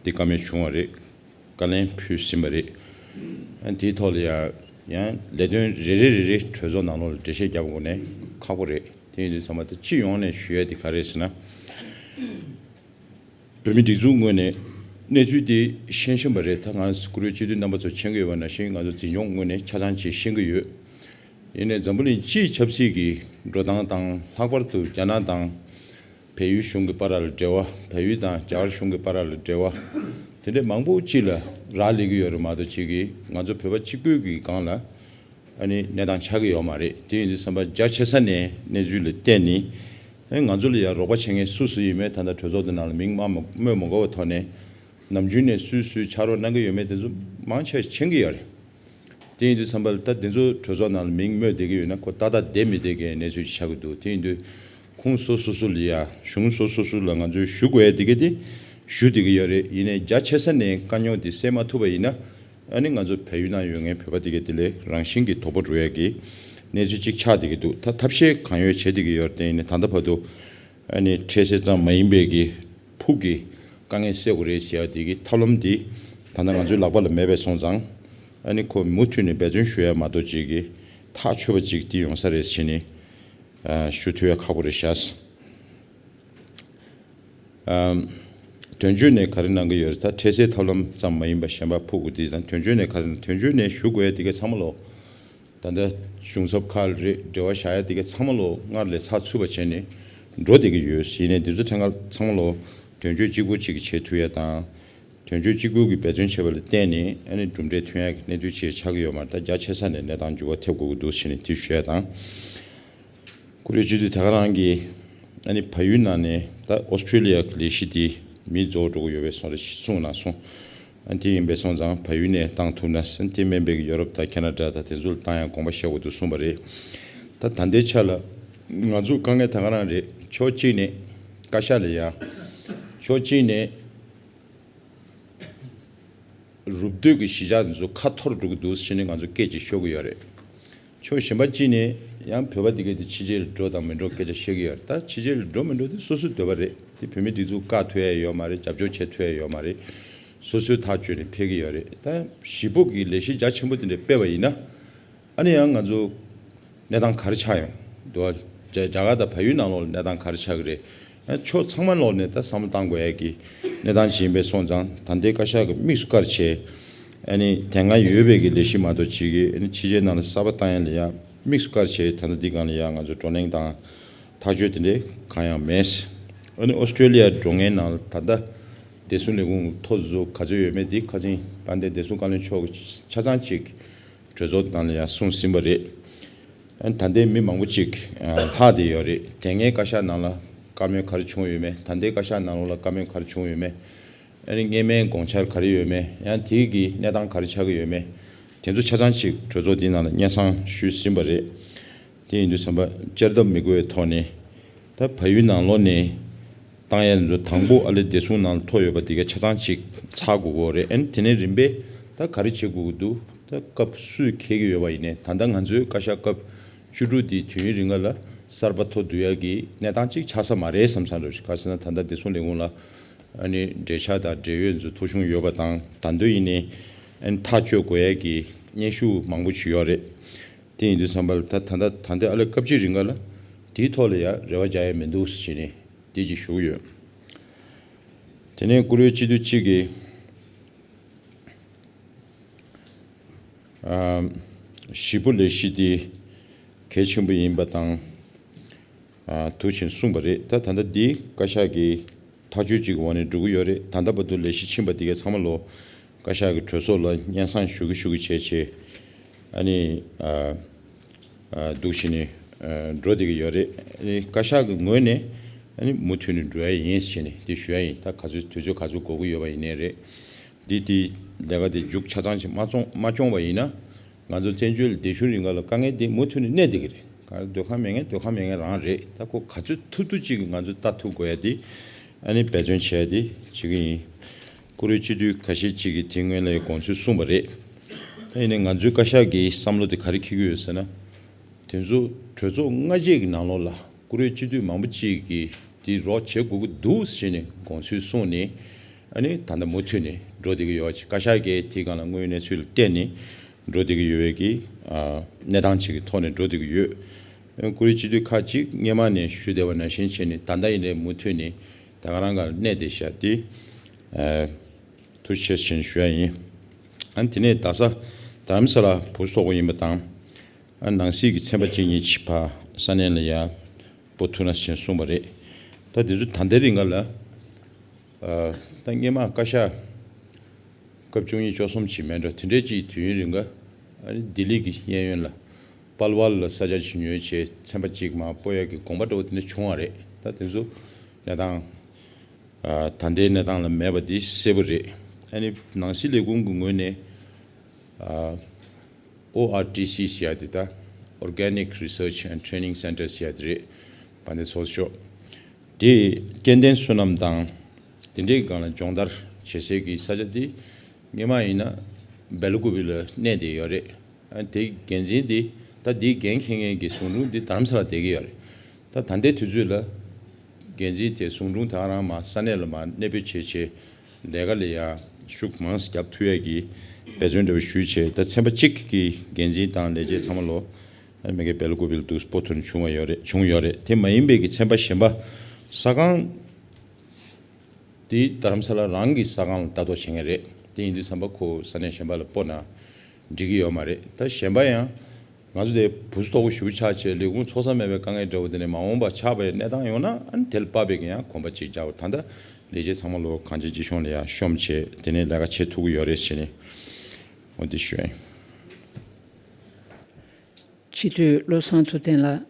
འདི་བཀའ་མོལ་བྱུང་བ་རེད། བཀའ་ལན་ཕུལ་ཟིན་པ་རེད། ཨ་དེའི་ཐོག་ལ་ཡང་ཡང་ལས་དོན་རེ་རེ་རེ་རེ་གྲོས་ཚོགས་ནང་ལོགས་ལ་འགྲེལ་བཤད་རྒྱབ་དགོས་ནས་ཁག་པོ་རེད། དེ་ཡིན་དུས་ཚང་མ་ད་སྤྱི་ཡོངས་ནས་ཞུ་ཡ་དེ་ག་རེད་ཟེར་ན། བོད་མི་སྒྲིག་འཛུགས་ངོས་ནས་གནས་ཚུལ་དེ་ཤེས་བཞིན་པ་རེད། ད་ང་བཀུར་འོས་སྤྱི་འཐུས་རྣམ་པ་ཚོ་མཁྱེན་གྱི་ཡོད་པ་ནང་བཞིན་ང་ཚོ་འཛིན་སྐྱོང་ངོས་ནས་ཆ་ཚང་ཅིག་ཤེས་ཀྱི་ཡོད། ཡིན་ནའི་འཛམ་བུ་གླིང་སྤྱིའི་ཆབ་སྲིད་ཀྱི་འགྲོ་སྟངས་དང་ལྷག་པར་དུ་རྒྱ་ནག་དང་བལ་ཡུལ་གཞུང་གི་བར་ལ་འབྲེལ་བ། བལ་ཡུལ་དང་རྒྱ་གར་གཞུང་གི་བར་ལ་འབྲེལ་བ་དེ་འདྲའི་མང་པོ་ཅིག་ལ་རག་ལས་ཀྱི་ཡོད་རེད་མ་གཏོགས་ཅིག་གིས་ང་ཚོ་བོད་པ་གཅིག་པུའི་གི་སྒང་ལ་ ཨ་ནི་གནས་སྟངས་ཆགས་ཀྱི་ཡོད་མ་རེད། དེ་ཡིན་དུས་ཙམ་པ་རྒྱ་ཆེ་ས་ནས་གནས་ཚུལ་ལ་བརྟེན་ནས་ཨ་ནི་ང་ཚོ་ལ་ཡང་རོགས་པ་བྱེད་མཁན་སུ་སུ་ཡིན་མིན་ད་ལྟ་གྲོས་ཚོགས་དེ་ནང་ལ་མིང་མ་སྨོས་མ་དགོས་པའི་ཐོག་ནས་ནམ་རྒྱུན་ནས་སུས་སུའི་ཕྱག་རོགས་གནང་གི་ཡོད་མེད་དེ་ཚོ་མང་ཆེ་བ་མཁྱེན་གྱི་ཡོད་རེད། དེ་ཡིན་དུས་ཙམ་པ་ལ་ད་དེ་ཚོ་གྲོས་ཚོགས་ནང་ལ་མིང་སྨོས་བསྡད་ཀྱི་ཡོད་ན་ཁོ་ཏག་ཏག་བསྡད་མི་བསྡད་ཀྱི་གནས་ཚུལ་ཞིག་ཆགས་ཀྱི་འདུག་དེ་ཡིན་དུས་ཁོང་སོ་སོ་སོ་ལ་ཡ་གཞུང་སོ་སོ་སོ་ལ་ང་ཚོས་ཞུ་དགོས་ཡ་དེ་ག་དེ་ཞུ་བསྡད་ཀྱི་ཡོད་རེད། ཡིན་ནའི་རྒྱ་ཆེ་ས་ནས་དཀའ་རྙོག་དེ་སེལ་མ་ཐུབ་པ་ཡིན་ན་ཨ་ནི་ང་ཚོ་བལ་ཡུལ་ནང་ཡོད་མཁན་བོད་པ་དེ་ག་དེ་ལས་རང་བཞིན་གྱིས་དོག་པོ་འགྲོ་ཡ་གི་གནས་ཚུལ་ཅིག་ཆགས་བསྡད་ཀྱི་འདུག་ད་ཐབས་ཤེས་གང་ཡོད་བྱེད་བསྡད་ཀྱི་ཡོད་རེད། དེ་ཡིན་ནའི་ད་ལྟ་བར་དུ་ཨ་ནི་འཕྲལ་སེལ་ཙམ་མ་ཡིན་པའི་གི་ཕུགས་ཀྱི་དཀའ་ངལ་སེལ་དགོས་རེད་ཟེར་བ་དེ་གི་ཐབས་ལམ་འདི་ད་ལྟ་ང་ཚོའི་ལག་པ་ལ་མེད་པས་སོང་ཙང་ཨ་ནི་ཁོ་མུ་མཐུད་ནས་འབད་བརྩོན་ཞུ་ཡ་མ་གཏོགས་ཅིག་གི་ཐག་ཆོད་པ་ཅིག་འདི་ཡོང་ས་རེད་ཟེར་ནས་ཨ་ཞུ་ཐུབ་ཡ་ཁག་པོ་རེད་ཤག་ཨམ། དོན་བརྗོད་ནས་ག་རེ་གནང་གི་ཡོད་རེད། ད་འཕྲལ་སེལ་ཐབས་ལམ་ཙམ་མ་ཡིན་པ་གཞན་པ་ཕུགས་ཀྱི་འདི་དང་དོན་བརྗོད་ནས་ག་རེ་གནང་དོན་བརྗོད་ནས་ཞུ་དགོས་ཡ་འདི་ག་ཚང་མ་ལོ། ད་ལྟ་གཞུང་ཚབ་ཁག་རེད། འབྲེལ་བ་བཞག་ཡ་དེ་ག་ཚང་མ་ལོ་སྔར་ལས་ཚགས་ཚུད་པ་བྱས་ནས་འགྲོ་བསྡད་ཀྱི་ཡོད། ཡིན་ནའི་འདི་ཚོ་ཐད་ཀར་ཚང་མ་ལོ་དོན་གཅོད་གཅིག་པོ་གཅིག་གིས་བྱེད་ཐུབ་ཡ་དང་། དོན་གཅོད་གཅིག་པུ་གིས་འབད་བརྩོན་བྱས་པ་ལ་བརྟེན་ནས་ཨ་ནི་གྲུབ་འབྲས་ཐོན་ཡ་གི་གནད་དོན་ཅིག་ཆགས་ཀྱི་ཡོད་མ་རེད། ད་རྒྱ་ཆེ་ས་ནས་གནས་སྟངས་འགྱུར་བ་ཐེབས་དགོས་ཀྱི་འདུག་ཟེར་ནས་དེ་ཞུ་ཡ་དང་། ཀུ་རེ་སྤྱི་འཐུས་ད་ག་རང་གིས་ཨ་ནི་བལ་ཡུལ་ནང་ནས་ད་ཨོ་སི་ཀྲི་ལི་ཡ་གི་ལས་གཞི་དེ་མི་རྫོགས་འགྲོ་གི་ཡོད་པའི་སོང་རེ་གསུངས་གནང་སོང་། ཨ་དེ་ཡིན་པའི་སོང་ཙང་བལ་ཡུལ་ནས་བཏང་ཐུབ་ན་ཟེར། དེ་མིན་པའི་ཡོ་རོབ་དང་ཁེ་ན་ཌ་དང་དེ་ཚོ་ལ་བཏང་ཡང་དགོངས་པ་བཞེས་དགོས་འདུག་གསུངས་པ་རེད། ད་ད་ལྟའི་ཆ་ལ་ང་ཚོ་དཀའ་ངལ་ད་ག་རང་རེད། ཕྱོགས་གཅིག་ནས་བཀའ་ཤག་ལ་ཡ། ཕྱོགས་གཅིག་ནས་རུབ་སྡོད་ཀྱི་གཞིས་ཆགས་འདི་ཚོ་ཁ་འཐོར་འགྲོ་གི་འདུག་ཟེར་ནས་ང་ཚོ་སྐད་ཅིག་ཤོད་ཀྱི་ཡོད་རེད། ཕྱོགས་གཞན་པ་གཅིག་ནས་ཡང་བོད་པ་འདི་གས་དེ་ཕྱི་རྒྱལ་ལ་འགྲོ་དང་མི་འགྲོ་སྐད་ཆ་བཤད་ཀྱི་ཡོད་རེད། ད་ཕྱི་རྒྱལ་ལ་འགྲོ་མི་འགྲོ་དེ་སོ་སོའི་འདོད་པ་རེད། དེ་བོད་མི་སྒྲིག་འཛུགས་བཀག་ཐུབ་ཡ་ཡོད་མ་རེད། རྒྱབ་སྐྱོར་བྱེད་ཐུབ་ཡ་ཡོད་མ་རེད། སོ་སོའི་ཐག་གཅོད་ནས་ཕེབས་ཀྱི་ཡོད་རེད། ད་གཞིས་སྤོ་གི་ལས་གཞི་རྒྱ་ཆེན་པོ་དེ་འདྲ་སྤེལ་བ་ཡིན་ན། ཨ་ནི་ཡང་ང་ཚོ་གནས་སྟངས་ག་རེ་ཆགས་ཡོང་འདུག་བ། རྒྱ་རྒྱ་གར་དང་བལ་ཡུལ་ནང་ལོགས་ལ་གནས་སྟངས་ག་རེ་ཆགས་ཀྱི་རེད། ཨ་ཕྱོགས་ཚང་མ་ལོགས་ནས་ད་བསམ་བློ་བཏང་དགོས་ཡ་གི་གནས་སྟངས་ཤིག་ཡིན་པས་སོང་ཙང་ད་ལྟའི་བཀའ་ཤག་གི་དམིགས་སུ་བཀར་བྱས། ཨ་ནི་དེ་སྔ་ཡོད་པའི་གི་ལས་གཞི་མ་གཏོགས་ཅིག་གི་ཨ་ནི་ཕྱི་རྒྱལ་ནང་ལ་གསར་པ་བཏང་ཡ་ལ་ཡ་དམིགས་སུ་བཀར་བྱས་ད་ལྟ་འདི་སྒང་ལ་ཡ་ང་ཚོ་བགྲོ་གླེང་དང་ཐག་གཅོད་དེ་འདྲའི་གང་ཡང་མེད། ཨ་ནི་ཨོ་སི་ཀྲི་ལི་ཡ་འགྲོ་མཁན་ནང་ལ་ད་ལྟ་བདེ་སྲུང་ལས་ཁུངས་ཐོ་བཟོ་ག་ཚོད་ཡོད་མེད་དེ་ཁ་སང་དཔལ་ལྡན་བདེ་སྲུང་བཀའ་བློན་མཆོག་གིས་ཆ་ཚང་ཅིག་གྲོས་ཚོགས་ནང་ལ་ཡང་གསུངས་ཟིན་པ་རེད། ཨ་ནི་ད་ལྟའི་མི་མང་པོ་ཅིག་ཨ་ལྷག་བསྡད་ཡོད་རེད། དེ་སྔའི་བཀའ་ཤག་ནང་ལ་བཀའ་མོལ་ག་རེ་བྱུང་ཡོད་མེད། ད་ལྟའི་བཀའ་ཤག་ནང་ལོགས་ལ་བཀའ་མོལ་ག་རེ་བྱུང་ཡོད་མེད། ཨ་ནི་སྔས་མའི་དགོངས་འཆར་ག་རེ་ཡོད་མེད། ཡང་དེའི་གི་གནས་སྟངས་ག་རེ་ཆགས་ཀྱི་ཡོད་མེད། དེ་ཚོ་ཆ་ཚང་ཅིག་གྲོས་ཚོགས་འདིའི་ནང་ལ་སྙན་སེང་ཞུས་ཟིན་པ་རེད། དེ་ཡིན་དུས་ཙམ་པ་བསྐྱར་ལྡབ་མི་དགོས་པའི་ཐོག་ནས་ད་བལ་ཡུལ་ནང་ལོགས་ནས་བཏང་ཡས་ཚོ་དང་པོ་ཨ་ལེ་བདེ་སྲུང་ནང་ལ་ཐོ་ཡོད་པ་དེ་ག་ཆ་ཚང་ཅིག་ཚར་དགོས་ཀྱི་རེད། ཨ་ནི་དེ་ནས་རིམ་པས་ད་ག་རེ་བྱེད་དགོས་ཀྱི་འདུག་ད་སྐབས་སུས་འཁེལ་གྱི་ཡོད་པ་ཡིན་ནའི་ད་ལྟ་ང་ཚོའི་བཀའ་ཤག་སྐབས་བཅུ་དྲུག་དེའི་དུས་ཡུན་རིང་ག་ལ་གསར་པ་ཐོ་བསྡུ་ཡ་གི་གནས་སྟངས་ཅིག་ཆགས་ས་མ་རེད་བསམ་བསམ་འདྲ་ཞིག་ག་རེ་ཟེར་ན་ད་ལྟ་བདེ་སྲུང་ལས་ཁུངས་ལ་ཨ་ནི་འབྲེལ་ཆགས་དང་འབྲེལ་ཡོད་ཚོ་ཐོ་གཞུང་ཡོད་པ་དང་ད་དུང་ཡིན་ནའི་ཨ་ནི་ཐག་གཅོད་དགོས་ཡ་གི་སྙན་ཞུ་མང་པོ་ཅིག་ཡོད་རེད། དེ་ཡིན་དུས་ཙམ་པ་ལ་ད་ད་ལྟ་ད་ལྟའི་ཨ་ལེ་སྐབས་གཅིག་རིང་ག་ལ་དེའི་ཐོག་ལ་ཡ་རེ་བ་རྒྱག་ཡ་མི་འདུག་ཟེར་ནས་དེ་ཅིག་ཞུ་གི་ཡོད། དེ་ནས་བཀུར་འོས་སྤྱི་འཐུས་གཅིག་གིས་ཨ་གཞིས་སྤོ་ལས་གཞི་དེ་གལ་ཆེན་པོ་ཡིན་པ་དང་། ཨ་འདུག་ཕྱིན་གསུངས་པ་རེད། ད་ད་ལྟ་འདི་བཀའ་ཤག་གི་ཐག་གཅོད་ཅིག་གི་འོག་ནས་འགྲོ་གི་ཡོད་རེད། ད་ལྟ་བར་དུ་ལས་གཞི་ཕྱིན་པ་འདི་ག་ཚང་མ་ལོ་བཀའ་ཤག་གི་གྲོས་ཚོགས་ལ་སྙན་སེང་ཞུ་གི་ཞུ་གི་བྱས་བྱས་ཨ་ནི་ཨ་ཨ་འདུག་ཕྱིན་ནས་ཨ་འགྲོ་བསྡད་ཀྱི་ཡོད་རེད། ཨ་ནི་བཀའ་ཤག་གི་ངོས་ནས་ཨ་ནི་མུ་མཐུད་ནས་འགྲོ་ཡ་ཡིན་ཟེར་ནས་དེ་ཞུ་ཡ་ཡིན། ད་ག་ཚོད་དུས་ཚོད་ག་ཚོད་འགོར་གི་ཡོད་པ་ཡིན་ནའི་རེད། འདི་དེ་ལས་ཀ་དེ་མཇུག་ཆ་ཚང་ཞིག་མ་བཙོང་མ་སྐྱོང་བ་ཡིན་ན། ང་ཚོ་བཙན་བྱོལ་བདེ་སྲུང་རིང་ལུགས་ལ་དཀའ་ངལ་འདི་མུ་མཐུད་ནས་གནས་བསྡད་ཀྱི་རེད། ག་རེ་སྡོད་ཁང་མེད་མཁན་སྡོད་ཁང་མེད་མཁན་རང་རེད། ད་ཁོ་ག་ཚོད་ཐུབ་ཐུབ་ཅིག་གིས་ང་ཚོས་ལྟ་ཐུབ་དགོས་ཡ་འདི་ཨ་ནི་འབད་བརྩོན་བྱས་ཏེ་བྱེད་ཀྱི་ཡིན། བཀུར་འོས་སྤྱི་འཐུས་ཁ་ཤས་ཅིག་གིས་དེ་སྔོན་ལ་ཡང་དགོངས་ཚུལ་གསུངས་པ་རེད། ད་ཡིན་ནའི་ང་ཚོའི་བཀའ་ཤག་གི་བསམ་བློ་དེ་ག་རེ་འཁྱེར་གྱི་ཡོད་ཟེར་ན། དེ་ཚོ་གྲོས་ཚོགས་སྔ་རྗེས་ཀྱི་ནང་ལོགས་ལ་བཀུར་འོས་སྤྱི་འཐུས་མང་པོ་ཅིག་གིས་དེ་རོགས་བྱེད་དགོས་ཀྱི་འདུག་ཟེར་ནས་དགོངས་ཚུལ་གསུངས་ནས་ཨ་ནི་ད་ལྟ་མུ་མཐུད་ནས་འགྲོ་བསྡད་ཀྱི་ཡོད་ཅིག་བཀའ་ཤག་གིས་དེའི་སྒང་ལ་དངོས་ཡོད་གནས་ཚུལ་ལ་བལྟས་ནས་འགྲོ་བསྡད་ཀྱི་ཡོད་པའི་གི་ཨ་གནས་སྟངས་ཅིག་གི་ཐོག་ནས་འགྲོ་བསྡད་ཀྱི་ཡོད། བཀུར་འོས་སྤྱི་འཐུས་ཁག་ཅིག་སྔོན་མ་ནས་ཞུ་བསྡད་པ་ནང་བཞིན་བྱས་ནས་ད་ལྟ་ཡིན་ནའི་མུ་མཐུད་ནས་ད་ག་རང་སྒང་ལ་གནས་བསྡད་བཞག་དེ་ཨ་ཐུགས་རྗེ་ཆེ་ཞུ་ཡ་ཡིན། ཨ་ནི་དེ་ནས་རྡ་ས་རྡ་རམ་ས་ལ་བུ་སོག་པོ་ཡིན་པ་དང་། ཨ་ནང་སྲིད་ཀྱི་ཚན་པ་གཅིག་གཉིས་ཅིག་ཕར་ས་གནས་ལ་ཡར་སྤོ་ཐུབ་ན་ཞེས་གསུངས་པ་རེད། ད་དེ་ཚོ་ད་ལྟའི་རིང་ག་ལ་ཨ་ད་སྔོན་མ་བཀའ་ཤག་སྐབས་བཅུ་གཉིས་བཅུ་གསུམ་ཅིག་མེད་འགྲོ་དེ་འདྲའི་ཅིག་དུས་ཡུན་རིང་ག་ཨ་ནི་ལྡི་ལི་གི་གཡས་གཡོན་ལ་ པལ་ཝལ་ལ་ས་ཆ་ཅིག་ཉོས་བྱས་ཚན་པ་གཅིག་མར་སྤོ་ཡག་གི་དགོངས་པ་འདྲ་བོ་དེ་འདྲ་བྱུང་བ་རེད། ད་དེ་ཚོ་གནས་སྟངས་ཨ་ད་ལྟའི་གནས་སྟངས་ལ་མེད་པ་དེ་གསལ་པོ་རེད། ཨ་ནི་ནང་སྲིད་ལས་ཁུངས་ཀྱི་ངོས་ནས་ཨ་ཨོ་ཨར་ཊི་སི་ཟེར་ཡག་དེ་ད་Organic Research and Training Center ཟེར་ཡག་དེ་རེད། དཔལ་ལྡན་ཚོགས་གཙོ་མཆོག་དེ་སྐྱེ་ལྡན་སོ་ནམ་དང་དེ་འདྲའི་སྒང་ལ་སྦྱོང་བརྡར་བྱེད་སའི་གི་ས་ཆ་དེ་སྔོན་མ་ཡིན་ན་སྦེལ་ཀོབ་ལ་གནས་བསྡད་ཡོད་རེད། ཨ་དེ་འགན་འཛིན་དེ་ད་དེའི་འགན་འཁྱེར་མཁན་གྱི་ཟུང་དྲུང་དེ་རྡ་རམ་ས་ལ་བསྡད་ཀྱི་ཡོད་རེད། ད་ད་ལྟའི་དུས་ཚོད་ལ་འགན་འཛིན་དེ་ཟུང་དྲུང་དེ་ག་རང་མར་ས་གནས་ལ་མར་གནས་སྤོས་བྱས་བྱས་ལས་ཀ་ལ་ཡ་ཤུགས་མང་ཙམ་རྒྱབ་ཐུབ་ཡག་གི་འབད་བརྩོན་འདྲ་བོ་ཞུས་བྱས། ད་ཚན་པ་གཅིག་གི་འགན་འཛིན་དང་ལས་བྱེད་ཚང་མ་ལོ་ཨ་མ་གི་སྦེལ་ཀོབ་ལ་འདུག་སྤོ་ཐུབ་བྱུང་བ་ཡོད་རེད། བྱུང་ཡོད་རེད། དེ་མ་ཡིན་པའི་གི་ཚན་པ་གཞན་པ་ས་ཁང་དེ་རྡ་རམ་ས་ལ་རང་གི་ས་ཁང་ལ་ལྟ་རྟོག་བྱེད་མཁན་རེད། དེ་ཡིན་དུས་ཙམ་པ་ཁོ་ས་གནས་གཞན་པ་ལ་སྤོ་ན་འགྲིག་གི་ཡོད་མ་རེད། ད་གཞན་པ་ཡང་ང་ཚོ་དེ་བུ་སུ་དོག་པོ་ཞུ་ཆགས་བྱས་ལས་ཁུངས་འཚོགས་ས་མེད་པའི་དཀའ་ངལ་འདྲ་བོ་དེ་ནས་མ་འོངས་པ་ཆགས་པའི་གནས་སྟངས་ཡོང་ན་ཨ་ནི་དེ་ལ་དཔག་པའི་གི་ཡང་གོམ་པ་གཅིག་རྒྱག་པ། ད་ལྟ་ལས་བྱེད་ཚང་མ་ལོ་གང་ཅི་ཅི་གཞུང་ལ་ཡང་ཤོམ་བྱས་དེ་ནས་ལས་ཀ་བྱེད་ཐུབ་ཀྱི་ཡོད་རེད་ཟེར་ནས་འོ་དེ་ཞུ་ཡ་ཡིན། སྤྱི་འཐུས་བློ་བཟང་ཐུབ་བསྟན་ལགས།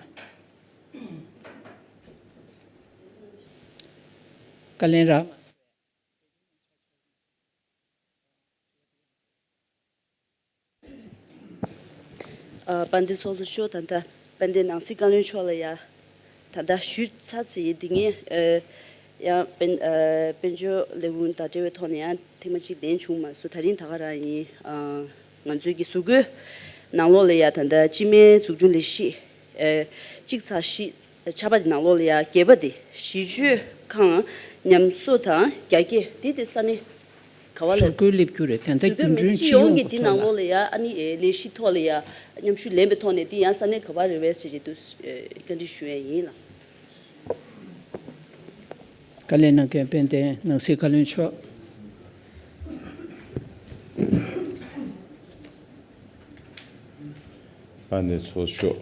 བཀའ་ལན་རག་མ་སོང་བས། ཨ་དཔལ་ལྡན་ཚོགས་གཙོ་མཆོག་ད་ལྟ་དཔལ་ལྡན་ནང་སྲིད་བཀའ་བློན་མཆོག་ལ་ཡ་ད་ལྟ་ཞུས་ཚར་ཚར་ཡིན། དེ་ངས་ཨ་ཡང་དཔལ་ཨ་དཔལ་འབྱོར་ལས་ཁུངས་དང་འབྲེལ་བའི་ཐོག་ནས་ཡང་ཐེངས་མ་གཅིག་ལན་བྱུང་མ་སོང་། ད་རིང་ད་ག་རང་ཡིན། ཨ་ང་ཚོའི་གི་གཟུགས་པོའི་ནང་ལོགས་ལ་ཡ་ད་ལྟ་སྤྱི་སྨན་འཛུགས་སྐྲུན་ལས་གཞི་ཨ་གཅིག་ཚེག་བཞི་ཆར་པ་དེ་ནང་ལོགས་ལ་ཡ་བརྒྱད་པ་དེ་གཞི་བཅོས་ཁང་ཉམས་གསོ་དང་རྒྱ་སྐྱེད་དེ་དེ་ས་གནས་ག་བ་ལ་ཟུར་བཀོལ་སླེབས་རྒྱུ་རེད། ད་ལྟ་ཟུར་བཀོལ་རྒྱུན་མེད་གྲོན་སྤྱི་ཡོངས་ཀྱི་ཆེ་དེ་ཡོང་ནང་ཐོག་ལོགས་ལ་ཡ་ཨ་ནི་ཨེ་ལས་གཞི་ཐོག་ལ་ཡ་མཉམ་ཞུགས་ལེན་པའི་ཐོག་ནས་དེ་ཡང་ས་གནས་ག་བ་རེད་བས་ཟེར་བྱེད་དུ་ཨེ་བཀའ་འདྲི་ཞུ་ཡས་ཡིན་ལགས། བཀའ་ལན་གནང་མཁན་དཔལ་ལྡན་ནང་སྲིད་བཀའ་བློན་མཆོག་ཨ་ནེ་ཚོ་ཤོག་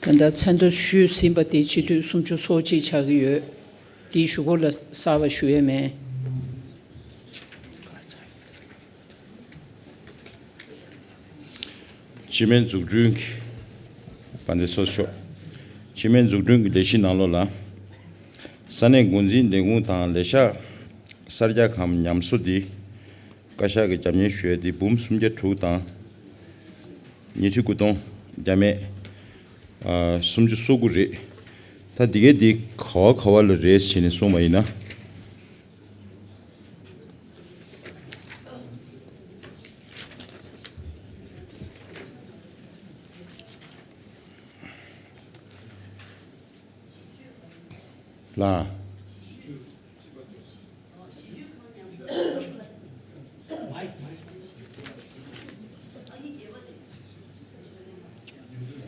ད་ལྟ་མཚན་ཐོ་ཞུས་ཟིན་པ་དེ་སྤྱི་འཐུས་སུམ་ཅུ་སོ་གཅིག་ཆགས་ཀྱི་ཡོད། དེའི་གཞུག་གུ་ལ་གསར་བ་ཞུ་ཡས་མེད། སྤྱི་སྨན་འཛུགས་སྐྲུན་གྱི་བན་དེ་སོ་ཤོག་སྤྱི་སྨན་འཛུགས་སྐྲུན་གྱི་ལས་གཞི་ནང་ལོགས་ལ། ས་གནས་འགོ་འཛིན་ལས་ཁུངས་དང་ལས་ཤག་གསར་རྒྱག་གམ་ཉམས་གསོ་འདི་བཀའ་ཤག་གི་རྒྱབ་གཉེར་ཞུ་ཡས་འདི་འབུམ་སུམ་བརྒྱ་དྲུག་དང་ཉི་ཁྲི་དགུ་སྟོང་བརྒྱ་མེད་ཨ་སུམ་ཅུ་སོ་དགུ་རེད། ད་འདི་གའི་འདི་ག་བ་ག་བ་ལ་རེད་ཟེར་ནས་གསུངས་པ་ཡིན་ན། ལ།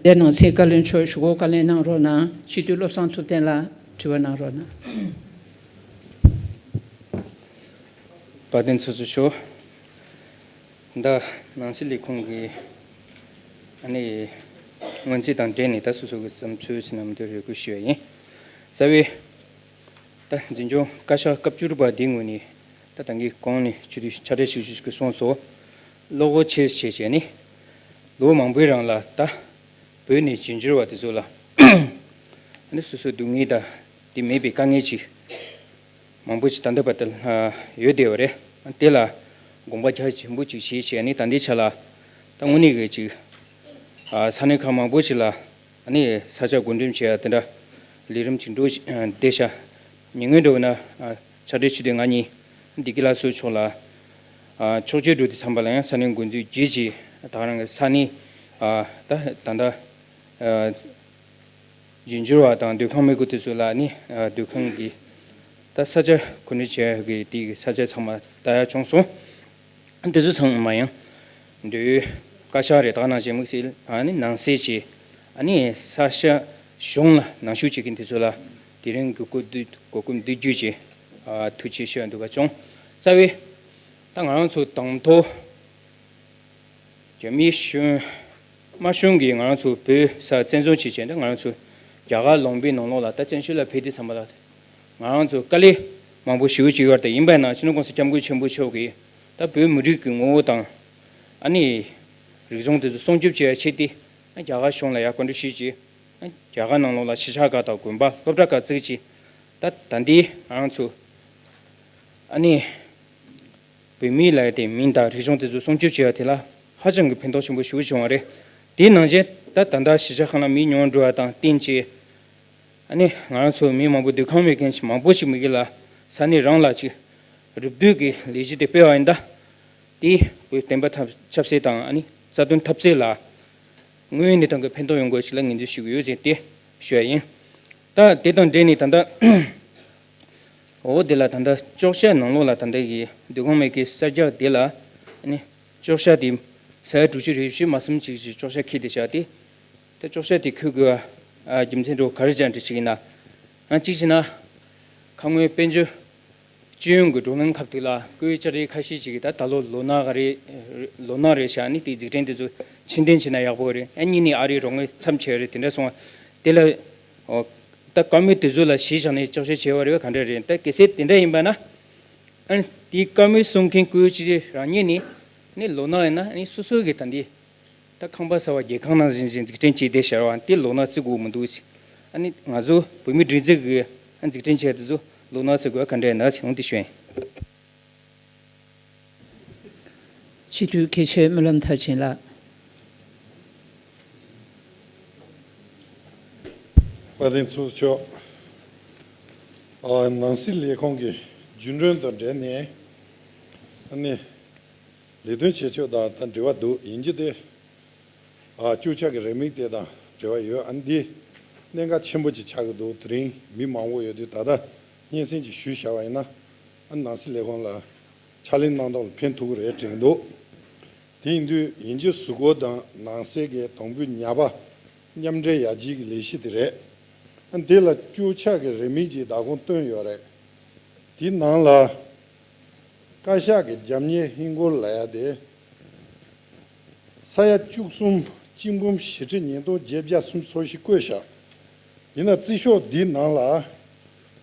དེ་ནང་སྲིད་བཀའ་བློན་མཆོག་གཞུག་གུ་བཀའ་ལན་གནང་རོགས་གནང་། སྤྱི་འཐུས་བློ་བཟང་ཐུབ་བསྟན་ལགས་དྲི་བ་གནང་རོགས་གནང་། དཔལ་ལྡན་ཚོགས་གཙོ་མཆོག་ད་ནང་སྲིད་ལས་ཁུངས་ཀྱི་ཨ་ནི་སྔོན་རྩིས་དང་འབྲེལ་ནས་ད་སོ་སོ་གི་བསམ་ཚུལ་ཟིན་ན་མི་འདུག་རེ་སྐུལ་ཞུ་ཡ་ཡིན། རྩ་བའི་ད་འཛིན་སྐྱོང་བཀའ་ཤག་སྐབས་བཅུ་དྲུག་པ་འདིའི་ངོས་ནས་ད་ད་གིན་གོང་ནས་ཆུ་དུས་ཕྱག་བྲིས་ཞུ་ཞུ་ཞུ་གི་སོང་སོ། བློ་ཁོག་ཆེ་བྱས་བྱས་ནས་ལོ་མང་པོའི་རིང་ལ་ད་བོད་ནས་བྱེས་འབྱོར་བ་དེ་ཚོ་ལ་ཨ་ནི་སོ་སོའི་སྡུག་བསྔལ་ད་དེ་མེད་པའི་དཀའ་ངལ་ཅིག་མང་པོ་ཅིག་ད་ལྟ་བར་དུ་ཡོད་བསྡད་པ་རེད། དེ་ལ་དགོངས་པ་རྒྱ་ཆེན་པོ་ཅིག་བཞེས་བྱས་ནས་ད་ལྟའི་ཆ་ལ་ད་དངོས་གནས་ཀྱི་ཅིག་ས་གནས་ཁག་མང་པོ་ཅིག་ལ་ཨ་ནི་ས་ཆ་བགོ་འགྲེམས་བྱས་ཡ་དེ་འདྲ་ལས་རིམ་ཅིག་འགྲོ་བསྡད་ཤག་ཉེ་སྔོན་འགྲོ་བ་ན་ཕྱག་སྦྲེལ་ཆོས་སྡེ་ང་གཉིས་བདེ་སྐྱིད་ལགས་སོ་མཆོག་ལ་ཕྱོགས་བཅར་འགྲོ་དུས་ཙམ་པ་ལ་ཡང་ས་གནས་འགོ་འཛིན་བརྒྱུད་ཅིག་ད་ག་རང་གི་ས་གནས་ད་ད་ལྟ་རྒྱུ་འབྱོར་བ་དང་སྡོད་ཁང་མེད་དགུ་དེ་ཚོ་ལ་ནི་སྡོད་ཁང་གི་ད་ས་ཆ་གོ་སྒྲིག་བྱས་ཀྱི་དེ་གི་ས་ཆ་ཚང་མ་ལྟ་ཡག་བྱུང་སོང་། དེ་ཚོ་ཚང་མ་ཡང་འདུས་བཀའ་ཤག་རེད། ད་ག་ནང་བཞིན་དམིགས་བསལ་ཨ་ནི་ནང་གསེས་ཀྱི་ཨ་ནི་ས་ཆ་གཞུང་ལ་ནང་ཞུགས་བྱེད་མཁན་དེ་ཚོ་ལ་དེ་རིང་གི་གོ་བསྡུར་གོ་སྐབས་འདི་བརྒྱུད་ཀྱི་ཐུགས་རྗེ་ཆེ་ཞུ་ཡ་འདུག་ག་བྱུང་། རྩ་བའི་ ད་ང་རང་ཚོ་དང་ཐོག་རྒྱ་མིའི་གཞུང་། དམར་གཞུང་གིས་ང་རང་ཚོ་བོད་ས་བཙན་བཟུང་བྱས་བྱས་ད་ང་རང་ཚོ་རྒྱ་གར་ལུང་པའི་ནང་ལོགས་ལ་ད་བཙན་བྱོལ་ལ་ཕེབས་དུས་ཙམ་པ་ལ་ང་རང་ཚོ་དཀའ་ལས་མང་པོ་ཞེ་པོ་ཅིག་ཡོད་རེད། ད་ཡིན་པ་ཡིན་ན་སྤྱི་ནོར་༸གོང་ས་༸སྐྱབས་མགོན་ཆེན་པོ་མཆོག་གིས་ད་བོད་མི་རིགས་ཀྱི་ངོ་བོ་དང་ཨ་ནི་རིག་གཞུང་དེ་ཚོ་སྲུང་སྐྱོབ་བྱེད་ཡ་ཆེད་དེ་རྒྱ་གར་གཞུང་ལ་ཡ་བཀའ་འདྲི་ཞུས་བྱས། རྒྱ་གར་ནང་ལོགས་ལ་གཞིས་ཆགས་ཁག་དང་དགོན་པ་སློབ་གྲྭ་ཁག་བཙུགས་བྱས། ད་ད་ལྟའི་ང་རང་ཚོ་ཨ་ནི་བོད་མི་ལབ་ཡ་དེ་མིང་དང་རིག་གཞུང་དེ་ཚོ་སྲུང་སྐྱོབ་བྱེད་ཡ་དེ་ལ་ཧ་ཅང་གི་ཕན་ཐོགས་ཆེན་པོ་ཞེ་པོ་བྱུང་བ་རེད། དེའི་ནང་བཞིན་ད་ད་ལྟ་གཞིས་ཆགས་ཁག་ལ་མི་ཉུང་འགྲོ་བ་དང་བསྟུན་བྱས། ཨ་ནི་ང་རང་ཚོ་མི་མང་པོ་སྡོད་ཁང་མེད་མཁན་ཞིག་མང་པོ་ཞིག་མི་གི་ལ་ས་གནས་རང་ལ་ཅིག་རུབ་སྡུད་ཀྱི་ལས་གཞི་དེ་སྤེལ་བ་ཡིན་ད། དེ་བོད་བསྟན་པ་ཐབས་ཆབ་སྲིད་དང་ཨ་ནི་རྩ་དོན་འཐབ་རྩོད་ལ་དངོས་ཡོད་གནས་སྟངས་ཀྱི་ཕན་ཐོགས་ཡོང་དགོས་ཞིག་ལ་ངོས་འཛིན་ཞུ་གི་ཡོད་ཟེར་ཏེ་ཞུ་ཡ་ཡིན། ད་དེ་དང་འབྲེལ་ནས་ད་ལྟ་འོ་དེ་ལ་ད་ལྟ་ཅོག་བཤད་ནང་ལོགས་ལ་ད་ལྟ་གི་སྡོད་ཁང་མེད་མཁན་གསར་རྒྱག་དེ་ལ་ཨ་ནི་ཅོག་བཤད་དེ་ས་ཡ་དྲུག་ཅུ་རེ་བཞི་མ་ཟིན་ཅིག་ཅིག་ཅོག་བཤད་འཁྱེར་ཏེ་བཞག་སྟེ། ད་ཅོག་བཤད་དེ་འཁྱེར་དགོས་པ་རྒྱུ་མཚན་འདྲ་བོ་ག་རེ་ཅང་འདྲ་ཅིག་ཡིན་ན། ཨ་གཅིག་བྱས་ན་ཁ་སྔོན་དཔལ་འབྱོར་སྤྱི་ཡོངས་ཀྱི་བགྲོ་གླེང་སྐབས་དེ་ལ་བཀོད་དབྱེ་བཅར་རིས་ཁ་ཤས་ཅིག་གིས་ད་ད་ལོ་ལོ་ན་ག་རེ་ལོ་ན་རེད་བཞག་ནི་དེའི་འཛུགས་སྐྲུན་དེ་ཚོ་ཕྱིར་འཐེན་བྱས་ན་ཡག་པོ་རེད། ཨ་གཉིས་ནས་ཨ་རིའི་རོགས་དངུལ་མཚམས་ཆད་རེད་དེ་འདྲ་སོང་བ་དེ་ལ། ཨོ། ད་བཀའ་མོལ་དེ་ཚོ་ལ་གཞི་བཞག་ནས་ཅོག་བཤད་བྱས་པ་རེད་བ་ག་འདྲ་རེད། ད་གལ་སྲིད་དེ་འདྲ་ཡིན་པ་ན། ཨ་ནི་དེའི་བཀའ་མོལ་གསུང་མཁན་སྐུ་ཚེ་རང་ཉིད་ནི་ནི་ལོ་ན་ཡིན་ན་ནི་སོ་སོ་གི་ད་འདི་ད་ཁང་པ་གསར་བ་རྒྱལ་ཁང་ནང་བཞིན་བཞིན་འཛུགས་སྐྲུན་བྱས་ཏེ་ཤར་བ་དེ་ལོ་ན་བརྩི་དགོས་མི་འདུག་ཟེར། ཨ་ནི་ང་ཚོ་བོད་མི་སྒྲིག་འཛུགས་ཀྱི་ཨ་འཛུགས་སྐྲུན་བྱས་དེ་ཚོ་ལོ་ན་བརྩི་དགོས་ག་འདྲ་ཡིན་ན་ཟེར་འོང་དེ་ཞུ་ཡིན། སྤྱི་འཐུས་དགེ་བཤེས་སྨོན་ལམ་མཐར་ཕྱིན་ལགས། དཔལ་ལྡན་ཚོགས་གཙོ་མཆོག་ཨ། ནང་སྲིད་ལས་ཁུངས་ཀྱི་རྒྱུན་གྲོན་དང་འབྲེལ་ནས་ཨ་ནི་ལས་དོན་བྱེད་ཕྱོགས་དང་ད་འབྲེལ་བ་འདུག་ཡིན་གྱི་དེ། ཨ། གཅོད་ཆག་གི་རེའུ་མིག་དེ་དང་འབྲེལ་བ་ཡོད། ཨ་ནི་འདི་གནད་འགག་ཆེན་པོ་ཅིག་ཆགས་ཀྱི་འདུག་དེ་རིང་མི་མང་པོ་ཡོད་དུས་ད་ལྟ་སྙན་སེང་ཅིག་ཞུས་བཞག་པ་ཡིན་ན། ཨ། ནང་སྲིད་ལས་ཁུངས་ལ་ཕྱག་ལས་གནང་སྟངས་ལ་ཕན་ཐོགས་ཀྱི་རེད་དྲན་གྱི་འདུག་དེ་ཡིན་དུས་ཡིན་གྱི་གཟུགས་པོ་དང་ནང་གསེས་ཀྱི་དང་པོའི་ཉ་པ་མཉམ་འབྲེལ་ཡར་རྒྱས་ཀྱི་ལས་གཞི་དེ་རེད། ཨ། འདི་ལ་གཅོད་ཆག་གི་རེའུ་མིག་ཅིག་བདག་ཁོངས་བཏོན་ཡོད་རེད། དེའི་ནང་ལ། བཀའ་ཤག་གི་རྒྱབ་གཉེར་ཧིན་སྒོར་ལབ་ཡ་དེ། ས་ཡ་བཅུ་གསུམ་གཅིག་འབུམ་བཞི་ཁྲི་ཉིས་སྟོང་བརྒྱད་བརྒྱ་སུམ་ཅུ་སོ་བཞི་བཀོད་བཞག་ཡིན་ན་རྩིས་ཤོག་འདིའི་ནང་ལ་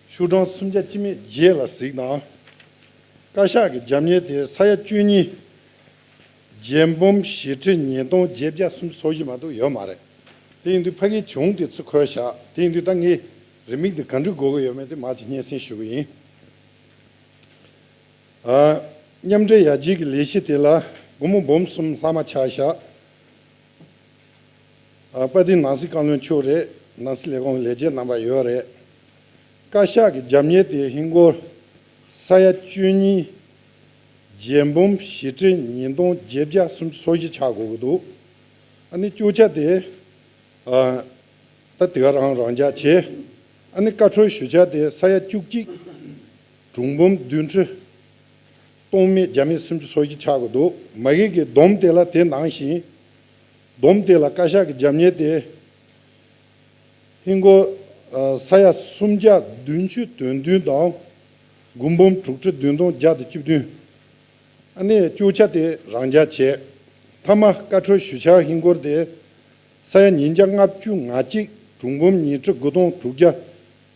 ཤོག་གྲངས་སུམ་བརྒྱ་གཅིག་མེད་བརྒྱད་ལ་གཟིགས་དང་། བཀའ་ཤག་གི་རྒྱབ་གཉེར་དེ་ས་ཡ་བཅུ་གཉིས་བརྒྱད་འབུམ་བཞི་ཁྲི་ཉིས་སྟོང་བརྒྱད་བརྒྱ་སུམ་ཅུ་སོ་བཞི་མ་གཏོགས་ཡོད་མ་རེད། དེ་ཡིན་དུས་ཕ་གིའི་གྱོང་དེ་ཚུར་འཁོར་བཞག་དེ་ཡིན་དུས་ད་ངས་རེའུ་མིག་དེ་ག་འདྲ་དགོས་ཀྱི་ཡོད་མེད་དེ་མར་ཅིག་སྙན་སེང་ཞུ་གི་ཡིན། ཨ། མཉམ་འབྲེལ་ཡར་རྒྱས་ཀྱི་ལས་གཞི་དེ་ལ་སྒོར་མོ་འབུམ་གསུམ་ལྷག་མ་ཆགས་བཞག་ཨ། དཔལ་ལྡན་ནང་སྲིད་བཀའ་བློན་མཆོག་རེད། ནང་སྲིད་ལས་ཁུངས་ལས་བྱེད་རྣམ་པ་ཡོད་རེད། བཀའ་ཤག་གི་རྒྱབ་གཉེར་དེ་ཧིན་སྒོར་ས་ཡ་བཅུ་གཉིས་བརྒྱད་འབུམ་བཞི་ཁྲི་ཉིས་སྟོང་བརྒྱད་བརྒྱ་སུམ་ཅུ་སོ་བཞི་ཆགས་དགོས་ཀྱི་འདུག་ཨ་ནི་གཅོད་ཆག་དེ། ཨ། ད་དེ་ག་རང་རང་འཇགས་བྱས། ཨ་ནི་བཀའ་འཁྲོལ་ཞུ་ཆག་དེ་ས་ཡ་བཅུ་གཅིག་གྲུང་འབུམ་བདུན་ཁྲི་སྟོང་མེད་བརྒྱ་མེད་སུམ་ཅུ་སོ་བཞི་ཆགས་དགོས་འདུག་མ་གི་གི་བསྡོམས་དེ་ལ་དེ་ནང་བཞིན། བསྡོམས་དེ་ལ་བཀའ་ཤག་གི་རྒྱབ་གཉེར་དེ། ཧིན་སྒོར། ཨ། ས་ཡ་སུམ་བརྒྱ་བདུན་ཅུ་དོན་བདུན་དང་། དགུ་འབུམ་དྲུག་ཁྲི་བདུན་སྟོང་བརྒྱ་དང་བཅུ་བདུན། ཨ་ནི་གཅོད་ཆག་དེ་རང་འཇགས་བྱས། མཐའ་མ་བཀའ་འཁྲོལ་ཞུ་འཆར་ཧིན་སྒོར་དེ་ས་ཡ་ཉིས་བརྒྱ་ལྔ་བཅུ་ང་གཅིག་གྲུང་འབུམ་ཉི་ཁྲི་དགུ་སྟོང་དྲུག་བརྒྱ་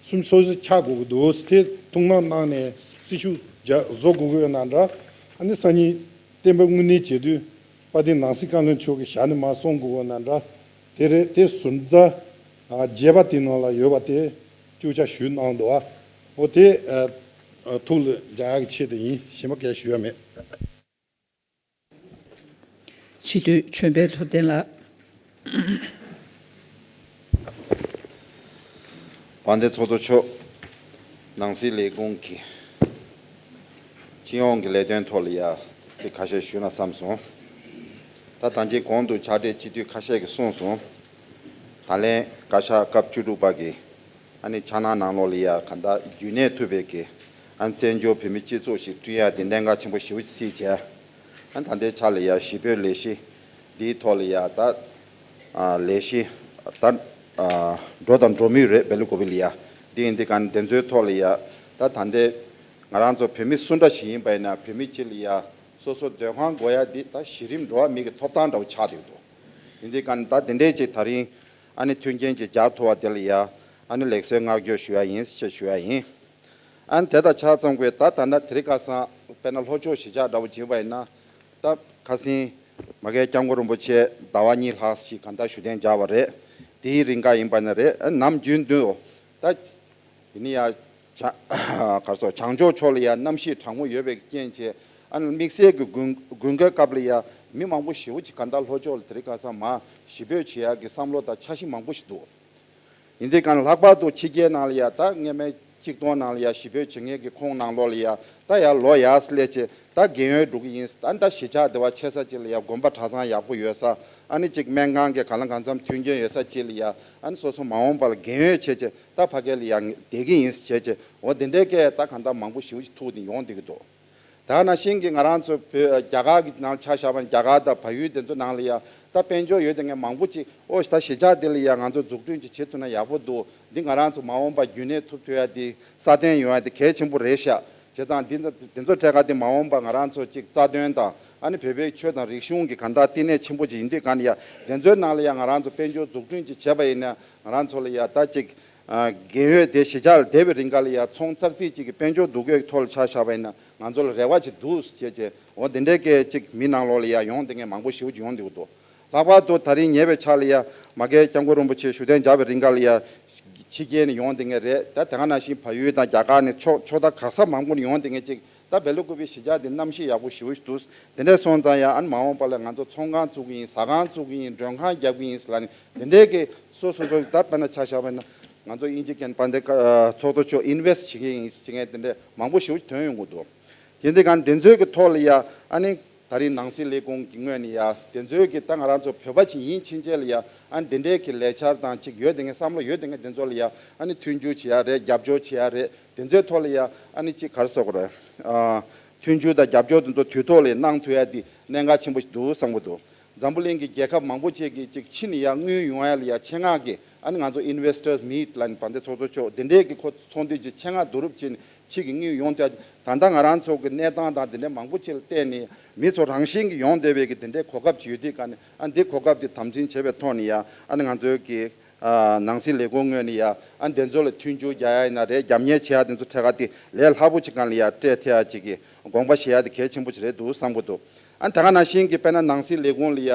སུམ་ཅུ་སོ་བཞི་ཆགས་དགོས་ཀྱི་འདུག་དེ་ཐུགས་སྣང་གནང་ནས་རྩིས་ཤོག་རྒྱ་བཟོ་དགོས་ཀྱི་ཡོད་ན་འདྲ། ཨ་ནི་སང་ཉིན་བསྟན་པ་དངོས་གནས་བྱེད་དུས་དཔལ་ལྡན་ནང་སྲིད་བཀའ་བློན་མཆོག་གི་ཞལ་ནས་མར་གསུང་དགོས་ཀྱི་ཡོད་ན་འདྲ། དེ་རེད། དེ་ཟུར་འཛར་བརྒྱད་པ་དེ་ནང་ལ་ཡོད་པ་དེ་གཅོད་ཆག་ཞུས་གནང་འདུག་ཨ། འོ་དེ་ཐུགས་ལ་འཇགས་ཡག་གི་ཆེད་དུ་ཡིན། གཞན་པ་གས་ཞུ་ཡ་མེད། སྤྱི་འཐུས་ཆོས་འཕེལ་ཐུབ་བསྟན་ལགས། དཔལ་ལྡན་ཚོགས་གཙོ་མཆོག་ནང་སྲིད་ལས་ཁུངས་ཀྱི་སྤྱི་ཡོངས་ཀྱི་ལས་དོན་ཐོག་ལ་ཡ་ཚིག་ཁ་ཤས་ཞུས་ན་བསམ་སོང་། ད་ད་ཅི་གོང་དུ་ཕྱག་སྦྲེལ་སྤྱི་འཐུས་ཁ་ཤས་ཀྱིས་གསུངས་སོང་། ད་ལན་བཀའ་ཤག་སྐབས་བཅུ་དྲུག་པ་གི་ཨ་ནི་ཕྱག་ནང་ནང་ལོགས་ལ་ཡ་ག་ད་རྒྱུན་གནས་ཐུབ་པའི་གི་ཨ་ནི་བཙན་བྱོལ་བོད་མི་སྤྱི་ཚོགས་ཤིག་བསྐྲུན་ཡ་དེ་གནད་འགག་ཆེན་པོ་ཞེ་པོ་ཅིག་བརྩིས་བྱས། ཨ་ནི་ད་ལྟའི་ཆ་ལ་ཡ་གཞིས་སྤོའི་ལས་གཞི་འདིའི་ཐོག་ལ་ཡ་ད་ཨ་ལས་གཞི་ད་ཨ་འགྲོ་དང་འགྲོ་མུས་རེད། བེ་ལུ་གོ་བི་ལ་ཡ་འདི་ཡིན། འདི་ག་ནི་དེ་ཚོའི་ཐོག་ལ་ཡ་ད་ད་ལྟའི་ང་རང་ཚོ་བོད་མི་སུ་འདྲ་ཞིག་ཡིན་པ་ཡིན་ན་བོད་མི་སྤྱི་ལ་ཡ་ སོ་སོ་སྡོད་ཁང་དགོས་ཡ་འདི་ད་གཞི་རིམ་འགྲོ་བ་མི་གི་ཐོབ་ཐང་འདྲ་བོ་ཆགས་བསྡད་འདུག་ཡིན་དུས་ཀ་ནི་ད་དེ་འདྲས་ཅིག་ད་རིང་ཨ་ནི་མཐུན་རྐྱེན་ཅིག་སྦྱར་ཐུབ་པ་དེ་ལ་ཡ་ཨ་ནི་ལེགས་གསོལ་བསྔགས་བརྗོད་ཞུ་ཡ་ཡིན་ཞེས་ཞུ་ཡ་ཡིན། ཨ་ནི་དེ་དང་ཆ་ཚང་དགོས་ད་ད་ལྟ་དེ་རིང་ཁ་སང་དཔེར་ན་ལྷོ་ཕྱོགས་གཞིས་ཆགས་འདྲ་བོ་བྱིན་པ་ཡིན་ན་ད་ཁ་སང་མ་གའི་སྐྱབས་མགོན་རིན་པོ་ཆེ་ཟླ་བ་གཉིས་ལྷག་ཞིག་གང་ལྟར་བཞུགས་གདན་འཇགས་པ་རེད། དེའི་རིང་ག་ཡིན་པ་ནི་རེད། ཨ་ནི་ནམ་རྒྱུན་དུ་ད། དེ་ནི་ཡང་བྱང་གར་སོགས་བྱང་ཕྱོགས་ཕྱོགས་ལ་ཡང་གནམ་གཤིས་གྲང་མོ་ཡོད་པའི་རྐྱེན་བྱས་ཨ་ནི་དམིགས་བསལ་གྱི་དགུན་དགུན་ཁའི་སྐབས་ལ་ཡང་མི་མང་པོ་ཞེ་པོ་ཅིག་ག་ད་ལྷོ་ཕྱོགས་ལ་དེ་རིང་ཁ་སང་མར་གཞིས་སྤོས་བྱེད་ཡག་གི་བསམ་བློ་དང་འཆར་གཞི་མང་པོ་ཞིག་འདུག་ཡིན་དུས་གང་ལྷག་པར་དུ་ཕྱི་རྒྱལ་ནང་ལ་ཡང་ད་སྔོན་མའི་གཅིག་སྟོང་ནང་ལ་ཡང་གཞིས་སྤོས་བྱེད་མཁན་གྱི་ཁོངས་ནང་ལོགས་ལ་ཡང་ད་ཡང་ལོ་ཡར་སླེབས་བྱས་ད་རྒན་ཡོལ་འགྲོ་གི་ཡིན། ད་ད་གཞིས་ཆགས་དེ་བ་ཆེ་ས་ཅིག་ལ་ཡང་དགོན་པ་གྲྭ་ཚང་ཡག་པོ་ཡོད་ས་ཨ་ནི་ཅིག་སྨན་ཁང་གི་གང་ལ་གང་འཚམ་མཐུན་རྐྱེན་ཡོད་ས་ཅིག་ལ་ཡང་ཨ་ནི་སོ་སོ་མ་འོངས་པ་ལ་རྒན་ཡོལ་བྱས་བྱས། ད་ཕ་གི་ལ་ཡང་བསྡད་ཀྱི་ཡིན་ཟེར་བྱས་བྱས་འོ་དེ་འདྲའི་སྐད་ད་གང་ལྟར་མང་པོ་ཞེ་པོ་ཅིག་ཐུག་ནས་ཡོང་བསྡད་ཀྱི་འདུག་ད་ནང་བཞིན་གྱི་ང་རང་ཚོ་བོད་རྒྱ་གར་གྱི་ནང་ཆ་བཞག་པ་ན་རྒྱ་གར་དང་བལ་ཡུལ་དེ་ཚོ་ནང་ལ་ཡང་ད་དཔལ་འབྱོར་ཡོད་དེ་ངས་མང་པོ་ཅིག་ཨོ་ད་གཞིས་ཆགས་དེ་ལ་ཡང་ང་ཚོ་འཛུགས་སྐྲུན་ཅིག་བྱེད་ཐུབ་ན་ཡག་པོ་འདུག་འདི་ང་རང་ཚོ་མ་འོངས་པ་རྒྱུན་གནས་ཐུབ་ཐུབ་ཡ་དེ་སྲ་བརྟན་ཡོང་ཡ་དེ་གལ་ཆེན་པོ་རེད་ཤག་བྱས་ཙང་འདི་ཚོ་འདི་ཚོ་གྲས་ཀ་དེ་མ་འོངས་པ་ང་རང་ཚོ་ཅིག་རྩ་དོན་དང་ཨ་ནི་བོད་པའི་ཆོས་དང་རིག་གཞུང་གི་གང་ལྟར་བསྟི་གནས་ཆེན་པོ་ཅིག་ཡིན་དུས་གང་ལ་ཡང་དེ་ཚོའི་ནང་ལ་ཡང་ང་རང་ཚོ་དཔལ་འབྱོར་འཛུགས་སྐྲུན་ཅིག་བྱས་པ་ཡིན་ན་ང་རང་ཚོ་ལ་ཡང་ད་ཅིག་རྒན་ཡོལ་དེ་གཞིས་ཆགས་ལ་བསྡད་པའི་རིང་ག་ལ་ཡང་ཚོང་ཙག་ཙིག་ཅིག་གི་དཔལ་འབྱོར་འདུ་འགོད་ཀྱི་ཐོག་ལ་ཆ་བཞག་པ་ཡིན་ན་ང་ཚོ་ལ་རེ་བ་ཅིག་འདུག་ཟེར་བྱས་འོ་དེ་འདྲའི་སྐད་ཅིག་མི་ནང་ལོགས་ལ་ཡང་ཡོང་དེ་ངས་མང་པོ་ཞེ་པོ་ཅིག་ཡོང་འདུག་འདུག་ལྷག་པར་དུ་ད་རིང་ཉེ་བའི་ཆར་ལ་ཡ་མ་གའི་སྐྱབས་མགོན་རིན་པོ་ཆེ་བཞུགས་གདན་འཇགས་པའི་རིང་ག་ལ་ཡ་ཕྱི་རྒྱལ་ནས་ཡོང་བསྡད་མཁན་རེད། ད་དེ་ག་ནང་བཞིན་བལ་ཡུལ་དང་རྒྱ་གར་ནས་ཕྱོགས་ཕྱོགས་མཐའ་ག་ས་མང་པོ་ནས་ཡོང་བསྡད་མཁན་ཅིག་ད་བེ་ལ་ཀུ་པེ་གཞིས་ཆགས་འདི་གནམ་གཤིས་ཡག་པོ་ཞེ་པོ་ཞིག་འདུག་དེ་འདྲ་སོང་ཙང་ཡ་ཨ་ནི་མ་འོངས་པ་ལ་ང་ཚོ་ཚོང་ཁང་བཙུགས་ཀྱི་ཡིན། ཟ་ཁང་བཙུགས་ཀྱི་ཡིན། མགྲོན་ཁང་རྒྱག་གི་ཡིན་ཟེར་ལབ་ནས་དེ་འདྲའི་གི་སོ་སོ་སོ་ད་དཔེར་ན་ཆ་བཞག་པ་ཡིན་ན་ང་ཚོ་དབྱིན་ཇི་སྐད་ནས་དཔལ་ལྡན་ཚོགས་གཙོ་མཆོག་ཨིན་ཝེ་སི་ཊི་བྱེད་ཀྱི་ཡིན་ཟེར་མཁན་དེ་འདྲ་མང་པོ་ཞེ་པོ་ཞིག་ཐོན་ཡོང་གི་འདུག་དེ་འདི་གང་དེ་ཚོའི་གི་ཐོག་ལ་ཡ་ཨ་ནི་ད་རིང་ནང་སྲིད་ལས་ཁུངས་ཀྱི་ངོས་ནས་ཡ་དེ་ཚོའི་གི་ད་ང་རང་ཚོ་བོད་པ་ཅིག་ཡིན་ཕྱིན་ཆད་ལ་ཡ་ཨ་ནི་དེ་འདྲའི་གི་ལས་འཆར་དང་ཅིག་ཡོད་དེ་ངས་བསམ་བློ་ཡོད་དེ་ངས་དེ་ཚོ་ལ་ཡ་ཨ་ནི་མཐུན་འགྱུར་བྱེད་ཡ་རེད། རྒྱབ་སྐྱོར་བྱེད་ཡ་རེད། དེ་ཚོའི་ཐོག་ལ་ཡ་ཨ་ནི་ཅིག་ག་རེ་ཟེར་དགོས་རེད། ཨ་མཐུན་འགྱུར་དང་རྒྱབ་སྐྱོར་དེ་ཚོ་དུས་ཐོག་ལ་གནང་ཐུབ་ཡ་དེ་གནད་འགག་ཆེན་པོ་ཞིག་འདུག་བསམ་གི་འདུག་འཛམ་བུ་གླིང་གི་རྒྱལ་ཁབ་མང་པོ་ཅིག་གིས་ཅིག་ཕྱི་ནས་ཡ་དངུལ་ཡོང་ཡ་ལ་ཡ་ཆེད་མངགས་ཀྱི་ཨ་ནི་ང་ཚོ་ཨིན་ཝེ་སི་ཊར་མིཊ་ལབ་ནས་དཔལ་ལྡན་ཚོགས་གཙོ་མཆོག་དེ་འདྲའི་གི་ཁོ་ཚོགས་འདུ་ཅིག་ཆེད་མངགས་བསྡུ་རུབ་བྱས་ནས་ཕྱི་གི་དངུལ་ཡོང་ཐུབ་ཡ་ད་ལྟ་ང་རང་ཚོ་གི་གནས་སྟངས་དང་དེ་འདྲའི་མང་པོ་ཅིག་ལ་བལྟས་ནས་མི་ཚོ་རང་བཞིན་གྱིས་ཡོང་བསྡད་པའི་གི་དེ་འདྲའི་གོ་སྐབས་ཅིག་ཡོད་དུས་ག་ནས་ཨ་འདི་གོ་སྐབས་དེ་དམ་འཛིན་བྱས་པའི་ཐོག་ནས་ཡ་ཨ་ནི་ང་ཚོའི་གི་ཨ་ནང་སྲིད་ལས་ཁུངས་ངོས་ནས་ཡ་ཨ་འདི་ཚོ་ལ་མཐུན་འགྱུར་རྒྱག་ཡ་ཡིན་ན་རེད། རྒྱབ་གཉེར་བྱེད་ཡ་དེ་ཚོ་ཐད་ཀ་དེ་ལས་སླ་པོ་ཅིག་སྒང་ལ་ཡ་སྤྲད་ཐུབ་ཡ་ཅིག་གི་དགོངས་པ་བཞེས་ཡ་དེ་གལ་ཆེན་པོ་ཅིག་རེད་འདུག་བསམ་གི་འདུག་ཨ་ད་ག་ནང་བཞིན་གྱི་དཔེར་ན་ནང་སྲིད་ལས་ཁུངས་ལ་ཡ་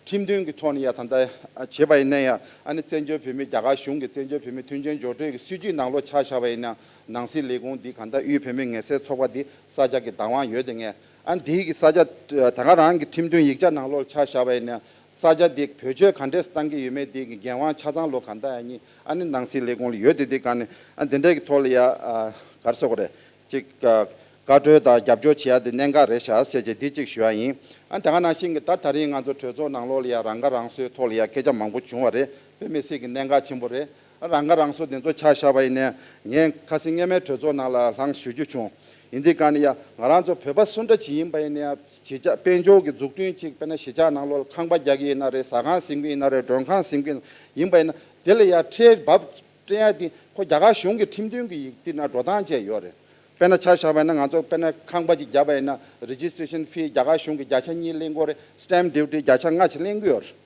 ཁྲིམས་དོན་གྱི་ཐོག་ནས་ཡ་ད་ལྟ་བྱས་པ་ཡིན་ན་ཡ་ཨ་ནི་བཙན་བྱོལ་བོད་མི་རྒྱ་གར་གཞུང་གི་བཙན་བྱོལ་བོད་མི་མཐུན་རྐྱེན་སྦྱོར་སྤྲོད་ཀྱི་སྲིད་ཇུས་ནང་ལོགས་ཆ་བཞག་པ་ཡིན་ན་ནང་སྲིད་ལས་ཁུངས་འདི་གང་ལྟར་དབུས་བོད་མི་ངལ་སེལ་ཚོགས་པ་འདི་ས་ཆ་གི་བདག་དབང་ཡོད་དེ་ངས་ཨ་འདིའི་གི་ས་ཆ་ད་ག་རང་གི་ཁྲིམས་དོན་ཡིག་ཆ་ནང་ལོགས་ཆ་བཞག་པ་ཡིན་ན་ས་ཆ་འདི་བེད་སྤྱོད་ག་འདྲས་བཏང་གི་ཡོད་མེད་འདི་གི་འགན་དབང་ཆ་ཚང་ལོ་གང་ལྟར་ཡ་གཉིས་ཨ་ནི་ནང་སྲིད་ལས་ཁུངས་ལ་ཡོད་དེ་འདི་ག་ནས་ཨ་འདི་འདྲས་ཀྱི་ཐོག་ལ་ཡ་ཨ་ག་རེ་ཟེར་དགོས་རེད། ཅིག་ཨ་བཀའ་འཁྲོལ་དང་རྒྱབ་སྐྱོར་བྱེད་ཡ་དེ་གནད་འགག་རེད་ཤག་ཟེར་བྱས་འདི་གཅིག་ཞུ་ཡ་ཡིན། ཨ་ད་ག་ནང་བཞིན་གྱི་ད་ད་རིང་ང་ཚོ་གྲོས་ཚོགས་ནང་ལོགས་ལ་ཡ་རང་ཁ་རང་གསོའི་ཐོག་ལ་ཡ་སྐད་ཆ་མང་པོ་བྱུང་བ་རེད། དཔེ་མི་སྲིད་ཀྱི་གནད་འགག་ཆེན་པོ་རེད། ཨ་རང་ཁ་རང་གསོ་དེ་ཚོ་ཆ་བཞག་པ་ཡིན་ནའི་ངས་ཁ་སང་སྔོན་མའི་གྲོས་ཚོགས་ནང་ལ་ལྷང་ཞུ་རྒྱུ་བྱུང་། ཡིན་དུས་ག་ནས་ཡ་ང་རང་ཚོ་བོད་པ་སུ་འདྲ་ཅིག་ཡིན་པ་ཡིན་ནའི་ཡ་གཞིས་ཆགས་དཔལ་འབྱོར་གྱི་འཛུགས་སྐྲུན་ཅིག་དཔེར་ན་གཞིས་ཆགས་ནང་ལོགས་ལ་ཁང་པ་རྒྱག་གི་ཡིན་ན་རེད། ཟ་ཁང་ཟིན་གི་ཡིན་ན་རེད། མགྲོན་ཁང་ཟིན་གི་ཡིན་པ་ཡིན་ན་དེ་ལ་ཡ་ཁྲལ་འབབ་སྤྲད་ཡ་དེ་ཁོ་རྒྱ་གར་གཞུང་གི་ཁྲིམས་དོན་གྱི་ཡིག་དེ་ནང་འགྲོ་སྟངས་བཅས་ཡོད་རེད། དཔེར་ན་ཆ་བཞག་པ་ཡིན་ན་ང་ཚོ་དཔེར་ན་ཁང་པ་ཅིག་བརྒྱབ་པ་ཡིན་ན་རི་ཇི་སི་ཊེ་ཤན་ཕི་རྒྱ་གར་གཞུང་གི་བརྒྱ་ཆ་གཉིས་ལེན་དགོས་རེད། སི་ཊེམ་ཌིའུ་ཊི་བརྒྱ་ཆ་ལྔ་ཅིག་ལེན་གྱི་ཡོད་རེད།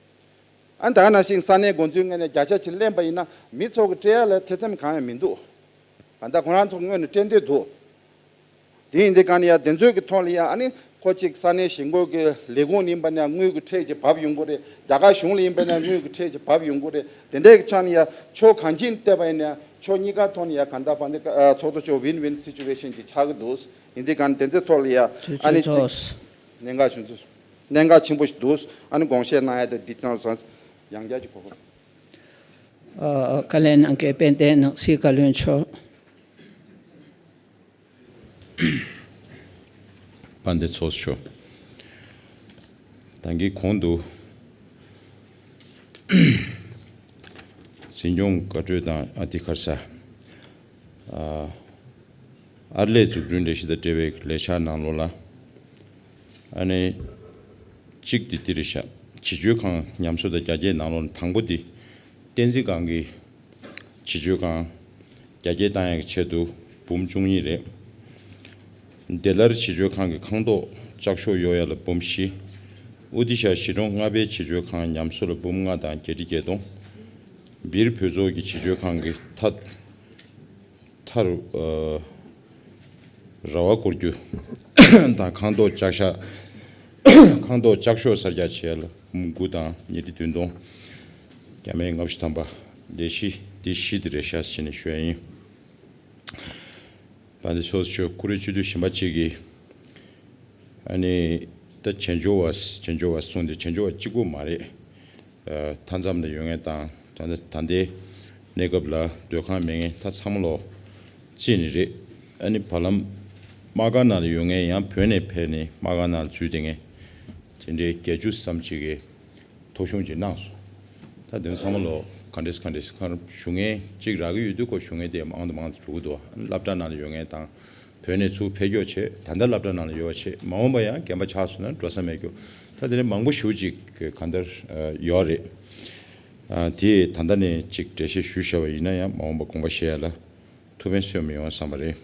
ཨ་ད་ག་ནང་བཞིན་ས་གནས་འགོ་འཛིན་ངོས་ནས་བརྒྱ་ཆ་ཅིག་ལེན་པ་ཡིན་ན་མི་ཚོ་གི་སྤྲད་ཡ་ལ་ཐེ་ཚོམ་གང་ཡང་མི་འདུག་ཨ་ད་ཁོ་རང་ཚོ་ངོས་ནས་སྤྲད་འདོད་འདུག་དེ་ཡིན་དུས་ག་ནས་ཡ་དེ་ཚོའི་གི་ཐོག་ལ་ཡ་ཨ་ནི་ཁོ་གཅིག་ས་གནས་གཞིས་འགོ་གི་ལས་ཁུངས་ཡིན་པ་ན་དངུལ་གི་ཁྲལ་ཅིག་བབས་ཡོང་གི་རེད། རྒྱ་གར་གཞུང་ལ་ཡིན་པ་ན་དངུལ་གི་ཁྲལ་ཅིག་བབས་ཡོང་གི་རེད། དེ་འདྲའི་གི་ཆ་ནས་ཡ་ཕྱོགས་གང་ཅིའི་བལྟས་པ་ཡིན་ན་ཡ་ཕྱོགས་གཉིས་ཀ་ཐོག་ནས་ཡ་གང་ལྟར་དཔལ་ལྡན་ཚོགས་གཙོ་མཆོག་ཝིན་ཝིན་སི་ཅུ་ཝེ་ཤན་ཅིག་ཆགས་ཀྱི་འདུག་ཡིན་དུས་ག་ནས་དེ་ཚོའི་ཐོག་ལ་ཡ་ཨ་ནི་གཅིག་གནད་འགག་ཆུང་ཆུང་གནད་འགག་ཆེན་པོ་ཞིག་འདུག་ཨ་ནི་དགོངས་བཞེས་གནང་ཡ་དེ་འདི་ཚང་ཚང་ཡང་བསྐྱར་གྱི་གོ་སྐབས། ཨ་བཀའ་ལན་གནང་མཁན་དཔལ་ལྡན་ནང་སྲིད་བཀའ་བློན་མཆོག་དཔལ་ལྡན་ཚོགས་གཙོ། ད་གིན་གོང་དུ་འཛིན་སྐྱོང་བཀའ་འཁྲོལ་དང་ཨ་དེ་ག་རེ་ཟེར། ཨ་ཨར་ལས་འཛུགས་སྐྲུན་ལས་གཞི་དང་འབྲེལ་བའི་ལས་འཆར་ནང་ལོགས་ལ་ཨ་ནི་གཅིག་དེ་འདི་རེད་ཤག་བྱེད་སྤྱོད་ཁང་ཉམས་གསོ་དང་རྒྱ་སྐྱེད་ནང་ལོགས་ལ་དང་པོ་དེ་བསྟན་འཛིན་སྒང་གི་བྱེད་སྤྱོད་ཁང་རྒྱ་སྐྱེད་བཏང་ཡག་གི་ཆེད་དུ་འབུམ་བཅུ་གཉིས་རེད། བདེ་སླར་བྱིས་བཅོལ་ཁང་གི་ཁང་ཐོག་ལྕགས་ཤོག་གཡོག་ཡ་ལ་འབུམ་བཞི། ཨུ་ཏི་ཤ་གཞིས་གྲོང་ལྔ་པའི་བྱིས་བཅོལ་ཁང་ཉམས་གསོ་ལ་འབུམ་ལྔ་དང་བརྒྱད་ཁྲི་བརྒྱད་སྟོང་། སྦིར་བོད་ཚོགས་ཀྱི་བྱིས་བཅོལ་ཁང་གི་མཐའ་མཐའ་རུ་ཨ་ར་བ་བསྐོར་རྒྱུ་དང་ཁང་ཐོག་ལྕགས་ཤ་ཁང་ཐོག་ལྕགས་ཤོག་གསར་རྒྱག་བྱས་ལ་འབུམ་དགུ་དང་ཉིས་ཁྲི་བདུན་སྟོང་། བརྒྱ་མེད་ལྔ་བཅུ་ཐམ་པ། ལས་གཞི་འདི་བཞི་འདི་རེད་ཤག་ཟེར་ནས་ཞུ་ཡ་ཡིན། བན་དེ་སོགས་ཆོས་ཀུ་རེ་སྤྱི་འཐུས་གཞན་པ་གཅིག་གིས་ཨ་ནི་ད་བྱེས་འབྱོར་བ་བྱེས་འབྱོར་བ་གསུངས་ཏེ་བྱེས་འབྱོར་བ་གཅིག་པོ་མ་རེད། ཨ་མཐའ་མཚམས་ལ་ཡོད་མཁན་དང་ད་ལྟ་ད་ལྟའི་གནས་སྐབས་ལ་སྡོད་ཁང་མེད་མཁན་ད་ཚང་མ་ལོ་གཅིག་ནི་རེད། ཨ་ནི་བར་ལམ་དམག་སྒར་ནང་ལ་ཡོད་མཁན་ཡང་བོད་ནས་ཕེབས་ནས་དམག་སྒར་ནང་ལ་འཛུལ་བསྡད་མཁན་དེ་འདྲའི་བརྒྱད་ཅུ་ཙམ་ཅིག་གིས། ཐོ་གཞུང་ཅིག་གནང་སོང་། ད་དོན་ཚང་མ་ལོ་ག་འདྲས་ག་འདྲས་ཁར་བཞུགས་མཁན་གཅིག་རག་གི་ཡོད་དུས་ཁོ་བཞུགས་མཁན་དེ་མང་དུ་མང་དུ་འགྲོ་གི་འདུག་སློབ་གྲྭ་ནང་ལ་ཡོད་མཁན་དང་བོད་ནས་ཚུར་ཕེབས་སྐྱོར་བྱས་ད་ལྟ་སློབ་གྲྭ་ནང་ལ་ཡོད་པ་བྱས་མ་འོངས་པ་ཡང་རྒན་པ་ཆགས་སོང་ན་འགྲོ་ས་མེད་རྒྱུ་ད་དེ་ནས་མང་པོ་ཞེ་པོ་ཅིག་ག་འདྲ་ཡོད་རེད། དེ་ད་ལྟ་ནས་ཅིག་འགྲེལ་བཤད་ཞུས་བཞག་པ་ཡིན་ན་ཡང་མ་འོངས་པ་དགོངས་པ་བཞེས་ཡ་ལ་ཐུགས་ཕན་གསོས་མི་ཡོང་བསམ་པ་རེད།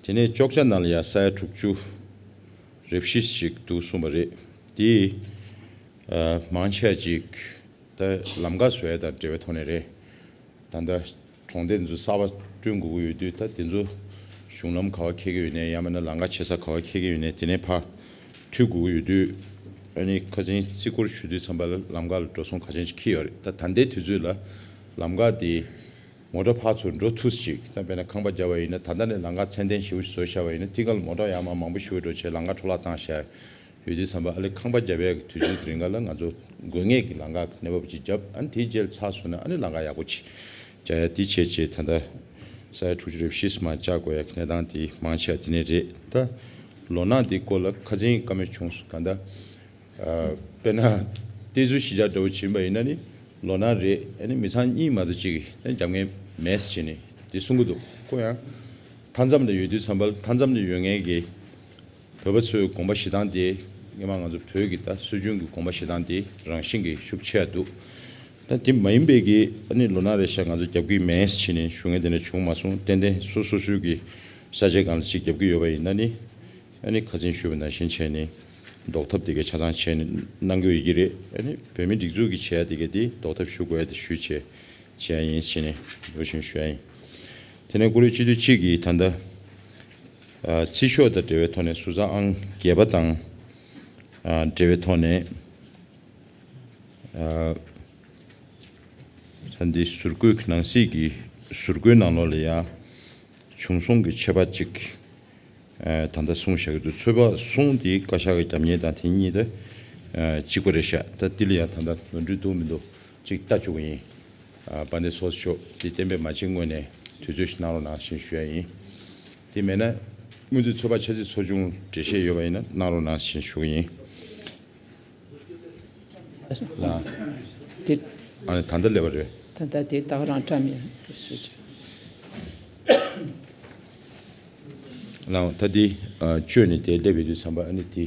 དེ་ནས་ཅོག་ཅ་ནང་ལ་ཡང་ས་ཡ་དྲུག་ཅུ་རེ་བཞི་ཞིག་འདུག་གསུངས་པ་རེད། དེ་ཨ་མང་ཆེ་ཅིག་ད་ལམ་ཁ་བཟོ་ཡ་དང་འབྲེལ་བའི་ཐོག་ནས་རེད། ད་ལྟ་གྲོང་སྡེ་འདི་ཚོ་གསར་པ་བསྐྲུན་དགོས་ཀྱི་ཡོད་དུས་ད་དེ་ཚོ་གཞུང་ལམ་ག་པར་འཁེལ་གྱི་ཡོད་ནའི་ཡང་མིན་ན་ལམ་ཁ་ཆེ་ས་ག་པར་འཁེལ་གྱི་ཡོད་ནའི་དེ་ནས་ཕར་མཐུད་དགོས་ཀྱི་ཡོད་དུས་ཨ་ནི་ཁ་སང་རྩིས་སྐོར་ཞུ་དུས་ཙམ་པ་ལ་ལམ་ཁ་ལ་འགྲོ་སོང་ག་ཚོད་ཅིག་འཁྱེར་ཡོད་རེད། ད་ད་ལྟའི་དུས་ཚོད་ལ་ལམ་ཁ་དེ། མོ་ཊ་ཕར་ཚུར་འགྲོ་ཐུབ་ཅིག་ད་དཔེར་ན་ཁང་པ་བརྒྱབ་པ་ཡིན་ན་ད་ལྟ་ནས་ལམ་ཁ་ཚད་ལྡན་ཞེ་པོ་ཞིག་བཟོས་བཞག་པ་ཡིན་ན་དེ་ག་ལ་མོ་ཊ་ཡར་མར་མང་པོ་ཞེ་པོ་འགྲོ་བྱས་ལམ་ཁ་འཕྲོ་བརླག་བཏང་བཞག་ཡོད་དུས་ཙམ་པ་ཨ་ལེ་ཁང་པ་བརྒྱབ་པའི་དུས་ཚོད་དེ་རིང་ག་ལ་ང་ཚོ་དགོས་ངེས་ཀྱི་ལམ་ཁ་གནས་བབ་ཅིག་བརྒྱབ་ཨ་ནི་དེའི་རྗེས་ལ་ཚར་སོང་ན་ཨ་ནི་ལམ་ཁ་ཡག་པོ་ཅིག་རྒྱག་ཡ་དེ་བྱས་བྱས་ད་ལྟ་ས་ཡ་དྲུག་ཅུ་རེ་བཞི་མར་བཅག་དགོས་ཡ་གི་གནས་སྟངས་དེ་མང་ཆེ་བ་དེ་ནས་རེད། ད་ལོ་ན་དེའི་སྐོར་ལ་ཁ་སང་བཀའ་མོལ་བྱུང་སོང་ག་ད། དཔེར་ན། བལྟས་ཚུལ་གཞིས་ཆགས་འདྲ་བོ་བྱིན་པ་ཡིན་ན་ནི། ལོ་ན་རེ་ཨ་ནི་མི་ཚང་གཉིས་མ་གཏོགས་གཅིག་གིས་རྒྱབ་མཁན་མེད་ཟེར་བྱས་ནས་འདི་གསུང་གི་འདུག་ཁོ་ཡང་། མཐའ་མཚམས་ལ་ཡོད་དུས་ཙམ་པ་ལ་མཐའ་མཚམས་ལ་ཡོད་མཁན་གྱི། བོད་པ་ཚོའི་དགོངས་པ་བཞེས་སྟངས་དེ། སྔོན་མ་ང་ཚོ་བོད་ཀྱི་ད་སྲོལ་རྒྱུན་གྱི་དགོངས་པ་བཞེས་སྟངས་དེ་རང་བཞིན་གྱིས་ཤུགས་ཆེ་བ་འདུག་ད་དེ་མ་ཡིན་པའི་གི་ཨ་ནི་ལོ་ན་རེ་ཤག་ང་ཚོ་རྒྱབ་ཀྱི་མེད་ཟེར་བྱས་ནས་ཞུ་མཁན་དེ་འདྲ་བྱུང་མ་སོང་ཏན་ཏན་སོ་སོ་སོའི་གི་ས་ཆའི་སྒང་ལ་ཅིག་རྒྱབ་ཀྱི་ཡོད་པ་ཡིན་ན་ནི། ཨ་ནི་ཁ་སང་ཞུས་པ་ནང་བཞིན་བྱས་ནས་ཟློག་ཐབས་དེ་གའི་ཆ་ཚང་བྱས་ནས་གནང་གི་ཡོད་ཀྱི་རེད། ཨ་ནི་བོད་མི་སྒྲིག་འཛུགས་ཀྱིས་བྱས་དེ་གའི་དེ་ཟློག་ཐབས་ཞུ་དགོས་ཡ་དེ་ཞུས་བྱས་བྱས་ཡ་ཡིན་ཟེར་ནས་འདུག་བཞིན་ཞུ་ཡ་ཡིན། དེ་ནས་ཀུ་རེ་སྤྱི་འཐུས་གཅིག་གིས་ད་ལྟ་ཨ་རྩིས་ཤོག་དང་འབྲེལ་བའི་ཐོག་ནས་ཟུར་ཟ་ཨང་བརྒྱད་པ་དང་ཨ་འབྲེལ་བའི་ཐོག་ནས་ཨ་ད་འདི་ཟུར་བཀོད་ཀྱི་ནང་གསེས་ཀྱི་ཟུར་བཀོད་ནང་ལོགས་ལ་ཡ། བྱུང་སོང་གི་ཆད་པ་གཅིག་ཨ་ད་ལྟ་གསུངས་བཞག་གི་འདུག་ཚོད་དཔག་གསུམ་དེ་བཀའ་ཤག་གི་རྒྱབ་གཉེར་དང་དེ་གཉིས་དེ་ཨ་གཅིག་པ་རེད་ཤག་ད་འདི་ལ་ཡང་ད་ལྟ་ནོར་འཁྲུལ་འདུག་མི་འདུག་ཅིག་ལྟ་བཅུག་གི་ཡིན། ཨ་བན་དེ་སོགས་ཤོག་དེ་གཏན་འབེབས་མ་བྱེད་སྔོན་ནས་དུས་ཚོད་ཞིག་གནང་རོགས་གནང་ཞེས་ཞུ་ཡ་ཡིན། དེ་མེད་ན་སྔོན་ཚུད་ཚོད་དཔག་ཆ་ཚིག་ཚོ་ཆུང་འགྲེལ་བཤད་ཡོད་པ་ཡིན་ན་གནང་རོགས་གནང་ཞེས་ཞུ་གི་ཡིན། ལ། དེ། ཨ་ནི་ད་ལྟ་སླེབས་པ་རེད། ད་ལྟ་དེ་ད་ག་རང་བཀྲམ་ཡོད་རེད་ཟེར་གྱི། ལའང་ད་འདི་ཨ་བཅོས་ནས་དེ་སླེབས་ཡོད་དུས་ཙམ་པ་ཨ་ནི་དེ་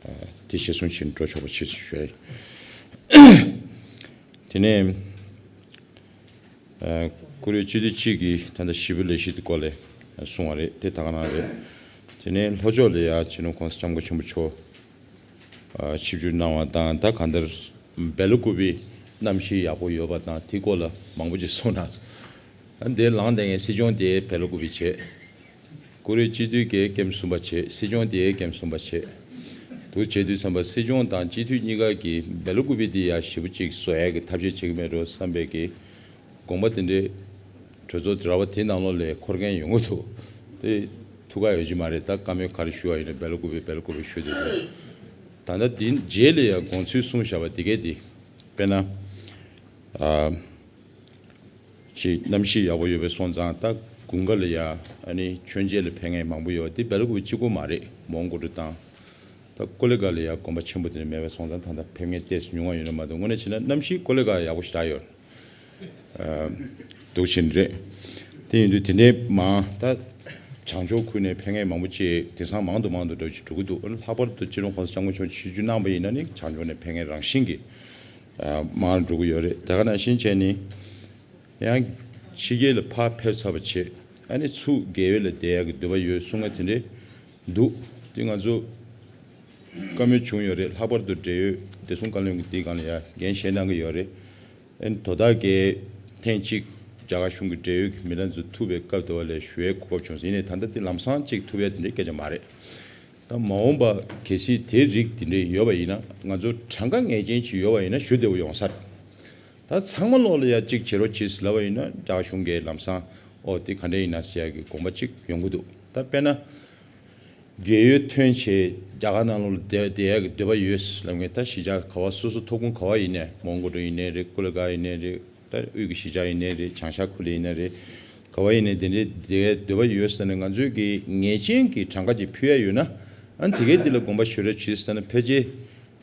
ཨ་དེ་གཞིར་བཟུང་བྱས་ནས་འགྲོ་ཆོག་པ་བྱེད་ཞུ་ཡ་ཡིན། དེ་ནས་ཨ་ཀུ་རེ་སྤྱི་འཐུས་གཅིག་གིས་ད་ལྟ་ཞི་བའི་ལས་གཞི་དེ་སྐོར་ལ་གསུངས་པ་རེད་དེ་ད་ག་རང་རེད། དེ་ནས་ལྷོ་ཕྱོགས་ལ་ཡ་སྤྱི་ནོར་༸གོང་ས་༸སྐྱབས་མགོན་ཆེན་པོ་མཆོག་ཨ་ཆིབས་བསྒྱུར་གནང་བ་དང་ད་གང་ལྟར་སྦེལ་ཀོབ་པའི་གནམ་གཤིས་ཡག་པོ་ཡོད་པ་དང་དེ་སྐོར་ལ་མང་པོ་ཅིག་གསུངས་གནང་སོང་། ཨ་འདིར་ལངས་བསྡད་མཁན་སྲིད་སྐྱོང་དེ་སྦེལ་ཀོབ་པའི་བྱས། ཀུ་རེ་སྤྱི་འཐུས་ཀྱིས་ཀེམ་གསུམ་པ་བྱས་སྲིད་སྐྱོང་དེས་ཀེམ་གསུམ་པ་བྱས། འདུག་བྱས་དུས་ཙམ་པ་སྲིད་སྐྱོང་དང་སྤྱི་འཐུས་གཉིས་ཀ་གིས་སྦེལ་ཀོབ་པའི་དེ་ཡ་ཞེ་པོ་ཅིག་བཟོ་ཡག་གི་ཐབས་ཤེས་བྱེད་ཀྱི་མེད་འགྲོ་བསམ་པའི་གི་དགོངས་པ་དེ་འདྲའི་གྲོས་ཚོགས་ར་བ་དེ་ནང་ལོགས་ལ་འཁོར་མཁན་ཡོང་གི་འདུག་དེ་ཐུགས་ཁག་ཡོད་ཀྱི་མ་རེད། ད་བཀའ་མོལ་ག་རེ་ཞུ་བ་ཡིན་ན་སྦེལ་ཀོབ་པའི་སྦེལ་ཀོབ་པའི་ཞུ་དེ་རེད། ད་ལྟ་དེ་རྗེས་ལ་ཡང་དགོངས་ཚུལ་གསུངས་བཞག་པ་དེ་གས་དེ་དཔེར་ན་ཨ་ཅིག་གནམ་གཤིས་ཡག་པོ་ཡོད་པའི་སོང་ཙང་ད་དགུན་ཁ་ལ་ཡ་ཨ་ནི་མཆོད་མཇལ་ལ་ཕེབས་མཁན་མང་པོ་ཡོད་དེ་སྦེལ་ཀོབ་པའི་གཅིག་པོ་མ་རེད། མོན་གྷོ་གྲུ་དང་། ད་ཀོ་ལི་གྷལ་ལ་ཡ་དགོན་པ་ཆེན་པོ་དེ་འདྲ་མེད་པའི་སོང་ཙང་ད་ལྟ་ཕེབས་མཁན་ཏོག་ཙམ་ཉུང་བ་ཡོད་ན་མ་གཏོགས་དངོས་གནས་བྱས་ན་གནམ་གཤིས་ཀོ་ལི་གྷལ་ཡག་པོ་ཞེ་དྲག་ཡོད། ཨ་འདུག་བཞིན་རེད། དེ་ཡིན་དུས་དེ་འདྲའི་མ་ད་བྱང་ཕྱོགས་ཁུལ་ནས་ཕེབས་མཁན་མང་པོ་ཅིག་དེང་སང་མང་དུ་མང་དུ་འགྲོ་ཅིག་འགྲོ་གི་འདུག་ལྷག་པར་དུ་སྤྱི་ནོར་༸གོང་ས་༸སྐྱབས་མགོན་མཆོག་ཆིབས་བསྒྱུར་གནང་པ་ཡིན་ན་ནི་བྱང་ཕྱོགས་ནས་ཕེབས་མཁན་རང་བཞིན་གྱིས་ཨ་མང་འགྲོ་གི་ཡོད་རེད། དེ་ག་ནང་བཞིན་བྱས་ནི། ཡང་ཕྱི་རྒྱལ་ལ་ཕར་ཕེབས་ཚར་བ་བྱས། ཨ་ནི་ཚུར་རྒས་ཡོལ་ལ་བསྡད་ཡག་གི་འདོད་པ་ཡོད་གསུང་མཁན་དེ་འདྲས་འདུག་དེ་ང་ཚོ་བཀའ་མོལ་བྱུང་ཡོད་རེད། ལྷག་པར་དུ་འབྲེལ་ཡོད་བདེ་སྲུང་བཀའ་བློན་གྱིས་དེའི་སྒང་ལ་ཡ་འགན་བཞེས་གནང་གི་ཡོད་རེད། ཨ་ནི་དོ་བདག་གིས་ཐེངས་གཅིག་རྒྱ་གར་གཞུང་གི་འབྲེལ་ཡོད་ཀྱི་མི་སྣ་ཚོ་ཐུག་པའི་སྐབས་དེ་བ་ལས་ཞུ་ཡའི་གོ་སྐབས་བྱུང་སོང་། ཡིན་ནའི་ད་ལྟ་དེ་ལམ་སང་གཅིག་ཐུག་ཡ་དེ་འདྲའི་སྐད་ཆ་མ་རེད། ད་མ་འོངས་པ་གལ་སྲིད་དེ་རིགས་དེ་འདྲའི་ཡོད་པ་ཡིན་ན། ང་ཚོ་གྲངས་ཀ་ངེས་ཅན་ཅིག་ཡོད་པ་ཡིན་ན་ཞུ་བདེ་པོ་ཡོང་ས་རེད། ད་ཚང་མ་ལོག་ལ་ཡ་གཅིག་བྱེད་རོགས་གྱིས་ལབ་པ་ཡིན་ན། རྒྱ་གཞུང་གིས་ལམ་སང་ཨོ་དེ་ག་འདྲ་ཡིན་ན་ཟེར་ཡ་གི་དགོངས་པ་གཅིག་ཡོང་གི་འདུག་ད་དཔེར་ན། རྒས་ཡོལ་ཐོན་བྱས་རྒྱ་གར་ནང་ལོགས་ལ་བསྡད་བསྡད་ཡག་གི་འདོད་པ་ཡོད་ལབ་མཁན། ད་གཞིས་ཆགས་ག་བ་སོ་སོ་ཐོབ་ཁུངས་ག་བ་ཡིན་ནའི། མོན་གྷོ་རུ་ཡིན་ནའི་རེད། ཀུ་ལི་གྷལ་ཡིན་ནའི་རེད། ད་དབུས་ཀྱི་གཞིས་ཆགས་ཡིན་ནའི་རེད། བྱང་ཤར་ཁུལ་ལ་ཡིན་ནའི་རེད། ག་བ་ཡིན་ནའི་དེ་འདྲའི་བསྡད་ཡག་འདོད་པ་ཡོད་ཟེར་ནས་ང་ཚོས་ཀྱི་ངེས་ཅན་གྱི་གྲངས་ཀ་ཅིག་ཕུལ་ཡ་ཡོད་ན། ཨ་ནི་དེ་གའི་འདི་ལ་དགོངས་པ་ཞུ་རོགས་གྱིས་ཟེར་ན་ཕལ་ཆེར་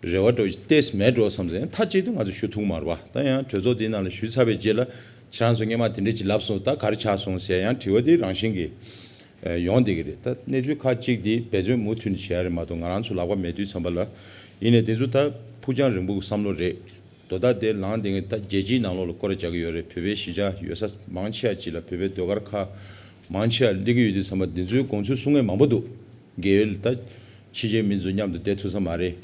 རེ་བ་འདྲ་བོ་ཞིག་ཏོག་ཙམ་མེད་འགྲོ་བསམ་ཟེར། མཐའ་གཅིག་ཏུ་ང་ཚོ་ཞུ་ཐུབ་ཀྱི་མ་རེད་པ། ད་ཡང་གྲོས་ཚོགས་འདིའི་ནང་ལ་ཞུས་ཚར་བའི་རྗེས་ལ་ཁྱེད་རང་ཚོ་སྔོན་མ་དེ་འདྲ་ཅིག་ལབ་སོང་། ད་ག་རེ་ཆགས་སོང་ཟེར་ཡང་དྲི་བ་དེ་རང་བཞིན་གྱིས་ཡོང་བསྡད་ཀྱི་རེད། ད་གནས་ཚུལ་ཁག་ཅིག་དེ་འབད་བརྩོན་མུ་མཐུད་ནས་བྱེད་ཡ་རེད་མ་གཏོགས། ང་རང་ཚོ་ལག་པ་མེད་དུས་ཙམ་པ་ལ། ཡིན་ནའི་དེ་ཚོ་ད་ཕུགས་རྒྱང་རིང་པོ་གི་བསམ་བློ་རེད། དོ་བདག་དེ་ལངས་དེ་ངས་ད་རྒྱལ་སྤྱིའི་ནང་ལོགས་ལ་སྐོར་ར་རྒྱག་གི་ཡོད་རེད། བོད་པའི་གཞིས་ཆགས་ཡོད་ས་མང་ཆེ་བ་ཅིག་ལ། བོད་པའི་ཟློས་གར་ཁག་མང་ཆེ་བ་སླེབས་ཀྱི་ཡོད་དུས་ཙམ་པ། འདི་ཚོའི་དགོངས་ཚུལ་གསུང་མཁན་མང་པོ་འདུག་རྒས་ཡོལ་ད་ཕྱི་རྒྱལ་མི་ཚོ་མཉམ་དུ་བསྡད་ཐུབ་ས་མ་རེད།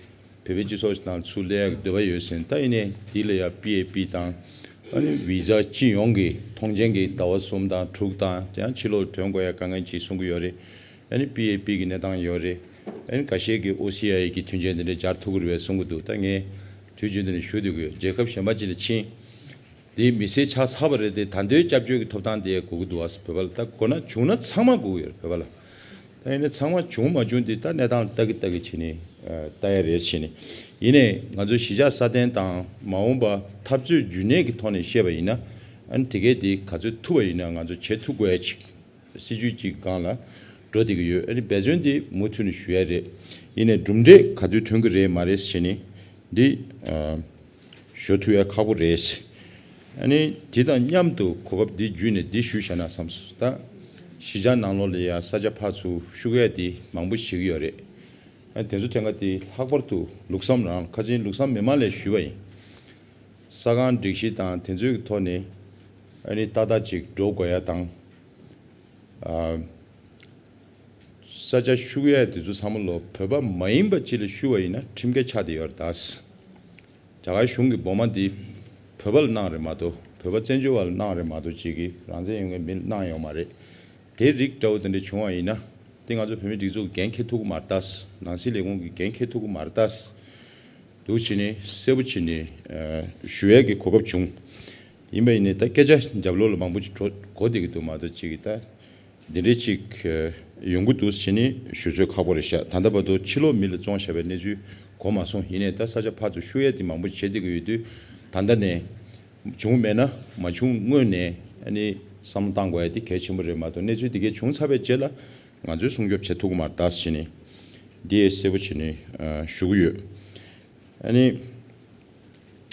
བོད་པའི་སྤྱི་ཚོགས་ནང་ཚུར་སླེབས་ཡག་གི་འདོད་པ་ཡོད་ཟེར། ད་ཡིན་ནའི་འདི་ལ་ཡ་པི་ཨེ་པི་དང་། ཨ་ནི་བི་ཟ་སྤྱི་ཡོངས་ཀྱི་ཐོངས་མཆན་གྱི་ཟླ་བ་གསུམ་དང་དྲུག་དང་། དེ་ཡང་ཕྱི་ལོགས་ལ་ཐོན་དགོས་ཡ་དཀའ་ངལ་ཅིག་གསུང་གི་ཡོད་རེད། ཨ་ནི་པི་ཨེ་པི་གི་གནས་སྟངས་ཡོད་རེད། ཨ་ནི་ཁ་ཤས་ཀྱིས་ཨོ་སི་ཨའི་གི་མཐུན་རྐྱེན་དེ་འདྲ་སྦྱར་ཐུབ་ཀྱི་རེད་པས་གསུང་གི་འདུག་ད་ངས་དུས་རྒྱུན་དུ་ནས་ཞུ་བསྡད་ཀྱི་ཡོད། རྒྱལ་ཁབ་གཞན་པ་ཅིག་ལ་ཕྱིན། དེ་མི་སེར་ཆགས་ཚར་བ་རེད་དེ། ད་ལྟའི་སྐྱབས་བཅོལ་གྱི་ཐོབ་ཐང་དེ་དགོས་ཀྱི་འདུག་པ། བོད་པ་ལ་ད་དགོས་ན་བྱུང་ན་ཚང་མ་དགོས་ཀྱི་ཡོད་རེད། བོད་པ་ལ། ད་ཡིན་ན་ཚང་མ་བྱུང་མ་བྱུང་དེ་ད་གནས་སྟངས་ལ་ལྟ་གི་ལྟ་གི་བྱས་ནས་ཨ་ལྟ་ཡ་རེད་བྱས་ནས། ཡིན་ནའི་ང་ཚོ་གཞིས་ཆགས་སྲ་བརྟན་དང་མ་འོངས་པ་འཐབ་རྩོད་རྒྱུན་གནས་ཀྱི་ཐོག་ནས་བཤད་པ་ཡིན་ན། ཨ་ནི་དེ་གའི་དེ་ག་ཚོད་ཐུབ་པ་ཡིན་ན་ང་ཚོ་བྱེད་ཐུབ་དགོས་ཡ་ཅིག་སྲིད་ཇུས་ཅིག་སྒང་ལ་འགྲོ་བསྡད་ཀྱི་ཡོད། ཨ་ནི་འབད་བརྩོན་དེ་མུ་མཐུད་ནས་ཞུ་ཡ་རེད། ཡིན་ནའི་གྲུབ་འབྲས་ག་དུས་ཐོན་གྱི་རེད་མ་རེད་ཟེར་ནས་འདི་ཨ་ཞུ་ཐུབ་ཡ་ཁག་པོ་རེད། ཨ་ནི་དེ་དང་མཉམ་དུ་གོ་སྐབས་འདི་བརྒྱུད་ནས་འདི་ཞུས་བཞག་ན་བསམ་སོང་། ད་གཞིས་ཆགས་ནང་ལོགས་ལ་ཡ་ས་ཆ་ཕར་ཚུར་ཤུགས་ཡ་དེ་མང་པོ་བྱེད་ཀྱི་ཡོད་རེད། ཨ་ནི་དེ་ཚོ་ཐད་ཀ་དེ་ལྷག་པར་དུ་ལུགས་བསམ་རང་། ཁ་སང་ལུགས་བསམ་མི་མང་ལ་ཞུས་པ་ཡིན། ས་ཁང་སྒྲིག་གཞི་དང་དེ་ཚོའི་ཐོག་ནས་ཨ་ནི་ཏག་ཏག་ཅིག་འགྲོ་དགོས་ཡ་དང་། ཨ་ས་ཆ་ཤུགས་ཡ་དེ་ཚོ་ཚང་མ་ལོ་བོད་པ་མ་ཡིན་པ་ཅིག་ལ་ཤུགས་པ་ཡིན་ན་ཁྲིམས་འགལ་ཆགས་བསྡད་ཡོད་རེད་ད། རྒྱ་གར་གཞུང་གི་སྦོ་མ་འདི་བོད་པ་ལ་གནང་རེད་མ་གཏོགས། བོད་པ་བཙན་བྱོལ་བ་ལ་གནང་རེད་མ་གཏོགས། ཅིག་གི་རང་བཙན་ཡོད་མཁན་མི་ལ་གནང་ཡོད་མ་རེད། དེ་རིགས་འདྲ་བོ་དེ་འདྲ་བྱུང་བ་ཡིན་ན། དེ་ང་ཚོ་བོད་མིའི་སྒྲིག་འཛུགས་འགན་འཁྱེར་ཐུབ་ཀྱི་མ་རེད་ད། ནང་སྲིད་ལས་ཁུངས་ཀྱི་འགན་འཁྱེར་ཐུབ་ཀྱི་མ་རེད་ད། འདུག་བྱས་ནས་གསལ་པོ་བྱས་ནས་ཨ་ཞུ་ཡས་ཀྱི་གོ་སྐབས་བྱུང་། ཡིན་པ་ཡིན་ནའི་ད་སྐད་ཆ་རྒྱབ་ལོགས་ལ་མང་པོ་ཅིག་འགྲོ་གོ་བསྡད་ཀྱི་འདུག་མ་གཏོགས། ཅིག་གི་ད་འདི་འདྲའི་ཅིག་ཨ་ཡོང་གི་འདུག་བྱས་ནས་ཞུ་ཚོད་ཁག་པོ་རེད་ཤག་ད་ལྟ་བར་དུ་ཕྱི་ལོགས་མི་ལ་བཙོང་བཞག་པའི་གནས་ཚུལ་གོ་མ་སོང་། ཡིན་ནའི་ད་ས་ཆ་ཕར་ཚུར་ཤུགས་ཡ་དེ་མང་པོ་བྱེད་བསྡད་ཀྱི་ཡོད་དུས། ད་ལྟ་ནས་བྱུང་མེད་ན་མ་བྱུང་སྔོན་ནས་ཨ་ནི་བསམ་བློ་བཏང་དགོས་ཡ་དེ་གལ་ཆེན་པོ་རེད་མ་གཏོགས། གནས་ཚུལ་དེ་གས་བྱུང་ཚར་བའི་རྗེས་ལ་ང་ཚོས་སྲུང་སྐྱོབ་བྱེད་ཐུབ་ཀྱི་མ་རེད་ད་ཟེར་ནས་འདི་ཡས་གསལ་པོ་བྱས་ནས་ཨ་ཞུ་གི་ཡོད། ཨ་ནི་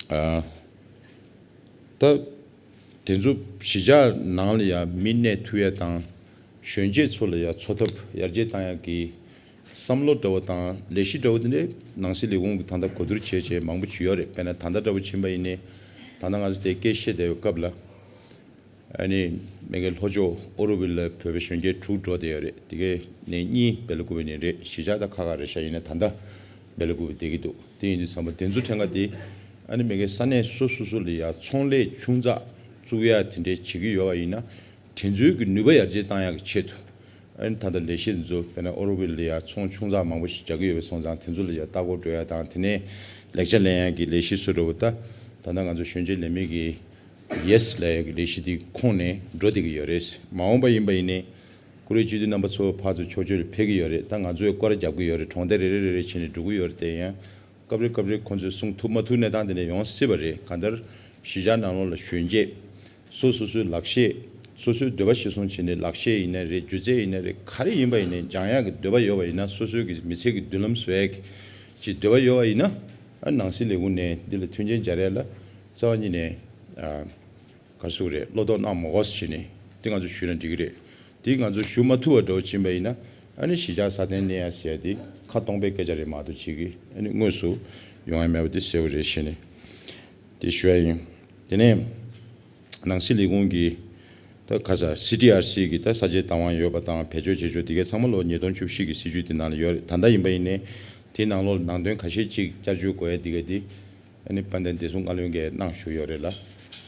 ཨ་ད་དེ་ཚོ་གཞིས་ཆགས་ནང་ལ་ཡ་མི་གནས་ཐུབ་ཡ་དང་། གཞོན་སྐྱེས་ཚོ་ལ་ཡ་འཚོ་ཐབས་ཡར་རྒྱས་བཏང་ཡ་གི་བསམ་བློ་འདྲ་བོ་དང་ལས་གཞི་འདྲ་བོ་དེ་འདྲའི་ནང་སྲིད་ལས་ཁུངས་ཀྱིས་ད་ལྟ་གོ་བསྡུར་བྱས་བྱས་མང་པོ་བྱས་ཡོད་རེད། དཔེར་ན་ད་ལྟ་འདྲ་བོ་ཕྱིན་པ་ཡིན་ནའི། ད་ལྟ་ང་ཚོ་དེ་སྐད་བཤད་བསྡད་པའི་སྐབས་ལ། ཨ་ནི་མ་གིའི་ལྷོ་ཕྱོགས་ཨོ་རོ་བིལ་ལ་བོད་པའི་གཞོན་སྐྱེས་དྲུག་འགྲོ་བསྡད་ཡོད་རེད། དེ་གའི་ནས་གཉིས་སྦེལ་ཀོབ་ནས་རེད། གཞིས་ཆགས་ད་ཁག་ཁག་རེད་ཤག་ཡིན་ན་ད་ལྟ་སྦེལ་ཀོབ་བསྡད་ཀྱི་འདུག་དེ་ཡིན་དུས་ཙམ་པ་དེ་ཚོ་ཕྲན་ཁ་དེ་ཨ་ནི་མ་གིའི་ས་གནས་སོ་སོ་སོ་ལ་ཡ་ཚོང་ལས་ཆུང་ཙག་བཙུགས་ཡ་དེ་འདྲའི་བྱེད་ཀྱི་ཡོད་པ་ཡིན་ན། དེ་ཚོའི་གི་ནུས་པ་ཡར་རྒྱས་བཏང་ཡག་གི་ཆེད་དུ། ཨ་ནི་ད་ལྟ་ལས་གཞི་འདི་ཚོ་དཔེར་ན་ཨོ་རོ་བིལ་ལ་ཡ་ཚོང་ཆུང་ཙག་མང་པོ་ཞིག་རྒྱག་གི་ཡོད་པ་སོང་ཙང་། དེ་ཚོ་ལ་ཡ་ལྟ་སྐོར་འགྲོ་ཡ་དང་། དེ་ནས་ལེགས་ཆ་ལེན་ཡ་གི་ལས་གཞི་སུ་འགྲོ་བ་ད། ད་ལྟ་ང་ཚོ་གཞོན་སྐྱེས་ལས་མི་གི་ཡེས་ལབ་ཡ་གི་ལས་གཞི་འདི་ཁོངས་ནས་འགྲོ་བསྡད་ཀྱི་ཡོད་རེད། མ་འོངས་པ་ཡིན་པ་ཡིན་ནའི་ཀུ་རེ་སྤྱི་འཐུས་རྣམ་པ་ཚོ་ཕར་ཚུར་ཕྱོགས་བསྐྱོད་ལ་ཕེབས་ཀྱི་ཡོད་རེད། ད་ང་ཚོས་སྐོར་ར་རྒྱབ་ཀྱི་ཡོད་རེད། གྲོང་རྡལ་རེ་རེ་རེ་རེ་བྱས་ནས་འགྲོ་གི་ཡོད་རེད། དེ་ཡང་སྐབས་རེ་སྐབས་རེ་ཁོང་ཚོས་གསུང་ཐུབ་མ་ཐུབ་གནས་སྟངས་དེ་འདྲ་ཡོང་སྲིད་པ་རེད། གང་ལྟར་གཞིས་ཆགས་ནང་ལོགས་ལ་གཞོན་སྐྱེས་སོ་སོ་སོའི་ལག་ཤེས། སོ་སོའི་འདོད་པ་གཞིར་བཟུང་བྱས་ནས་ལག་ཤེས་ཡིན་ནའི་རེད། སྒྱུ་རྩལ་ཡིན་ནའི་རེད། ག་རེ་ཡིན་པ་ཡིན་ནའི་སྦྱང་ཡག་གི་འདོད་པ་ཡོད་པ་ཡིན་ན། སོ་སོའི་གི་མི་ཚེ་གི་མདུན་ལམ་བཟོ་ཡག་གི་ཅིག་འདོད་པ་ཡོད་པ་ཡིན་ན། ཨ་ནང་སྲིད་ལས་ཁུངས་ནས་འདི་ལ་མཐུན་རྐྱེན་སྦྱར་ཡ་ལ་རྩ་བ་ཉིད་ནས་ཨ་ག་རེ་ཟེར་དགོས་རེད། བློ་དོགས་གནང་མ་དགོས་ཟེར་ནས་འདི་ང་ཚོ་ཞུས་ན་འགྲིག་གི་རེད། འདི་ང་ཚོ་ཞུ་མ་ཐུབ་པ་འདྲ་བོ་ཕྱིན་པ་ཡིན་ན། ཨ་ནི་གཞིས་ཆགས་སྲ་བརྟན་གནས་ཡ་ཟེར་ཡ་འདི་ཁ་སྟོང་པའི་སྐད་ཆ་རེད་མ་གཏོགས། ཅིག་གི་ཨ་ནི་དངོས་སུ་ཡོང་ཡ་མེད་པ་འདི་གསལ་པོ་རེད་ཟེར་ནས་འདི་ཞུ་ཡ་ཡིན། དེ་ནས་ནང་སྲིད་ལས་ཁུངས་ཀྱི་ ད་ཁ་ས་སི་ཊི་ཨར་སི་གི་ད་ས་ཆའི་བདག་དབང་ཡོད་པ་དང་བེད་སྤྱོད་བྱེད་ཕྱོགས་དེ་གའི་ཚང་མ་ལོ་ཉིས་སྟོང་བཅུ་བཞི་གི་སྲིད་ཇུས་དེ་ནང་ལ་ཡོད་རེད། ད་ལྟ་ཡིན་པ་ཡིན་ནའི་དེའི་ནང་ལོགས་ལ་ནང་དོན་ཁ་ཤས་ཅིག་བསྐྱར་བཅོས་དགོས་ཡ་དེ་ག་དེ་ཨ་ནི་དཔལ་ལྡན་བདེ་སྲུང་བཀའ་བློན་གྱིས་གནང་ཞུས་ཡོད་རེད་ལ།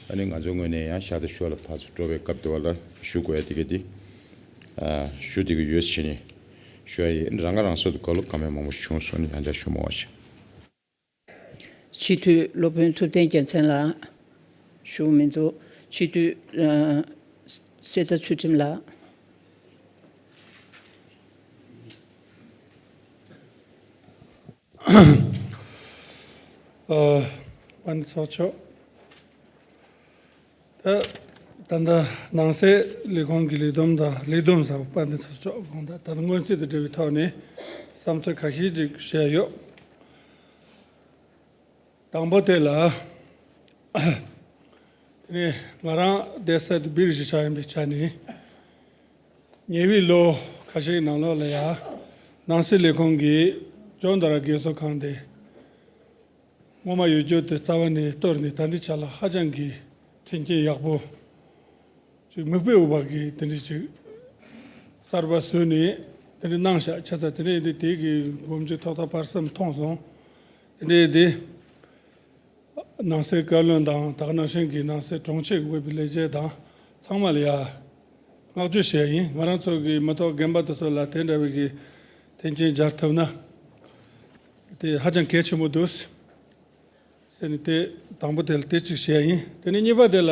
ཨ་ནི་ང་ཚོའི་ངོས་ནས་ཡང་ཤག་ཏུ་ཞུ་བ་ལ་ཕར་ཚུར་འགྲོ་བའི་སྐབས་དེ་བ་ལ་ཞུ་དགོས་ཡ་དེ་ག་དེ་ཨ་ཞུ་དེ་ག་ཡོད་ཟེར་ནས་ཞུ་ཡ་ཡིན། རང་ཁ་རང་གསོ་དེ་ག་ལོ་ག་མེད་མང་པོ་བྱུང་སོང་ནས་ཡང་བསྐྱར་ཞུ་མ་བ་ཞིག་སྤྱི་འཐུས་སློབ་དཔོན་ཐུབ་བསྟན་རྒྱལ་མཚན་ལགས། ཞུ་མི་འདུག་སྤྱི་འཐུས་ཨ་གསེར་རྟ་ཚུལ་ཁྲིམས་ལགས། ཨ་དཔལ་ལྡན་ཚོགས་གཙོ། ད་ད་ལྟ་ནང་སྲིད་ལས་ཁུངས་ཀྱི་ལས་བསྡོམས་དང་ལས་བསྡོམས་ཟེར་བ་དཔལ་ལྡན་ཚོགས་གཙོ་དགོངས་དག་ད་ལྟ་སྔོན་རྩིས་དང་འབྲེལ་བའི་ཐོག་ནས་བསམ་ཚུལ་ཁ་ཤས་ཅིག་བཤད་ཡོད། དང་པོ་དེ་ལ། དེ་ནས་ང་རང་བསྡད་ས་དེ་སྦིར་གཞིས་ཆགས་ཡིན་པའི་ཆ་ནས། ཉེ་བའི་ལོ་ཁ་ཤས་ནང་ལོགས་ལ་ཡ། ནང་སྲིད་ལས་ཁུངས་ཀྱིས་ཇོ་མོ་དྷ་ར་རྒན་གསོ་ཁང་དེ་སྔོན་མ་ཡོད་རྒྱུ་དེ་རྩ་བ་ནས་གཏོར་ནས་ད་ལྟའི་ཆ་ལ་ཧ་ཅང་གི་མཐུན་རྐྱེན་ཡག་པོ་ཅིག་མིག་དཔེ་འོས་པ་གི་དེ་འདྲ་ཅིག་གསར་པ་བཟོས་ནས་དེ་འདྲ་གནང་ཤག་བྱས་ཙང་དེ་འདྲ་ཡིན་དུས་དེ་གི་སྒོ་འབྱེད་ཐོག་མཐའ་བར་གསུམ་མཐོང་སོང་། དེ་འདྲ་ཡིན་དུས། ནང་སྲིད་བཀའ་བློན་དང་ད་ག་ནང་བཞིན་གྱི་ནང་སྲིད་དྲུང་ཆེ་དབུས་པའི་ལས་བྱེད་དང་ཚང་མ་ལ་ཡ་བསྔགས་བརྗོད་བྱས་ཡིན། ང་རང་ཚོ་གི་མི་ཐོག་རྒན་པ་དེ་ཚོ་ལ་དེ་འདྲ་བའི་གི་མཐུན་རྐྱེན་སྦྱར་ཐུབ་ན་དེ་ཧ་ཅང་གལ་ཆེན་པོ་འདུག་ཟེར་ནས་དེ་དང་པོ་དེ་ལ་དེ་གཅིག་བྱས་ཡིན། དེ་ནས་གཉིས་པ་དེ་ལ་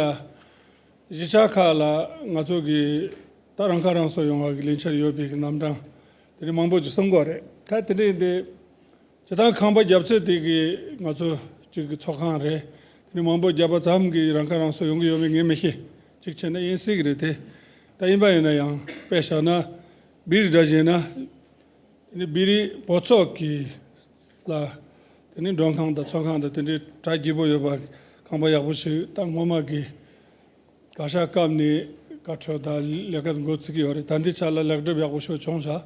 གཞིས་ཆགས་ཁག་ལ་ང་ཚོ་གི་ད་རང་ཁ་རང་གསོ་ཡོང་བ་གི་ལས་འཆར་ཡོད་པའི་གི་རྣམ་གྲངས་དེ་ནས་མང་པོ་ཅིག་གསུང་གི་ཡོད་རེད། ད་དེ་འདྲ་ཡིན་དུས། སྤྱིར་བཏང་ཁང་པ་བརྒྱབ་ཚད་དེ་གི་ང་ཚོ་གཅིག་གི་ཚོགས་ཁང་རེད། དེ་ནས་མང་པོ་བརྒྱབ་པ་ཙམ་གྱིས་རང་ཁ་རང་གསོ་ཡོང་གི་ཡོད་མེད་ངས་མི་ཤེས། གཅིག་བྱས་ན་ཡིན་སྲིད་ཀྱི་རེད་དེ། ད་ཡིན་པ་ཡིན་ན་ཡང་དཔེ་བཞག་ན་སྦིར་འདྲ་བྱས་ན། དེ་ནས་སྦིར་བོད་ཚོགས་ཀྱི་ལ། དེ་ནས་མགྲོན་ཁང་དང་ཚོགས་ཁང་དང་དེ་འདྲའི་གྲ་རྒྱས་པོ་ཡོད་པ་ཁང་པ་ཡག་པོ་ཞིག་ད་སྔོན་མ་གི་བཀའ་ཤག་སྐབས་ནས་བཀའ་འཁྲོལ་དང་ལས་ཀ་འགོ་བཙུགས་ཀྱི་ཡོད་རེད། ད་ལྟའི་ཆ་ལ་ལེགས་གྲུབ་ཡག་པོ་ཞིག་བྱུང་ཤག་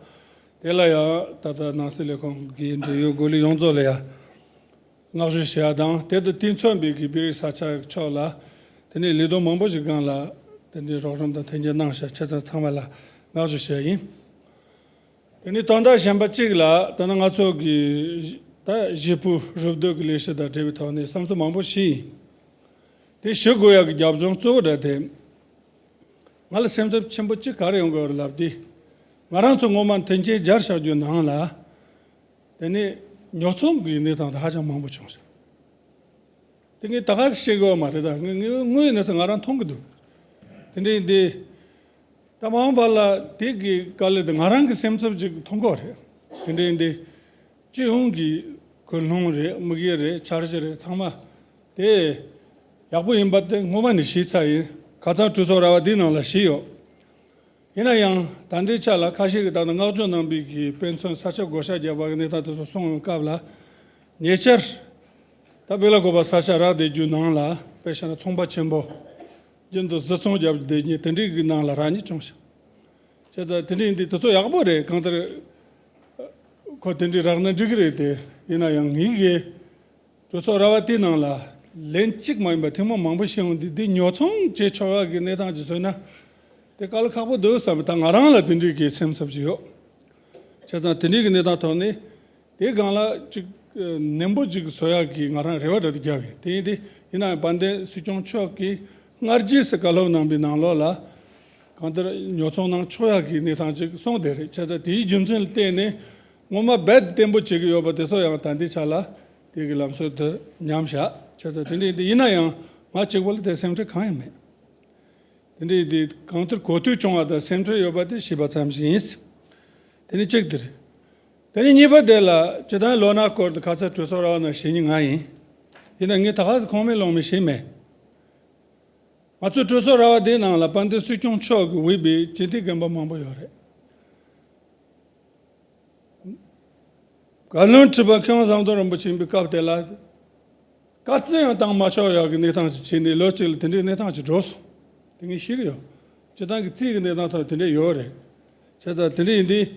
དེ་ལ་ཡང་ད་ལྟ་ནང་སྲིད་ལས་ཁུངས་ཀྱི་འབྲེལ་ཡོད་འགོ་ལས་ཡོངས་རྫོགས་ལ་ཡང་བསྔགས་བརྗོད་བྱེད་ཡ་དང་། དེ་དང་དེ་མཚོན་པའི་གི་སྦིར་ས་ཆ་ཕྱོགས་ལ་དེ་ནས་ལས་དོན་མང་པོ་ཞིག་སྒང་ལ་དེ་འདྲའི་རོགས་རམ་དང་མཐུན་འགྱུར་གནང་ཤག་བྱས་ཙང་ཚང་མ་ལ་བསྔགས་བརྗོད་བྱེད་ཡ་ཡིན། དེ་ནས་དོན་དག་གཞན་པ་གཅིག་ལ་ད་ནི་ང་ཚོ་གི་ད་གཞིས་སྤོའི་རུབ་སྡོད་ཀྱི་ལས་གཞི་དང་འབྲེལ་བའི་ཐོག་ནས་བསམ་ཚུལ་མང་པོ་ཞིག་ཡིན། དེ་ཞུ་དགོས་ཡག་གི་རྒྱབ་ལྗོངས་གཙོ་བོ་འདྲ་དེ། ང་ལ་སེམས་འཚབ་ཆེན་པོ་གཅིག་ག་རེ་ཡོང་གི་ཡོད་རེད་ལབ་དུས། ང་རང་ཚོ་སྔོན་མ་མཐུན་རྐྱེན་སྦྱར་བཞག་རྒྱུ་ནང་ལ། དེ་ནས་ཉོ་ཚོང་གི་གནས་སྟངས་དེ་ཧ་ཅང་མང་པོ་བྱུང་ཞིང་། དེ་ངས་ད་ག་ཤེས་གི་ཡོད་མ་རེད། ད་ངས་ངས་དངོས་ཡོད་གནས་ཚུལ་ང་རང་མཐོང་གི་འདུག་དེ་འདྲ་ཡིན་དུས། ད་མ་འོངས་པ་ལ་དེ་གི་དཀའ་ལས་དེ་ང་རང་གི་སེམས་འཚབ་ཅིག་མཐོང་གི་ཡོད་རེད། དེ་འདྲ་ཡིན་དུས། སྤྱི་ཡོངས་ཀྱི་ཀུན་སློང་རེད། དམིགས་ཡུལ་རེད། འཆར་གཞི་རེད། ཚང་མ་དེ་ཡག་པོ་ཡིན་པ་དེ་སྔོན་མ་ནས་ཤེས་ཚར་ཡིན། ཁ་སང་གྲོས་ཚོགས་ར་བ་འདིའི་ནང་ལ་ཞུས་ཡོད། ཡིན་ན་ཡང་ད་ལྟའི་ཆ་ལ་ཁ་ཤས་ཀྱིས་ད་ལྟ་བསྔགས་བརྗོད་གནང་བའི་གི་དཔེ་མཚོན་ས་ཆ་བགོ་བཤའ་བརྒྱབ་པ་གི་གནས་སྟངས་དེ་ཚོ་གསུངས་ཡོང་སྐབས་ལ། ཉེ་ཆར་ད་སྦེ་ལ་གོ་པ་ས་ཆ་རག་བསྡད་རྒྱུ་ནང་ལ་དཔེ་བཞག་ན་ཚོང་པ་ཆེན་པོ་རྒྱུན་དུ་བཟི་ཚོང་བརྒྱབ་བསྡད་མཁན་དེ་འདྲའི་གི་ནང་ལ་རག་མཁན་བྱུང་ཞིང་། བྱས་ཙང་དེ་འདྲ་ཡིན་དུས་དེ་ཚོ་ཡག་པོ་རེད། གང་ལྟར་ཁོ་དེ་འདྲའི་རག་ན་འགྲིག་གི་རེད་དེ། ཡིན་ན་ཡང་ངེད་ཀྱི་གྲོས་ཚོགས་ར་བ་དེའི་ནང་ལ་ལན་གཅིག་མ་ཡིན་པ་ཐེངས་མ་མང་པོ་ཞིག་ཡོང་དུས། འདི་ཉོ་ཚོང་བྱེད་ཆོག་ཡག་གི་གནས་སྟངས་ཅིག་བཟོས་ན་དེ་དཀའ་ལས་ཁག་པོ་འདུག་བསམ་པ་ད་ང་རང་ལ་དེ་འདྲའི་གི་སེམས་འཚབ་ཅིག་ཡོད། བྱས་ཙང་དེ་འདྲའི་གི་གནས་སྟངས་ཐོག་ནས་དེའི་སྒང་ལ་ཅིག་ནན་པོ་ཅིག་བཟོ་ཡག་གི་ང་རང་རེ་བ་འདྲ་དེ་བརྒྱབ་ཡོད། དེ་ཡིན་དུས་ཡིན་ན་ཡང་དཔལ་ལྡན་སྲིད་སྐྱོང་མཆོག་གིས་སྔ་རྗེས་སུ་བཀའ་སློབ་གནང་པའི་ནང་ལོགས་ལ་གང་ལྟར་ཉོ་ཚོང་གནང་ཆོག་ཡག་གི་གནས་སྟངས་ཅིག་གསུངས་བསྡད་རེད། བྱས་ཙང་དེའི་རྒྱུ་མཚན་ལ་བརྟེན་ནས་སྔོན་མ་རྦད་བརྟན་པོ་བྱེད་ཀྱི་ཡོད་པ་དེ་ཚོ་ཡང་ད་ལྟའི་ཆ་ལ་དེ་གི་ལམ་སྲོལ་དེ་ཉམས་ཤག་བྱས་ཙང་དེ་འདྲ་ཡིན་དུས་ཡིན་ན་ཡང་ང་གཅིག་པོ་ལ་དེ་སེམས་ཁྲལ་གང་ཡང་མེད། དེ་འདྲ་ཡིན་དུས་གང་ལྟར་གོ་ཐོས་བྱུང་བ་དང་སེམས་ཁྲལ་ཡོད་པ་དེ་ཤེས་པ་ཙམ་ཞིག་ཡིན། དེ་ནི་གཅིག་དེ་རེད། དེ་ནས་གཉིས་པ་དེ་ལ་སྤྱིར་བཏང་ལོ་ན་སྐོར་དུ་ཁ་ཚ་གྲོས་ཚོགས་ར་བ་ནང་བཞུགས་མཁན་ང་ཡིན། ཡིན་ན་ངས་ད་ག་ཟེ་ཁུངས་མེད་ལུང་མེད་བཤད་མེད། ང་ཚོའི་གྲོས་ཚོགས་ར་བ་དེའི་ནང་ལ་དཔལ་ལྡན་སྲིད་སྐྱོང་མཆོག་གི་འོས་པའི་སྤྱི་འཐུས་རྒན་པ་མང་པོ་ཡོད་རེད། བཀའ་བློན་ཁྲི་པ་མཁས་དབང་ཟམ་གདོང་རིན་པོ་ཆེ་ཡིན་པའི་སྐབས་དེ་ལ། བཀའ་བཙན་ཡང་བཏང་མ་ཆོག་ཡག་གི་གནས་སྟངས་ཤིག་བྱས་ནས་ལོ་གཅིག་ལ་དེ་འདྲའི་གནས་སྟངས་ཤིག་འགྲོ་སོང་། དེ་ངས་ཤེས་ཀྱི་ཡོད། སྤྱིར་བཏང་གི་རྩིས་ཀྱི་གནས་སྟངས་ཐོག་དེ་འདྲ་ཡོད་རེད། བྱས་ཙང་དེ་འདྲ་ཡིན་དུས།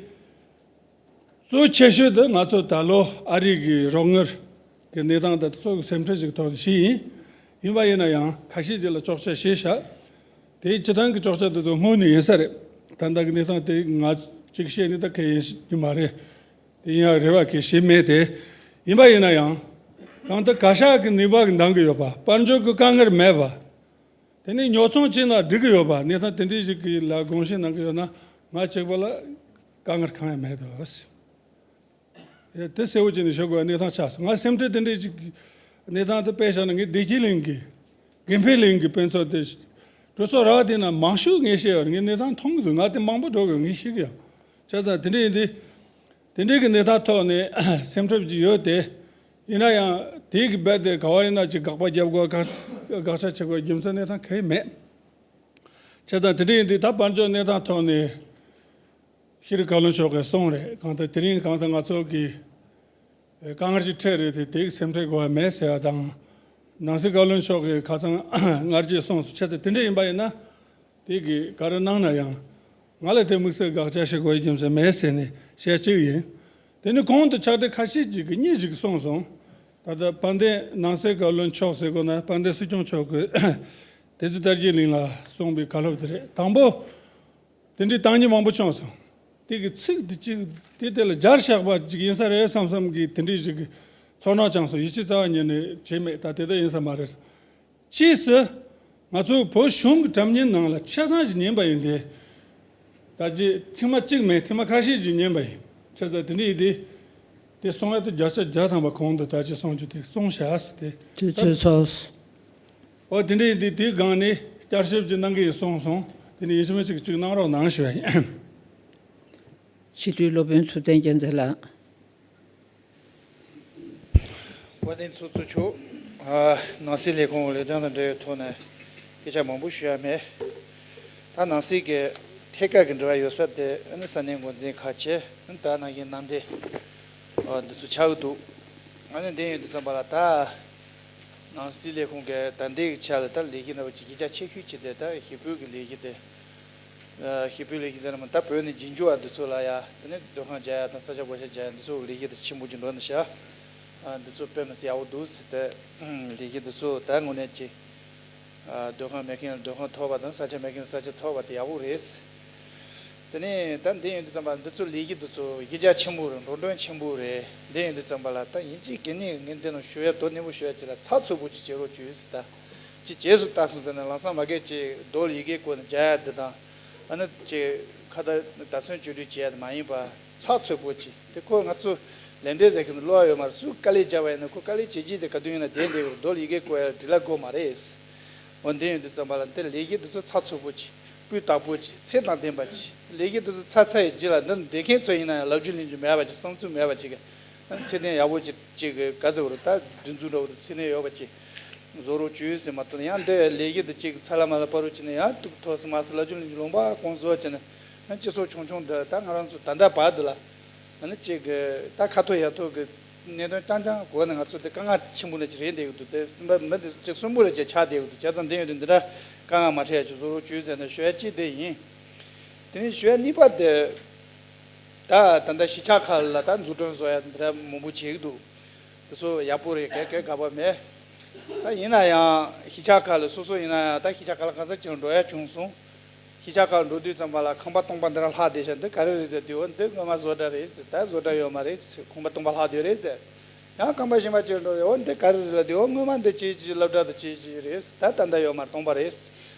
གཙོ་ཆེ་ཤོས་དེ་ང་ཚོ་ད་ལོ་ཨ་རི་གི་རོགས་དངུལ་གྱི་གནས་སྟངས་དང་དེ་ཚོ་གི་སེམས་ཁྲལ་ཞིག་ཐོག་ནས་ཞུས་ཡིན། ཡིན་པ་ཡིན་ན་ཡང་ཁ་ཤས་ཅིག་ལ་གཅོག་ཆ་བཞེས་ཤག་དེའི་སྤྱི་བཏང་གི་ཅོག་ཆ་དེ་ཚོ་སྔོན་ནས་ཡིན་ས་རེད། ད་ལྟ་གི་གནས་སྟངས་དེ་ང་གཅིག་བཤད་ནས་ད་གལ་ཡིན་གྱི་མ་རེད། དེ་ཡིན་ཡང་རེ་བ་གལ་བྱེད་མེད་དེ། ཡིན་པ་ཡིན་ན་ཡང་། གང་ལྟར་བཀའ་ཤག་གི་ནུས་པ་གི་འདང་གི་ཡོད་པ། དཔལ་འབྱོར་གི་དཀའ་ངལ་མེད་པ། དེ་ནས་ཉོ་ཚོང་བྱས་ན་འགྲིག་གི་ཡོད་པ། གནས་སྟངས་དེ་འདྲའི་ཞིག་གི་ལ་དགོངས་བཞེས་གནང་གི་ཡོད་ན། ང་གཅིག་པོ་ལ་དཀའ་ངལ་གང་ཡང་མེད་དོ། དེ་གསལ་བོ་བྱས་ནས་ཞུ་དགོས་པའི་གནས་སྟངས་ཆགས་སོང་། ང་སེམས་ཁྲལ་དེ་འདྲའི་ཅིག་གནས་སྟངས་དེ་དཔེ་བཞག་ན། ངས་བདེ་སྐྱིད་གླིང་གི་དགེ་འཕེལ་གླིང་གི་དཔེ་མཚོན་དེ་གྲོས་ཚོགས་ར་བ་དེ་ན་མང་ཤོས་ངས་བཤད་ཡོད། ངས་གནས་སྟངས་མཐོང་གི་འདུག་ང་དེ་མང་པོ་འགྲོ་གི་ངས་ཤེས་གི་ཡོད། བྱས་ཙང་དེ་འདྲ་ཡིན་དུས། དེ་འདྲའི་གི་གནས་སྟངས་ཐོག་ནས་སེམས་ཁྲལ་ཅིག་ཡོད་དེ། ཡིན་ན་ཡང་དེའི་གི་རྦད་དེ་ག་བ་ཡིན་ན་ཅིག་དགག་པ་རྒྱབ་དགོས། དགག་དགག་བྱ་བྱེད་དགོས་རྒྱུ་མཚན་གནས་སྟངས་གང་ཡང་མེད། བྱས་ཙང་དེ་འདྲ་ཡིན་དུས་ད་དཔལ་འབྱོར་གནས་སྟངས་ཐོག་ནས། ཤེས་རིག་བཀའ་བློན་མཆོག་གིས་གསུངས་རེད། གང་ལྟར་དེ་རིང་གང་ལྟར་ང་ཚོ་གི་དཀའ་ངལ་ཅིག་འཕྲད་རེད་དེ། དེ་སེམས་ཁྲལ་དགོས་པ་མེད་ཟེར་བ་དང་། ནང་སྲིད་བཀའ་བློན་མཆོག་གིས་ཁ་སང་སྔ་རྗེས་གསུངས་སོང་། བྱས་ཙང་དེ་འདྲ་ཡིན་པ་ཡིན་ན། དེ་གིས་ག་རེ་གནང་ན་ཡང་། ང་ལ་དེ་དམིགས་བསལ་དགག་བྱ་བྱེད་དགོས་རྒྱུ་མཚན་མེད་ཟེར་ནས་བཤད་གཅིག་ཡིན། དེ་ནི་གོང་དུ་ཕྱག་སྦྲེལ་ཁ་ཤས་ཅིག་གིས་གཉིས་ཅིག་གསུངས་སོང་། ད་ལྟ་དཔལ་ལྡན་ནང་སྲིད་བཀའ་བློན་མཆོག་ཟེར་དགོས་ན་དཔལ་ལྡན་སྲིད་སྐྱོང་མཆོག་གིས་དེ་ཚོ་དར་རྒྱས་གླིང་ལ་གསུངས་པའི་བཀའ་སློབ་དེ་རེད། དང་པོ། དེ་འདྲའི་བཏང་ཉེས་མང་པོ་བྱུང་སོང་། དེ་གི་ཚིག་དེ་གཅིག་དེ་དེ་ལ་སྦྱར་བཞག་པ་ཅིག་ཡིན་ས་རེད་བསམ་བསམ་གི་དེ་འདྲའི་ཞིག་གི་ཚོར་སྣང་བྱུང་སོང་། ཡིད་ཆེས་རྩ་བ་ཉིད་ནས་བྱས་མེད། ད་དེ་ལྟར་ཡིན་ས་མ་རེད། ཕྱིས་སུ་ང་ཚོའི་བོད་གཞུང་གི་སྒྲ་བརྙན་ནང་ལ་ཆ་ཚང་ཞིག་ཉན་པ་ཡིན་ཏེ། ད་ཅི་ཐེངས་མ་གཅིག་མིན། ཐེངས་མ་ཁ་ཤས་ཅིག་ཉན་པ་ཡིན། བྱས་ཙང་དེ་འདྲ་ཡིན་ཏེ། དེ་གསུང་ཡ་དེ་བརྒྱ་ཆ་བརྒྱ་ཐམ་པ་གོང་དུ་ད་ཅི་གསུང་རྒྱུ་དེ་གསུངས་བཞག་ཟེར་ཏེ། དུས་ཚོད་ཚོགས། ཨོ་དེ་འདྲ་ཡིན་དུས་དེའི་སྒང་ནས་བསྐྱར་ཞིབ་ཅིག་གནང་གི་ཡིན་གསུངས་སོང་། དེ་ནས་ཡིན་གཅིག་མིན་གཅིག་ཅིག་གནང་རོགས་གནང་ཞུ་བ་ཡིན། སྤྱི་འཐུས་སློབ་དཔོན་ཐུབ་བསྟན་རྒྱལ་མཚན་ལགས། དཔལ་ལྡན་ཚོགས་གཙོ་མཆོག་ཨ། ནང་སྲིད་ལས་ཁུངས་ལས་དོན་དང་འབྲེལ་བའི་ཐོག་ནས་སྐད་ཆ་མང་པོ་ཞུ་ཡ་མེད། ད་ནང་སྲིད་ཀྱི་ཐད་ཀར་གྱི་འབྲེལ་བ་ཡོད་ས་དེ་ཨ་ནི་ས་གནས་འགོ་འཛིན་ཁག་ཅིག་ཨ་ནི་ད་ནང་བཞིན་མནའ་འབྲེལ་ཨ། འདི་ཚོ་ཆགས་ཀྱི་འདུག་ཨ་ནི་འདི་ཡིན་དུས་ཙམ་པ་ལ་ད་ནང་སྲིད་ལས་ཁུངས་ཀྱི་ད་ལྟའི་ཆ་ལ་ད་ལས་གཞི་འདྲ་བོ་ཅིག་གཞི་རྒྱ་ཆེ་ཤོས་ཅིག་དེ་ད་ཞི་བོད་ཀྱི་ལས་གཞི་དེ། ཞི་བོད་ལས་གཞི་ཟེར་ན་མ་ད་བོད་ནས་རྗེས་འཇུག་པ་འདི་ཚོ་ལ་ཡ། དེ་ནས་སྡོད་ཁང་རྒྱག་ཡ་དང་ས་ཆ་བགོ་བཤའ་རྒྱག་ཡ་འདི་ཚོ་ལས་གཞི་དེ་ཆེན་པོ་ཅིག་འགྲོ་ནས་ཤག་འདི་ཚོ་དཔེ་མི་སྲིད་ཡག་པོ་འདུག་ཟེར་ཏེ། ལས་གཞི་འདི་ཚོ་ད་དངོས་གནས་ཀྱི་སྡོད་ཁང་མེད་མཁན་ལ་སྡོད་ཁང་ཐོབ་པ་དང་ས་ཆ་མེད་མཁན་ལ་ས་ཆ་ཐོབ་པ་དེ་ཡག་པོ་རེད། དེ་ནས་ད་འདི་ཡིན་དུས་ཙམ་པ་འདི་ཚོ་ལས་གཞི་འདི་ཚོ་གཞི་རྒྱ་ཆེན་པོ་རེད། འགྲོ་གྲོན་ཆེན་པོ་རེད། འདི་ཡིན་དུས་ཙམ་པ་ལ་ད་ཡིན་གཅིག་གི་ནི་ངས་འདི་ནང་ཞུ་ཡ་དོ་སྣེ་མོ་ཞུ་ཡ་ཅིག་ལ་ཚགས་ཚུད་པོ་ཅིག་བྱེད་རོགས་བྱོས་ཟེར། ད་ཅིག་རྗེས་སུ་ལྟ་སོང་ཟེར་ན་ལམ་སང་མ་གས་ཅིག་རྡོ་ལ་ཡི་གེ་བརྐོས་ནས་རྒྱག་ཡ་འདི་དང་། ཨ་ནི་ཅིག་ཁ་ད་ད་ཚོན་བཅོས་སྒྲིག་བྱེད་ཡ་དེ་མ་ཡིན་པ་ཚགས་ཚུད་པོ་ཅིག་དེ་ཁོ་ང་ཚོ་ལས་འབྲེལ་ཟེར་མཁན་དུ་བློ་ཡོད་མ་རེད། སུས་དཀའ་ལས་བརྒྱབ་པ་ཡིན་ན་ཁོ་དཀའ་ལས་བྱེད་ཀྱི་དེ་ག་དུས་ཡིན་ན་བསྡད་བསྡད་དགོས་རེད། རྡོ་ལ་ཡི་གེ་བརྐོ་ཡ་འབྲི་ལ་དགོས་མ་རེད། འོ་འདི་ཡིན་དུས་ཙམ་པ་ལ་འདི་ལས་གཞི་འདི་ཚོ་ཚགས་ཚུད་པོ་ཅིག་སྤུས་དག་པོ་ཅིག་ཚད་དང་ལྡན་པ་ཅིག་ལས་གཞི་འདི་ཚོ་ཚར་ཚར་ཡི་རྗེས་ལ་འདི་འདེད་མཁན་ཚོ་ཡིན་ན་ཡང་ལབ་རྒྱུ་གླེང་རྒྱུ་མེད་པ་ཅིག་བསམ་ཚུལ་མེད་པ་ཅིག་ཚད་ལྡན་ཡག་པོ་ཅིག་ཅིག་ག་ཚོད་རུ་ད་འདི་ཚོ་འདྲ་བོ་ད་ཚད་ལྡན་ཡོད་པ་ཅིག་བཟོ་རོགས་བྱོས་ཟེར་མ་གཏོགས། ཡང་འདི་ལས་གཞི་འདི་ཅིག་ཚ་ལ་མ་ལ་པ་རུ་ཅིག་ནས་ཡང་ཏུག་ཐོག་སི་མ་སི་ལབ་རྒྱུ་གླེང་རྒྱུ་ལུང་པ་གོང་བཟོ་ཅིག་ནས་ཡང་སྤྱི་ཚོགས་ཆུང་ཆུང་འདི་ད་ང་རང་ཚོ་ད་ལྟ་བར་འདི་ལ་ཨ་ནི་ཅིག་གི་ད་ཁ་ཐོག་ཡ་ཐོག་གི་གནད་དོན་རྐྱང་རྐྱང་གོ་ནས་ང་ཚོ་འདི་དཀའ་ངལ་ཆེན་པོ་ནས་ཅིག་རེད་བསྡད་ཀྱི་འདུག་དེ་སེམས་པ་མི་འདི་ཅིག་གསོན་པོ་ལ་ཅིག་ཆགས་བསྡད་ཀྱི་འདུག་བྱས་ཙང་འདི་ཡོད་དུས་འདི་འདྲ་དཀའ་ངལ་མ་འཕྲད་ཡ་ཅིག་བཟོ་རོགས་བྱོས་ཟེར་ནས་ཞུ་ཡ་གཅིག་དེ་ཡིན། དེ་ནས་ཞུ་ཡ་གཉིས་པ་དེ། ད་ད་ལྟ་གཞིས་ཆགས་ཁག་ལ་ད་འཛུགས་སྐྲུན་བཟོ་ཡ་འདི་འདྲ་མང་པོ་བྱེད་ཀྱི་འདུག་དེ་ཚོ་ཡག་པོ་རེད། ག་གེ་དགག་པ་མེད། ད་ཡིན་ན་ཡང་གཞིས་ཆགས་ཁག་ལ་སོ་སོ་ཡིན་ན་ཡང་ད་གཞིས་ཆགས་ཁག་ལ་གང་ས་ཅི་ལ་འགྲོ་ཡ་བྱུང་སོང་། གཞིས་ཆགས་ཁག་ལ་འགྲོ་དུས་ཙམ་པ་ལ་ཁང་པ་སྟོང་པ་འདི་འདྲ་ལྷག་བསྡད་ཤག་འདི་ག་རེ་རེད་ཟེར་དུས། འོ་འདི་སྔོན་མ་བཟོ་གྲྭ་རེད་ཟེར། ད་བཟོ་གྲྭ་ཡོད་མ་རེད་ཟེར། ཁང་པ་སྟོང་པ་ལྷག་བསྡད་རེད་ཟེར། ཡང་ཁང་པ་གཞན་པ་ཅིག་ལ་འགྲོ་རེད། འོ་འདི་ག་རེ་རེད་ལབ་དུས། འོ་སྔོན་མ་འདི་ཅི་ཅི་སློབ་གྲྭ་དང་ཅི་ཅི་རེད་ཟེར། ད་ད་ལྟ་ཡོད་མ་རེད། སྟོང་པ་རེད་ཟེར།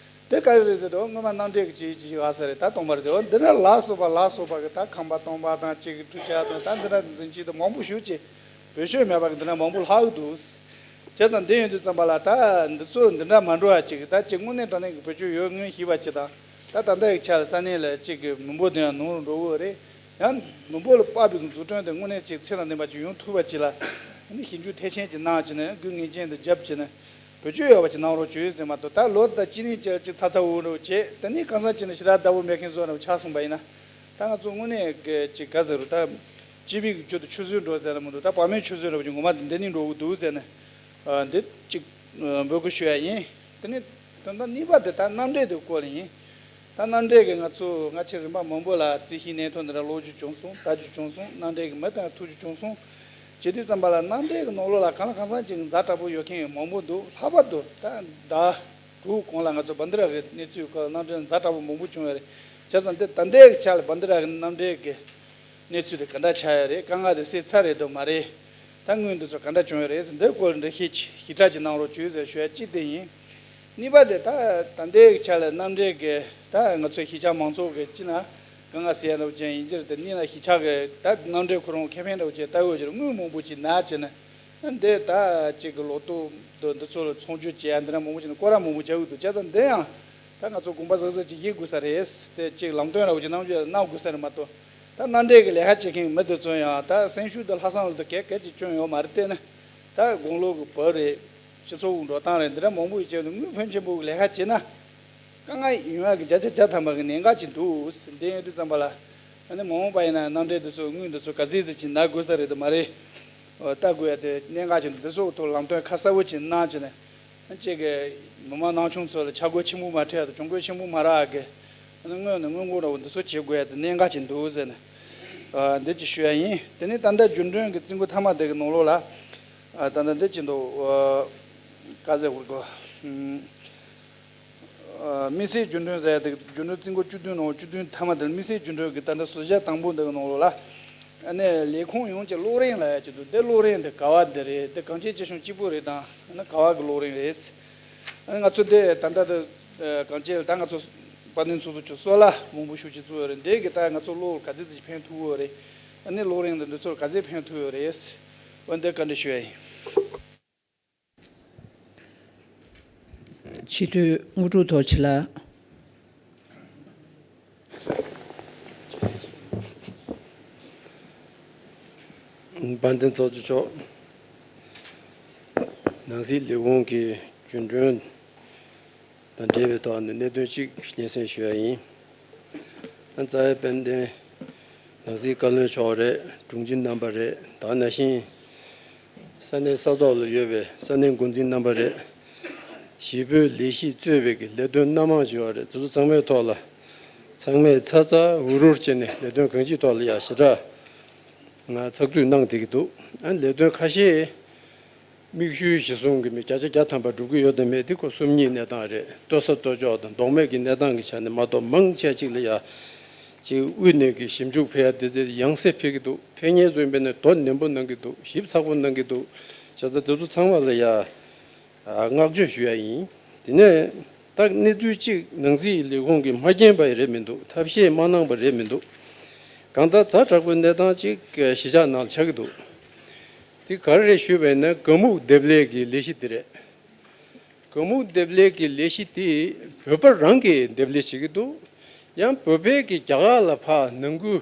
དེ་ག་རེ་རེད་ཟེར་དུས། འོ་སྔོན་མ་མནའ་འབྲེལ་གྱི་ཅིག་ཅིག་ཡོད་ས་རེད། ད་སྟོང་པ་རེད་ཟེར། འོ་འདི་འདྲ་ལ་སོགས་པ་ལ་སོགས་པ་གི་ད་ཁང་པ་སྟོང་པ་དང་ཅིག་གི་འཕྲུལ་ཆས་དང་ད་འདི་འདྲ་འཛིན་གྱི་དང་མང་པོ་ཞེ་ཅིག་བེད་སྤྱོད་མེད་པ་གི་འདི་འདྲ་མང་པོ་ལྷག་འདུག་བྱས་ཙང་འདི་ཡོང་དུས་ཙམ་པ་ལ་ད་འདི་ཚོ་འདི་འདྲ་མ་འགྲོ་བ་ཅིག་ད་ཅིག་དངོས་གནས་དྲང་གནས་ཀྱི་བེད་སྤྱོད་ཡོད་ངེས་ཤེས་པ་ཅིག་དང་། ད་ད་ལྟ་ཡི་ཆར་ས་གནས་ལ་ཅིག་གི་མི་འབོར་དེ་ཡང་ཉུང་རུ་འགྲོ་གི་རེད། ཡང་མི་འབོར་ལ་དཔག་པའི་འཛུགས་སྐྲུན་དེ་དངོས་གནས་ཅིག་ཚད་དང་ལྡན་པ་ཅིག་ཡོང་ཐུབ་པ་ཅིག་ལ་ཨ་ནི་ཞིབ་འཇུག་མཐིལ་ཕྱིན་ཅིག་གནང་བྱས་ནས་དགོས་ངེས་ཅན་དུ་བརྒྱབ་བྱས་ནས། བེད་སྤྱོད་ཡོད་པ་ཅིག་གནང་རོགས་བྱོས་ཟེར་མ་གཏོགས། ད་ལོ་ད་གཅིག་གཉིས་ཅིག་ཅིག་ཚ་ཚ་འུར་འུར་བྱས། ད་ནི་གང་ཟག་ཅིག་ནི་ཞེ་དྲག་བདག་པོ་མེད་མཁན་བཟོ་འདྲ་བོ་ཆགས་སོང་པ་ཡིན་ན། ད་ང་ཚོ་དངོས་གནས་ཀྱི་ཅིག་ག་ཟེར་རུ་ད། སྤྱི་པའི་གི་ཆེད་དུ་ཆུད་ཟོས་འགྲོ་ཟེར་ན་མི་འདུག་ད་བག་མེད་ཆུད་ཟོས་འདྲ་བོ་ཅིག་ངོ་མ་འདི་འདི་ནས་འགྲོ་གི་འདུག་ཟེར་ནས། ཨ་འདི་ཅིག་ཨ་འབོད་སྐུལ་ཞུ་ཡ་ཡིན། དེ་ནས་དོན་དག་གཉིས་པ་དེ་ད་མནའ་འབྲེལ་དེ་སྐོར་ལ་ཡིན། ད་མནའ་འབྲེལ་གྱི་ང་ཚོ་སྔ་ཕྱི་རིམ་པ་མང་པོ་ལ་རྩིས་ཞིབ་གནད་དོན་འདི་འདྲ་ཀློག་རྒྱུ་བྱུང་སོང་། ལྟ་རྒྱུ་བྱུང་སོང་། མནའ་འབྲེལ་གྱི་མི་དང་ཐུག་རྒྱུ་བྱུང་སོང་། བྱེད་དུས་ཙམ་པ་ལ་མནའ་འབྲེལ་གྱི་ནང་ལོགས་ལ་གང་ལ་གང་འཚམ་ཅིག་ཛ་དྲག་པོ་ཡོད་མཁན་མང་པོ་འདུག་ལྷག་པར་དུ་ད་ཟླ་ གུ་གོང་ལ་ང་ཚོ་བན་དེ་ར་གི་གནས་ཚུལ་སྐོར་ལ་རྣམ་འགྲེལ་ཛ་དྲག་པོ་མང་པོ་བྱུང་ཡོད་རེད། བྱས་ཙང་འདི་ད་ལྟའི་གི་ཆ་ལ་བན་དེ་ར་གི་རྣམ་འགྲེལ་གི་གནས་ཚུལ་དེ་ག་འདྲ་ཆགས་ཡོད་རེད། དཀའ་ངལ་དེ་སེལ་ཚར་རེད་དམ་མ་རེད། ད་དངུལ་འདི་ཚོ་ག་འདྲ་བྱུང་ཡོད་རེད་ཟེར། འདི་སྐོར་འདྲི་ཤེས་ཞིབ་ཕྲ་ཅིག་གནང་རོགས་བྱོས་ཟེར་ཞུ་ཡ་གཅིག་དེ་ཡིན། གཉིས་པ་དེ་ད་ད་ལྟའི་གི་ཆ་ལ་རྣམ་འགྲེལ་གི་ད་ང་ཚོའི་གཞིས་ཆགས་མང་ཚོགས་གི་སྤྱི་ན་དཀའ་ངལ་སེལ་ཡ་འདྲ་བོ་ཅན་ཡིན་གྱི་རེད། དེ་གཉིས་ན་གཞིས་ཆགས་གི་ད་རྣམ་འགྲེལ་ཁོ་རང་ཁེ་ཕན་འདྲ་བོ་ཅན་ལྟ་འོས་ཀྱི་རེད། དངུལ་མང་པོ་ཅིག་ན་བྱས་ན། འདི་ད་ཅིག་གི་ལོ་ཏོག་འདི་འདི་ཚོ་ལ་ཚོང་སྒྱུར་བྱེད་ཡ་འདི་འདྲ་མང་པོ་བྱས་ན་སྐོར་ར་མང་པོ་བྱ་འུ་འདུག་བྱས་ཙང་འདི་ཡང་ད་ང་ཚོ་དགོངས་པ་ཟབ་ཟབ་ཅིག་བཞེས་དགོས་ས་རེད། དེ་ཅིག་ལམ་སྟོན་ར་འུ་ཅིག་གནང་རྒྱུ་གནང་དགོས་ས་རེད་མ་གཏོགས། ད་མནའ་འབྲེལ་གི་ལས་ཀ་བྱེད་མཁན་མི་འདི་ཚོ་ཡང་ད་སེམས་ཤུགས་འདི་ལྷག་བསམ་ལ་འདི་གས་གས་ཅིག་སྐྱོན་ཡོད་མ་རེད། བལྟས་ན་ད་དགུང་ལོ་གི་བབ་རེད། སྤྱི་ཚོགས་འགྲོ་སྟངས་རེད། འདི་འདྲ་མང་པོ་ཡོད་ཅེ་ན་དངུལ་ཕོན་ཆེན་པོ་གི་ལས་ཀ་བྱེད་ན། དཀའ་ངལ་ཡོང་ཡག་གི་བརྒྱ་ཆ་བརྒྱ་ཐམ་པ་གི་གནད་འགག་ཅིག་འདུག་འདི་ཡིན་དུས་ཙམ་པ་ལ། ཨ་ནི་མ་འོངས་པ་ཡིན་ན་རྣམ་འགྲེལ་འདི་ཚོ་དངུལ་འདི་ཚོ་ག་ཚོད་ཙམ་ཅིག་ན་དགོས་ས་རེད་དམ་མ་རེད། ལྟ་དགོས་ཡ་དེ་གནད་འགག་ཅིག་འདུག་འདི་ཚོ་ཐོག་ལམ་སྟོན་ཁ་གསལ་པོ་ཅིག་གནང་བྱས་ནས། ཅིག་གི་མི་མང་ནང་ཆུང་ཚོ་ལ་ཆ་བགོས་ཆེན་པོ་མ་འཕྲད་ཡ་དང་གྱོང་གུན་ཆེན་པོ་མ་རག་ཡ་གི། ཨ་ནི་སྔོན་ནས་སྔོན་འགོག་འདྲ་བོ་འདི་ཚོ་བྱེད་དགོས་ཡ་དེ་གནད་འགག་ཅིག་འདུག་ཟེར་ནས། འདི་ཅིག་ཞུ་ཡ་ཡིན། དེ་ནས་ད་ལྟ་རྒྱུན་གྲོན་གི་རྩིས་འགོ་མཐའ་མ་དེ་གི་ནང་ལོགས་ལ། ད་ལྟ་འདི་ཅིག་འདུག་ག་ཟེར་དགོས་གོ། དམིགས་བསལ་རྒྱུན་གྲོན་ཟེར་ཡ་དེ་རྒྱུན་གྲོན་རྩིས་འགོ་བཅུ་བདུན་ནང་བཅུ་བདུན་མཐའ་མ་དེར་དམིགས་བསལ་རྒྱུན་གྲོན་གྱི་ད་ལྟ་བཟོ་བྱ་དང་པོ་འདི་གི་ནང་ལོགས་ལ། ཨ་ནི་ལས་ཁུངས་ཡོངས་ཀྱི་གློག་རིན་ལབ་ཡ་ཅིག་འདུག་འདི་གློག་རིན་འདི་ག་བ་འདི་རེད། འདི་གངས་ཅན་སྐྱིད་གཤོངས་གཅིག་པུ་རེད་དམ། ཨ་ནི་ག་བ་གི་གློག་རིན་རེད། ཨ་ནི་ང་ཚོ་འདི་ད་ལྟ་འདི་གངས་ཅན་ད་ང་ཚོ་དཔལ་ལྡན་ཚོགས་གཙོ་མཆོག་སོ་ལ་མང་པོ་ཤུགས་ཆེ་བཙུགས་ཡོད་རེད། འདི་གི་ད་ང་ཚོ་གློག་ག་ཚོད་ཅིག་ཕན་ཐོགས་ཡོད་རེད། ཨ་ནི་གློག་རིན་འདི་འདི་ཚོར་ག་ཚོད་ཕན་ཐོགས་ཡོད་རེད། འོ་འདི་བཀའ་འདྲི་ཞུ་ཡ་ཡིན། སྤྱི་འཐུས་དངོས་གྲུབ་རྡོ་རྗེ་ལགས། དཔལ་ལྡན་ཚོགས་གཙོ་མཆོག་ནང་སྲིད་ལས་ཁུངས་ཀྱི་རྒྱུན་གྲོན་དང་འབྲེལ་བའི་ཐོག་ནས་གནད་དོན་གཅིག་སྙན་སེང་ཞུ་ཡ་ཡིན། ཨ་རྩ་བའི་དཔལ་ལྡན་ནང་སྲིད་བཀའ་བློན་མཆོག་རེད། དྲུང་ཆེ་རྣམ་པ་རེད། ད་ནང་བཞིན་ས་གནས་ས་ཐོག་ལ་ཡོད་པའི་ས་གནས་འགོ་འཛིན་རྣམ་པ་རེད། གཞིས་སྤོའི་ལས་གཞི་གཙོས་པའི་གི་ལས་དོན་སྣ་མང་ཞིག་ཡོད་རེད། དེ་ཚོ་ཚང་མའི་ཐོག་ལ་ཚང་མས་ཚ་ཚ་འུར་འུར་བྱས་ནས་ལས་དོན་གང་ཅིའི་ཐོག་ལ་ཡ་ཞེ་དྲག་ང་ཚགས་ཚུད་གནང་བསྡད་ཀྱི་འདུག་ཨ་ལས་དོན་ཁ་ཤས་དམིགས་ཡུལ་གཞིར་བཟུང་གི་མི་བརྒྱ་ཆ་བརྒྱ་ཐམ་པ་འགྲུབ་ཀྱི་ཡོད་དམ་མེད་དེ་ཁོ་སོམ་ཉིའི་གནས་སྟངས་རེད། ལྟོ་ས་ལྟོ་ཕྱོགས་དང་ལྡོག་མེད་ཀྱི་གནས་སྟངས་ཀྱི་ཆ་ནས་མ་གཏོགས་མང་ཆེ་ཅིག་ལ་ཡ་ཅིག་དབུས་ནས་ཀྱི་ཞིབ་འཇུག་ཕེབས་ཡ་དེ་ཚོ་ཡང་སེ་ཕེབས་ཀྱི་འདུག་ཕེབས་མཁན་ཚོ་ཡིན་པས་ན་དོ་ནན་པོ་གནང་གི་འདུག་ཞིབ་ཚགས་པོ་གནང་གི་འདུག་བྱས་ཙང་དེ་ཚོ་ཚང་མ་ལ་ཡ་བསྔགས་བརྗོད་ཞུ་ཡ་ཡིན། དེ་ནས་ད་གནས་ཚུལ་གཅིག་ནང་སྲིད་ལས་ཁུངས་ཀྱིས་མ་མཁྱེན་པ་རེད་མི་འདུག་ཐབས་ཤེས་མ་གནང་པ་རེད་མི་འདུག་གང་ལྟར་ཛ་དྲག་པོའི་གནས་སྟངས་གཅིག་གཞིས་ཆགས་ནང་ལ་ཆགས་ཀྱི་འདུག་དེ་ག་རེ་རེད་ཞུས་པ་ཡིན་ན་དགའ་སྨུག་འདེབས་ལས་ཀྱི་ལས་གཞི་དེ་རེད། དགའ་སྨུག་འདེབས་ལས་ཀྱི་ལས་གཞི་དེ་བོད་པ་རང་གིས་འདེབས་ལས་བྱེད་ཀྱི་འདུག་ཡང་བོད་པས་ཀྱི་རྒྱ་གར་ལ་ཕར་ནང་ཁུལ་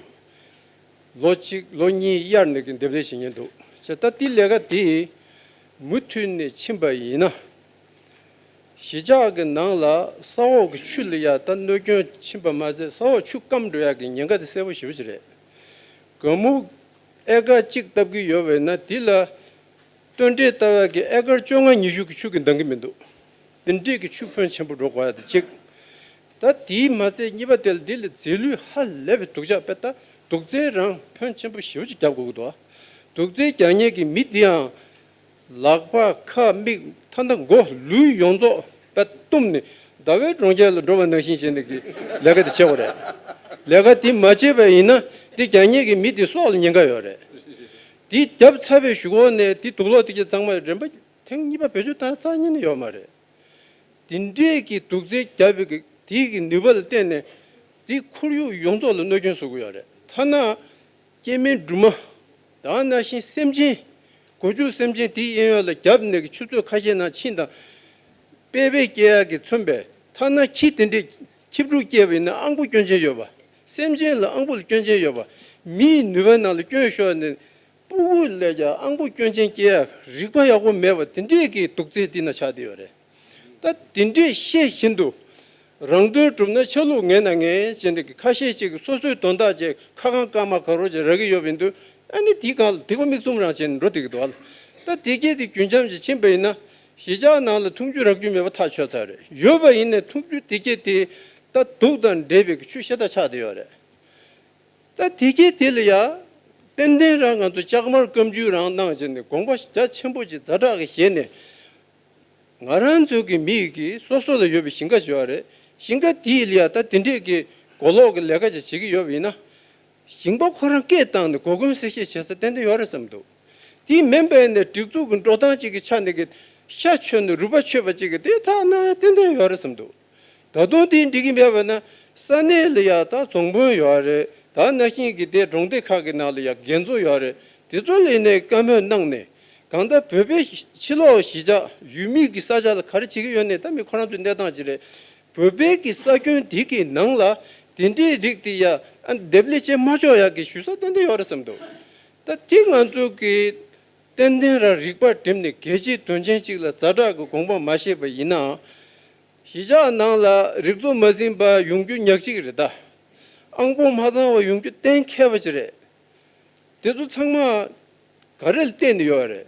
ལོ་གཅིག་ལོ་གཉིས་གཡར་ནས་ཀྱི་འདེབས་ལས་བྱེད་མཁན་འདུག་བྱས་ད་དེ་ལས་ཀ་དེ་མུ་མཐུད་ནས་ཕྱིན་པ་ཡིན་ན། གཞིས་ཆགས་ཀྱི་ནང་ལ་ས་འོག་གི་ཆུ་ལ་ཡ་ད་གནོད་སྐྱོན་ཕྱིན་པ་མ་ཟད་ས་འོག་ཆུ་སྐམ་འགྲོ་ཡག་གི་ཉེན་ཁ་དེ་གསལ་པོ་ཞེ་པོ་ཅིག་རེད། དགའ་སྨུག་ཨེ་ཀར་གཅིག་བཏབ་ཀྱི་ཡོད་པས་ན་དེ་ལ་སྟོན་འབྲས་བཏབ་ཡག་གི་ཨེ་ཀར་བཅོ་ལྔ་ཉི་ཤུ་གི་ཆུ་གི་འདང་གི་མི་འདུག་དེ་འདྲས་ཀྱི་ཆུ་ཕོན་ཆེན་པོ་འགྲོ་དགོས་ཡ་དེ་གཅིག་ད་དེའི་མ་ཚད་གཉིས་པ་དེ་ལ་འདི་ལ་རྫས་ལུད་ཧ་ལས་པའི་དུག་ཆག་དཔེ་ད་དུག་རྫས་རང་ཕོན་ཆེན་པོ་ཞེ་པོ་ཅིག་རྒྱག་དགོས་ཀྱི་འདུག་དུག་རྫས་རྒྱག་མཁན་གྱི་མི་དེའང་ལག་པ་ཁ་མིག་ཐ་ན་མགོ་ལུས་ཡོངས་རྫོགས་དཔེ་བཏུམས་ནས་ཟླ་བའི་གྲོང་ཁྱེར་ལ་འགྲོ་བ་ནང་བཞིན་བྱས་ནས་ཀྱི་ལས་ཀ་དེ་བྱེད་དགོས་རེད། ལས་ཀ་དེ་མ་བྱས་པ་ཡིན་ན་དེ་རྒྱག་མཁན་གྱི་མི་དེ་སྲོག་ལ་ཉེན་ཁ་ཡོད་རེད། དེ་བརྒྱབ་ཚར་བའི་གཞུག་གུ་ནས་དེ་དུག་ལོག་དེ་གྱད་ཚང་མ་རིམ་པ་ཐེངས་གཉིས་པ་བེད་སྤྱོད་བཏང་རྩ་ཉིད་ནས་ཡོད་མ་རེད། དེ་འདྲས་ཀྱི་དུག་རྫས་བརྒྱབ་པའི་གི་དེའི་གི་ནུས་པ་ལ་བརྟེན་ནས་དེ་ཁོར་ཡུག་ཡོངས་རྫོགས་ལ་གནོད་སྐྱོན་བཟོ་གི་ཡོད་རེད། ཐ་ན་སྐྱེ་དམན་སྦྲུམ་མ་དང་ནང་བཞིན་སེམས་ཅན་སྒོ་ཕྱུགས་སེམས་ཅན་དེའི་གཡས་གཡོན་ལ་བརྒྱབ་ནས་གི་ཆུ་ཚོད་ཁ་ཤས་ནང་ཕྱིན་དང་། དཔེ་དཔེ་སྐྱེ་ཡག་གི་མཚོན་པས་ཐ་ན་ཁྱི་དེ་འདྲས་ཁྱི་ཕྲུག་སྐྱེས་པ་ཡིན་ན་ཨང་པོ་སྐྱོན་ཅན་ཡོད་པ། སེམས་ཅན་ལ་ཨང་པོ་ལ་སྐྱོན་ཅན་ཡོད་པ། མིའི་ནུས་པའི་ནང་ལ་སྐྱོན་ཤོར་ནས་སྤུ་གུ་ལས་ཀྱང་ཨང་པོ་སྐྱོན་ཅན་སྐྱེ་ཡག་རིག་པ་ཡག་པོ་མེད་པ་དེ་འདྲས་ཀྱི་དུག་རྫས་དེ་ན་ཆགས་བསྡད་ཡོད་རེད། ད་དེ་འདྲས་ཤེས་བཞིན་དུ། རང་དོན་སྒྲུབ་ན་ཆ་ལུགས་ངན་ན་ངན་བྱས་ནས་ཁ་ཤས་ཅིག་གིས་སོ་སོའི་དོན་དག་ཅིག་ཁ་ཁང་སྐར་མ་དགའ་རོགས་ཅིག་རག་གི་ཡོད་པ་ཡིན་དུས་ཨ་ནི་དེའི་སྒང་ལ་སྡིག་པ་མིག་བཙུམ་རང་བྱས་ནས་འགྲོ་བསྡད་ཀྱི་འདུག་ཨ། ད་དེ་གྱད་དེ་རྒྱུན་འབྱམས་ཅིག་ཕྱིན་པ་ཡིན་ན་གཞིས་ཆགས་ནང་ལ་འཐུང་ཆུ་རག་རྒྱུ་མེད་པ་ཐག་ཆོད་ཚར་རེད། ཡོད་པ་ཡིན་ནའི་འཐུང་ཆུ་དེ་གྱད་དེ་ད་དུག་དང་འདྲེས་པའི་ཆུ་ཤ་སྟག་ཆགས་བསྡད་ཡོད་རེད། ད་དེ་གྱད་དེ་ལ་ཡ་ཏན་ཏན་རང་ང་ཚོ་ལྕགས་དམར་སྐམ་ཆུའི་རང་གནང་བྱས་ནས་དགོངས་པ་རྒྱ་ཆེན་པོ་ཅིག་ཛ་དྲག་གི་བཞེས་ནས། ང་རང་ཚོའི་གི་མི་གི་སོ་སོ་ལ་ཡོད་པའི་ཞིང་ཁ་ཞིག་ཡོད་རེད། ཞིང་ཁ་དེའི་ལ་ཡ་ད་དེ་འདྲས་ཀྱི་གོ་ལོག་གི་ལས་ཀ་ཅིག་བྱེད་ཀྱི་ཡོད་པ་ཡིན་ན། ཞིང་པ་ཁོ་རང་སྐད་བཏང་ནས་གོ་སྐོན་གསལ་བཤད་བྱེད་ས་ཏན་ཏན་ཡོད་རེད་བསམ་འདུག་དེ་མིན་པའི་ནས་སྒྲིག་འཛུགས་ཀྱི་འགྲོ་སྟངས་གཅིག་གི་ཆ་ནས་ཀྱི་ཤ་མཆོད་ནས་རུས་པ་མཆོད་པ་གཅིག་གི་དེ་ཐག་གནང་ཡ་ཏན་ཏན་ཡོད་རེད་བསམ་འདུག་ད་དུང་དེ་འགྲིག་གི་མེད་པ་ན་ས་གནས་ལ་ཡ་ད་རྫོང་དཔོན་ཡོད་རེད། ད་ན་ཤིང་གི་དེ་གྲོང་སྡེ་ཁག་གི་ནང་ལ་ཡ་འགན་གཙོ་ཡོད་རེད། དེ་ཚོ་ལ་ནས་བཀའ་མོལ་གནང་ནས་གང་ལྟར་བོད་པའི་ཕྱི་ལོགས་གཞིས་ཆགས་ཡུལ་མི་གི་ས་ཆ་ལ་ག་རེ་བྱེད་ཀྱི་ཡོད་ནས་ད་མི་ཁོ་རང་ཚོའི་གནས་སྟངས་ཅིག་རེད། བོད་པའི་གི་ས་ཁྱོན་དེ་གི་ནང་ལ་དེ་འདྲའི་རིགས་དེ་ཡ་ཨ་འདེབས་ལས་བྱེད་མ་ཆོག་ཡག་གི་ཞུ་ས་ཏན་ཏན་ཡོད་རེད་བསམ་འདུག་ད་དེ་ང་ཚོ་གི་ཏན་ཏན་ར་རིག་པ་བསྒྲིམས་ནས་གལ་ཆེའི་དོན་ཆེན་གཅིག་ལ་ཛ་དྲག་གི་དགོངས་པ་མ་བཞེས་པ་ཡིན་ན། གཞིས་ཆགས་ནང་ལ་རིག་གཙོ་མ་ཟིན་པ་ཡོང་རྒྱུ་ཉག་གཅིག་རེད་ད། ཨང་པོ་མ་ཚང་བ་ཡོང་རྒྱུ་གཏན་འཁེལ་བ་ཅིག་རེད། དེ་ཚོ་ཚང་མ་ག་རེ་ལ་བརྟེན་ནས་ཡོད་རེད།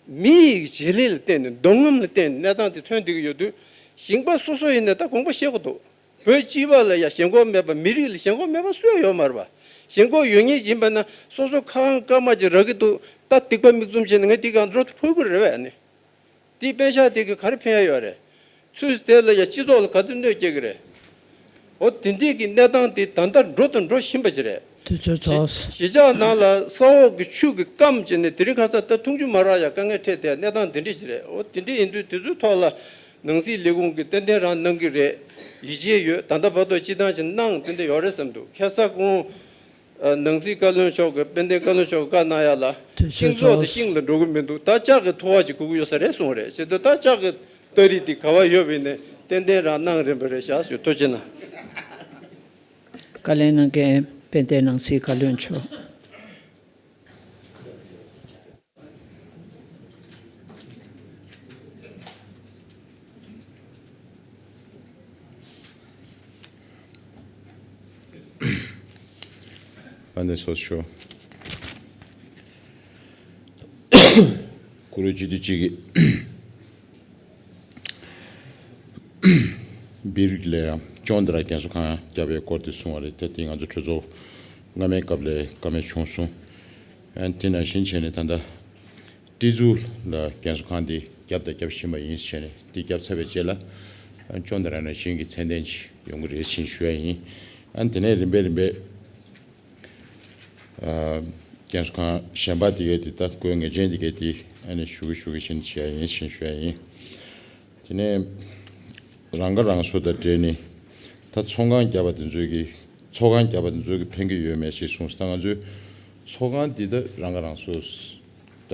མི་ཡི་བྱེད་ལས་ལ་བརྟེན་ནས་འདོད་རྔམ་ལ་བརྟེན་ནས་གནས་སྟངས་དེ་ཐོན་བསྡད་ཀྱི་ཡོད་དུས། ཞིང་པ་སོ་སོ་ཡིན་ནས་ད་དགོངས་པ་བཞེས་དགོས་འདུག་བོད་སྤྱི་པ་ལ་ཡ་ཞེན་ཁོག་མེད་པ། མི་རིགས་ལ་ཞེན་ཁོག་མེད་པ་སུ་ཡང་ཡོད་མ་རེད་པ། ཞེན་ཁོག་ཡོད་ངེས་ཡིན་པ་ན་སོ་སོ་ཁ་ཁང་སྐར་མ་ཅིག་རག་གི་འདུག་ད་སྡིག་པ་མིག་བཙུམ་བྱས་ནས་ངས་འདི་ག་འགྲོ་ཕོད་ཀྱི་རེད་པས་ནི། དེའི་པེ་ཤག་དེ་གི་ག་རེ་ཕན་ཡ་ཡོད་རེད། ཚུལ་དེ་ལ་ཡ་སྤྱི་ཚོགས་ལ་ག་ཚོད་གནོད་སྐྱེལ་གི་རེད། འོ་དེ་འདྲས་ཀྱི་གནས་སྟངས་དེ་ད་ལྟ་འགྲོ་དང་འགྲོ་བཞིན་པ་ཞིག་རེད། དུས་ཚོད་ཚོགས། གཞིས་ཆགས་ནང་ལ་ས་འོག་གི་ཆུ་གི་སྐམ་བྱས་ནས་དེ་རིང་ཁ་སང་ད་འཐུང་ཆུ་མ་རག་ཡ་དཀའ་ངལ་འཕྲད་དེ་གནས་སྟངས་དེ་འདྲས་ཞིག་རེད། འོ་དེ་འདྲས་ཡིན་དུས་དེ་ཚོའི་ཐོག་ལ་ནང་སྲིད་ལས་ཁུངས་ཀྱིས་ཏན་ཏན་རང་གནང་གི་རེད། ཡིད་ཆེས་ཡོད། ད་ལྟ་བར་དུ་སྤྱི་བཏང་ཞིག་གནང་ཏན་ཏན་ཡོད་རེད་བསམ་འདུག་ཁ་སང་གོང་ནང་སྲིད་བཀའ་བློན་མཆོག་གིས་དཔལ་ལྡན་བཀའ་བློན་མཆོག་གིས་བཀའ་གནང་ཡ་ལ་ཤིང་བཟོ་དེ་ཤིང་ལ་འགྲོ་གི་མི་འདུག་ད་ལྕགས་ཀྱི་ཐོ་བ་ཅིག་དགོས་ཀྱི་ཡོད་ས་རེད་གསུངས་རེད། བྱེད་དུས་ད་ལྕགས་ཀྱི་སྟ་རེ་དེ་ག་བ་ཡོད་པ་ཡིན་ནའི་ཏན་ཏན་རང་གནང་རན་པ་རེད་ཤག་ཞུ། ཐུགས་རྗེ་གནང་། བཀའ་ལན་གནང་མཁན་དཔལ་ལྡན་ནང་སྲིད་བཀའ་བློན་མཆོག་དཔལ་ལྡན་ཚོགས་གཙོ། བཀུར་འོས་སྤྱི་འཐུས་གཅིག་གིས་སྦིར་ལ་ཡང་ཅོང་ཏེ་ར་རྒན་གསོ་ཁང་བརྒྱབ་པའི་སྐོར་དེ་གསུངས་པ་རེད། ད་དེ་ང་ཚོ་གྲོས་ཚོགས་སྔ་མའི་སྐབས་ལ་བཀའ་མོལ་བྱུང་སོང་། ཨ་ནི་དེ་ནང་བཞིན་བྱས་ནས་ད་ལྟ་ཏི་ཛུ་ལ་རྒན་གསོ་ཁང་དེ་བརྒྱབ་དང་རྒྱབ་བཞིན་པ་ཡིན་ཟེར་བྱས་ནས་དེ་བརྒྱབ་ཚར་བའི་རྗེས་ལ་ཨ་ནི་ཅོང་ཏེ་ར་ནང་བཞིན་གྱི་མཚན་ལྡན་ཅིག་ཡོང་གི་རེད་ཟེར་ཞུ་ཡ་ཡིན། ཨ་ནི་དེ་ནས་རིམ་པས་རིམ་པས་ཨ་རྒན་གསོ་ཁང་གཞན་པ་དེ་གའི་དེ་ད་དགོས་ངེས་ཅན་དེ་གའི་དེ་ཨ་ནི་ཞུ་གི་ཞུ་གི་བཞིན་བྱེད་ཡ་ཡིན་ཟེར་ཞུ་ཡ་ཡིན། དེ་ནས་རང་ཁ་རང་གསོ་དང་འབྲེལ་ནས་ད་ཚོང་ཁང་བརྒྱབ་པ་དེ་ཚོའི་གི་ཚོགས་ཁང་བརྒྱབ་པ་དེ་ཚོའི་གི་ཕན་གི་ཡོད་མེད་ཞེས་གསུངས། ད་ང་ཚོའི་ཚོགས་ཁང་འདི་ད་རང་ཁ་རང་གསོ། ད་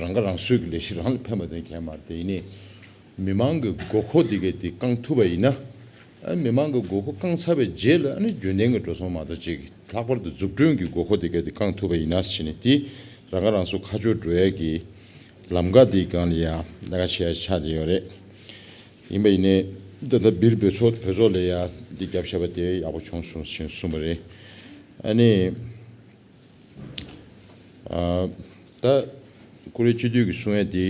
རང་ཁ་རང་གསོའི་གི་ལས་གཞི་རང་ལ་ཕན་པ་དེ་གང་ཡང་མ་རེད། དེ་ཡིན་ནའི་མི་མང་གི་དགོས་མཁོ་དེ་གའི་དེ་བསྐང་ཐུབ་པ་ཡིན་ན། ཨ་ནི་མི་མང་གི་དགོས་མཁོ་བསྐང་ཚར་བའི་རྗེས་ལ་ཨ་ནི་རྒྱུན་ལྡན་གྱི་འགྲོ་སོང་མ་གཏོགས་ཅིག་ལྷག་པར་དུ་འཛུགས་སྐྲུན་གྱི་དགོས་མཁོ་དེ་གའི་དེ་བསྐང་ཐུབ་པ་ཡིན་ན་ཟེར་ནས་དེ་རང་ཁ་རང་གསོ་ཁ་ཕྱོགས་འགྲོ་ཡ་གི་ལམ་ཁ་དེའི་སྒང་ལ་ཡང་ལས་ཀ་བྱེད་ཡ་ཆགས་བསྡད་ཡོད་རེད། ཡིན་པ་ཡིན་ནའི་ད་ལྟ་སྦིར་བོད་ཚོགས་བོད་ཚོགས་ལ་ཡང་འདི་བརྒྱབ་བཞག་པ་དེ་ཡག་པོ་བྱུང་སོང་ཞེས་གསུངས་པ་རེད། ཨ་ནི་ཨ་ད་བཀུར་འོས་སྤྱི་འཐུས་ཀྱིས་གསུང་ཡ་དེ་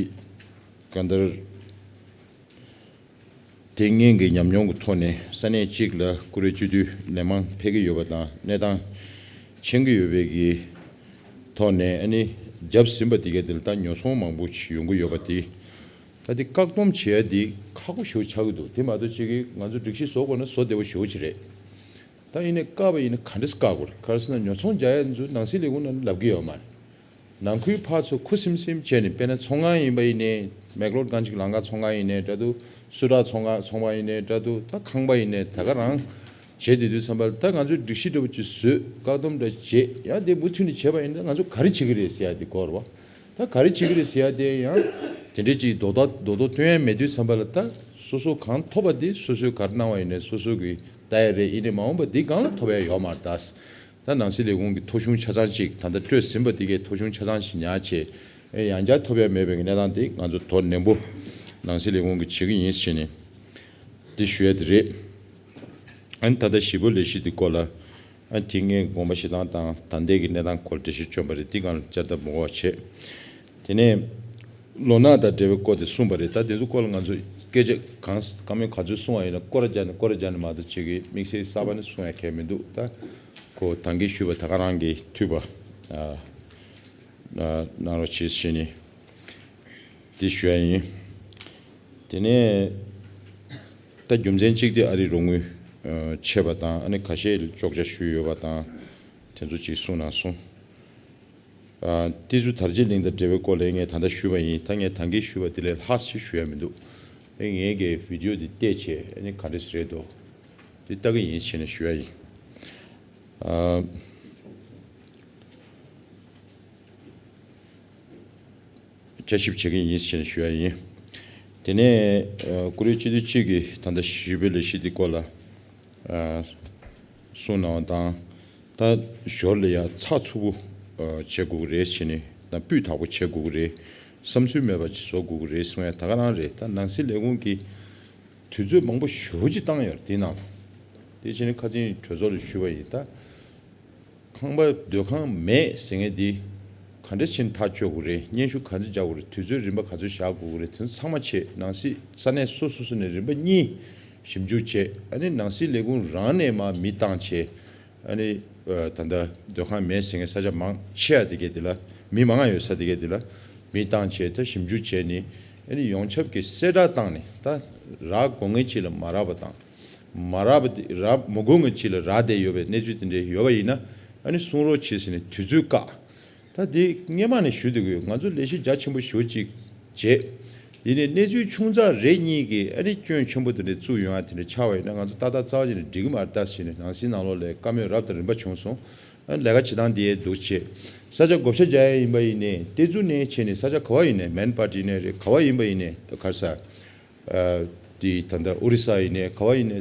གང་ལྟར་དེ་སྔོན་གྱི་ཉམས་མྱོང་གི་ཐོག་ནས་ས་གནས་གཅིག་ལ་བཀུར་འོས་སྤྱི་འཐུས་ལན་མང་ཕེབས་ཀྱི་ཡོད་པ་དང་གནས་སྟངས་ཕྱིན་གྱི་ཡོད་པའི་གི་ཐོག་ནས་ཨ་ནི་བརྒྱབ་ཟིན་པ་དེ་གའི་དེ་ལ་ད་ཉོ་ཚོང་མང་པོ་ཞིག་ཡོང་གི་ཡོད་པ་དེ་ད་དེ་བཀག་སྡོམ་བྱེད་ཡ་དེ་ཁག་པོ་ཞེ་པོ་ཆགས་ཀྱི་འདུག་དེ་མ་གཏོགས་ཅིག་གི་ང་ཚོ་སྒྲིག་གཞི་བཟོ་དགོས་ན་བཟོ་བདེ་པོ་ཞེ་པོ་ཅིག་རེད། ད་ཡིན་ནའི་བཀག་པ་ཡིན་ན་ག་འདྲས་བཀག་དགོས་རེད། ག་རེ་ཟེར་ན་ཉོ་ཚོང་རྒྱག་ཡ་ཚོ་ནང་སྲིད་ལས་ཁུངས་ནང་ལབ་ཀྱི་ཡོད་མ་རེད། ནང་ཁུལ་ཕར་ཚུར་ཁུ་སིམ་སིམ་བྱས་ནས་དཔེར་ན་ཚོང་ཁང་ཡིན་པ་ཡིན་ནའི་མེག་ལོར་གང་ཅིག་ལང་ཀ་ཚོང་ཁང་ཡིན་ནའི་འདྲ་འདུག་སུ་དྲག་ཚོང་ཁང་ཚོང་པ་ཡིན་ནའི་འདྲ་འདུག་ད་ཁང་པ་ཡིན་ནའི་ད་ག་རང་བྱེད་དེ་དུས་ཙམ་པ་ལ་ད་ང་ཚོས་སྒྲིག་གཞི་འདྲ་པོ་ཅིག་བཟོས་བཀག་སྡོམ་འདྲ་བྱེད་ཡ་དེ་མུ་མཐུད་ནས་བྱས་པ་ཡིན་ན་ང་ཚོ་ག་རེ་བྱེད་ཀྱི་རེད་ཟེར་ཡ་དེ་གོ་རེད་བ། ད་ག་རེ་བྱེད་ཀྱི་རེད་ཟེར་ཡ་དེ་ཡང་དེ་འདྲས་ཅིག་རྡོག་རྡོག་རྡོག་རྡོག་སྟོན་ཡ་མེད་དུས་ཙམ་པ་ལ་ད་སོ་སོ་གང་ཐོབ་པ་དེ་སོ་སོས་ག་རེ་གནང་བ་ཡིན་ནའི་སོ་སོ་གིས་ལྟ་ཡ་རེད། ཡིན་ནའི་མ་འོངས་པ་འདི་སྒང་ལ་ཐོབ་ཡ་ཡོད་མ་རེད་ད། ད་ནང་སྲིད་ལས་ཁུངས་ཀྱི་ཐོ་གཞུང་ཆ་ཚང་ཅིག་ད་ལྟ་སྤྲོད་ཟིན་པ་འདི་གའི་ཐོ་གཞུང་ཆ་ཚང་ཞིག་ཉར་བྱས་ཨེ་ཡང་བསྐྱར་ཐོབ་ཡ་མེད་པའི་གནས་སྟངས་དེ་ང་ཚོ་དོ་ནན་པོ་ནང་སྲིད་ལས་ཁུངས་ཀྱིས་བྱེད་ཀྱི་ཡིན་ཟེར་ནས་འདི་ཞུ་ཡ་དེ་རེད། ཨ་ནི་ད་ལྟ་ཞི་བོ་ལས་གཞི་འདི་སྐོར་ལ་ཨ་ནི་དེ་སྔའི་དགོངས་པ་བཞེས་སྟངས་དང་ད་ལྟའི་གི་གནས་སྟངས་སྐོར་འགྲེལ་བཤད་བསྐྱོན་པ་རེད། འདི་སྒང་ལ་བསྐྱར་ལྡབ་མ་དགོས་པ་བྱས། དེ་ནས་ལོ་ནག་དང་འབྲེལ་བའི་སྐོར་དེ་གསུངས་པ་རེད། ད་དེ་ཚོ་སྐོར་ལ་ང་ཚོ་སྐད་ཆ་གང་བཀའ་མོལ་ག་ཚོད་གསུང་བ་ཡིན་ན་སྐོར་ར་རྒྱག་ནས་སྐོར་ར་རྒྱག་ནས་མ་གཏོགས་ཅིག་གི་དམིགས་བསལ་གསར་པ་ནི་གསུང་ཡ་གལ་མི་འདུག་ད་ཁོ་ད་གིན་ཞུས་པ་ད་ག་རང་གི་འཐུས་པ་ཨ་ཨ་གནང་རོགས་བྱེད་ཟེར་ནས་འདི་ཞུ་ཡ་ཡིན། དེ་ནས་ད་རྒྱུ་མཚན་གཅིག་དེ་ཨ་རིའི་རོགས་དངུལ་ཨ་ཆད་པ་དང་། ཨ་ནི་ཁ་ཤས་གཅོག་ཆ་ཞུས་ཡོད་པ་དང་། དེ་ཚོ་ཅིག་གསུངས་གནང་སོང་། ཨ་ཏི་ཛུ་དར་རྗེས་གླིང་དང་འབྲེལ་བའི་སྐོར་ལ་ངས་ད་ལྟ་ཞུས་པ་ཡིན། ད་ངས་ད་གིན་ཞུས་པ་དེ་ལས་ལྷག་ཅིག་ཞུ་ཡ་མི་འདུག་ཨེ་ངས་ཀྱི་བི་ཌི་ཡོ་འདི་བལྟས་བྱས། ཨ་ནི་ག་འདྲས་རེད་འདུག་འདི་ལྟ་གི་ཡིན་བྱས་ནས་ཞུ་ཡ་ཡིན། ཨ། བསྐྱར་ཞིབ་བྱེད་ཀྱི་ཡིན་ཞེས་ཞུ་ཡ་ཡིན། དེ་ནས་ཨ་ཀུ་རེ་སྤྱི་འཐུས་གཅིག་གིས་ད་ལྟ་ཞུས་པའི་ལས་གཞི་འདི་སྐོར་ལ་ཨ་གསུངས་གནང་བ་དང་། ད་ཞོར་ལ་ཡ་ཚགས་ཚུད་པོ་ཨ་བྱེད་དགོས་ཀྱི་རེད་ཟེར་ནས། ད་སྤུས་དག་པོ་བྱེད་དགོས་ཀྱི་རེད། བསམ་ཚུལ་མེད་པ་ཅིག་བཟོ་དགོས་ཀྱི་རེད་གསུང་ཡ་ད་ག་རང་རེད། ད་ནང་སྲིད་ལས་ཁུངས་ཀྱིས་དུས་ཚོད་མང་པོ་ཞེ་པོ་ཅིག་བཏང་ཡོད་རེད་དེའི་ནང་ལ། དེ་བྱས་ནས་ཁ་སང་གྲོས་ཚོགས་ལ་ཞུས་པ་ཡིན། ད་ཁང་པ་སྡོད་ཁང་མེད་ཟེར་མཁན་འདི་ག་འདྲ་ཕྱིན་ཐག་གཅོད་དགོས་རེད། སྙན་ཞུ་ག་འདྲ་རྒྱག་དགོས་རེད། དུས་ཚོད་རིམ་པ་ག་ཚོད་བཞག་དགོས་རེད། དེ་ཚང་མ་བྱས། ནང་སྲིད་ས་གནས་སོ་སོ་སོ་ནས་རིམ་པ་གཉིས་ཞིབ་འཇུག་བྱས། ཨ་ནི་ནང་སྲིད་ལས་ཁུངས་རང་ནས་མར་མི་བཏང་བྱས། ཨ་ནི་ཨ་ད་ལྟ་སྡོད་ཁང་མེད་ཟེར་མཁན་ས་ཆ་མང་ཆེ་བ་དེ་གས་དེ་ལ། མི་མང་ང་ཡོད་ས་དེ་གས་དེ་ལ་མི་བཏང་བྱས། ད་ཞིབ་འཇུག་བྱས་ནས། ཨ་ནི་ཡོངས་ཁྱབ་ཀྱི་གསལ་བསྒྲགས་བཏང་ནས། ད་རག་དགོས་མཁན་ཅིག་ལ་མ་རག་པ་དང་། མ་རག་པ་དེ་རག་མ་དགོས་མཁན་ཅིག་ལ་རག་བསྡད་ཡོད་པའི་གནས་ཚུལ་དེ་འདྲ་ཡོད་པ་ཡིན་ན། ཨ་ནི་གསུང་རོགས་བྱེད་ཟེར་ནས་དུས་ཚོད་བཀག་ད་དེ་སྔོན་མ་ནས་ཞུ་བསྡད་ཀྱི་ཡོད། ང་ཚོ་ལས་གཞི་རྒྱ་ཆེན་པོ་ཞེ་པོ་ཅིག་བྱས། ཡིན་ནའི་གནས་ཚུལ་ཆུང་ཙག་རེ་གཉིས་ཀྱིས་ཨ་ནི་སྐྱོན་ཆེན་པོ་དེ་འདྲ་བཙུགས་ཡོང་ཡ་དེ་འདྲ་ཆགས་པ་ཡིན་ན། ང་ཚོ་ཏག་ཏག་རྩ་བ་ཉིད་ནས་འགྲིག་གི་མ་རེད་ད་ཟེར་ནས། ནང་སྲིད་ནང་ལོགས་ལ་བཀའ་མོལ་རབ་དང་རིམ་པ་བྱུང་སོང་། ཨ་ནི་ལས་ཀ་བྱེད་སྟངས་དེ་འདུག་བྱས། ས་ཆ་བགོ་བཤའ་རྒྱག་ཡ་ཡིན་པ་ཡིན་ནའི། ཏི་ཛུ་ནས་བྱས་ནས་ས་ཆ་ག་བ་ཡིན་ནའི། མན་པ་ཊི་ཡིན་ནའི་རེད། ག་བ་ཡིན་པ་ཡིན་ནའི། ག་རེ་ཟ། ཨ་དེ་ད་ལྟ་ཨོ་རི་ས་ཡིན་ནའི་ག་བ་ཡིན་ནའི།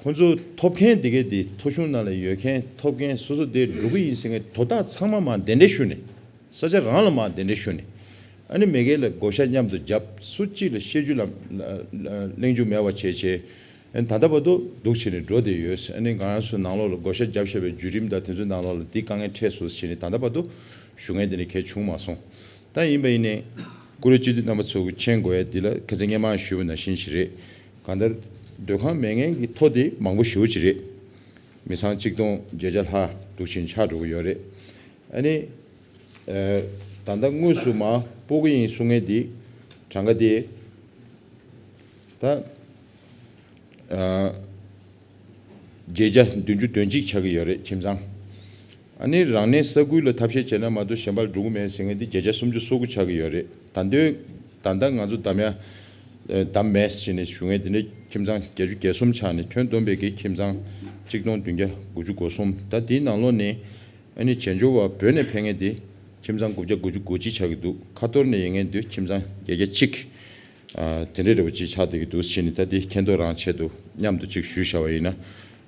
ཁོང་ཚོ་ཐོབ་མཁན་དེ་གས་དེ། ཐོ་གཞུང་ནང་ལ་ཡོད་མཁན་ཐོབ་མཁན་སོ་སོ་དེ་འགྲོ་གི་ཡིན་ཟེར་མཁན་དོ་བདག་ཚང་མ་མར་གདན་འདྲེན་ཞུས་ནས། ས་ཆ་རང་ལ་མར་གདན་འདྲེན་ཞུས་ནས། ཨ་ནི་མ་གི་ལ་བགོ་བཤའ་མཉམ་དུ་བརྒྱབ། སུ་གཅིག་ལ་བཤད་རྒྱུ་ལ་གླེང་རྒྱུ་མེད་པ་བྱས་བྱས། ཨ་ནི་ད་ལྟ་བར་དུ་འདུག་བྱས་ནས་འགྲོ་བསྡད་ཡོད། ཨ་ནི་ང་རང་ཚོའི་ནང་ལོགས་ལ་བགོ་བཤའ་བརྒྱབ་བཞག་པའི་བརྒྱུད་རིམ་དང་དེ་ཚོའི་ནང་ལོགས་ལ་འདི་དཀའ་ངལ་འཕྲད་སོང་ཟེར་ནས་ད་ལྟ་བར་དུ་ཞུ་མཁན་དེ་འདྲ་གང་ཡང་བྱུང་མ་སོང་། ད་ཡིན་པ་ཡིན་ནའི་ཀུ་རེ་སྤྱི་འཐུས་རྣམ་པ་ཚོ་གིས་མཁྱེན་དགོས་ཡ་འདི་ལ། ཁ་སང་སྔོན་མ་ཞུས་པ་ནང་བཞིན་ཞིག་རེད། གང་ལྟར་སྡོད་ཁང་མེད་མཁན་གྱི་ཐོ་དེ་མང་པོ་ཞེ་པོ་ཅིག་རེད། མི་ཚང་གཅིག་སྟོང་བརྒྱད་བརྒྱ་ལྷག་འདུག་བཞིན་ཆགས་འགྲོ་གི་ཡོད་རེད། ཨ་ནི་ཨ་ད་ལྟ་དངོས་སུ་མར་སྤོ་གི་ཡིན་གསུང་མཁན་དེ་གྲངས་ཀ་དེ་ད་ཨ་བརྒྱད་བརྒྱ་བདུན་ཅུ་དོན་གཅིག་ཆགས་ཀྱི་ཡོད་རེད། ཁྱིམ་ཚང་། ཨ་ནི་རང་གནས་ས་ཁུལ་ལ་ཐབས་ཤེས་བྱས་ན་མ་གཏོགས་གཞན་པར་འགྲོ་གི་མེད་ཟེར་མཁན་དེ་བརྒྱད་བརྒྱ་སུམ་ཅུ་སོ་དགུ་ཆགས་ཀྱི་ཡོད་རེད། ད་དུང་ད་ལྟ་ང་ཚོ་བདམས་ཡ་ཨ་བདམས་མེད་ཟེར་ནས་ཞུ་མཁན་དེ་འདྲ་ཁྱིམ་ཚང་བརྒྱད་ཅུ་གྱ་གསུམ་ཆགས་ནས། ཁྱོན་བསྡོམས་པའི་གི་ཁྱིམ་ཚང་གཅིག་སྟོང་བདུན་བརྒྱ་དགུ་བཅུ་གོ་གསུམ། ད་དེའི་ནང་ལོགས་ནས་ཨ་ནི་བྱེས་འབྱོར་བ་བོད་ནས་ཕེབས་མཁན་དེ་ཁྱིམ་ཚང་དགུ་བརྒྱ་དགུ་བཅུ་གོ་གཅིག་ཆགས་ཀྱི་འདུག་ཁ་ཐོར་ནས་ཡོང་མཁན་དེ་ཁྱིམ་ཚང་བརྒྱད་བརྒྱ་གཅིག་ཨ་དེ་འདྲའི་འདྲ་པོ་ཅིག་ཆགས་བསྡད་ཀྱི་འདུག་ཟེར་ནས། ད་དེ་མཁྱེན་རྟོགས་རང་ཆེད་དུ་མཉམ་དུ་ཅིག་ཞུས་བཞག་པ་ཡིན་ན།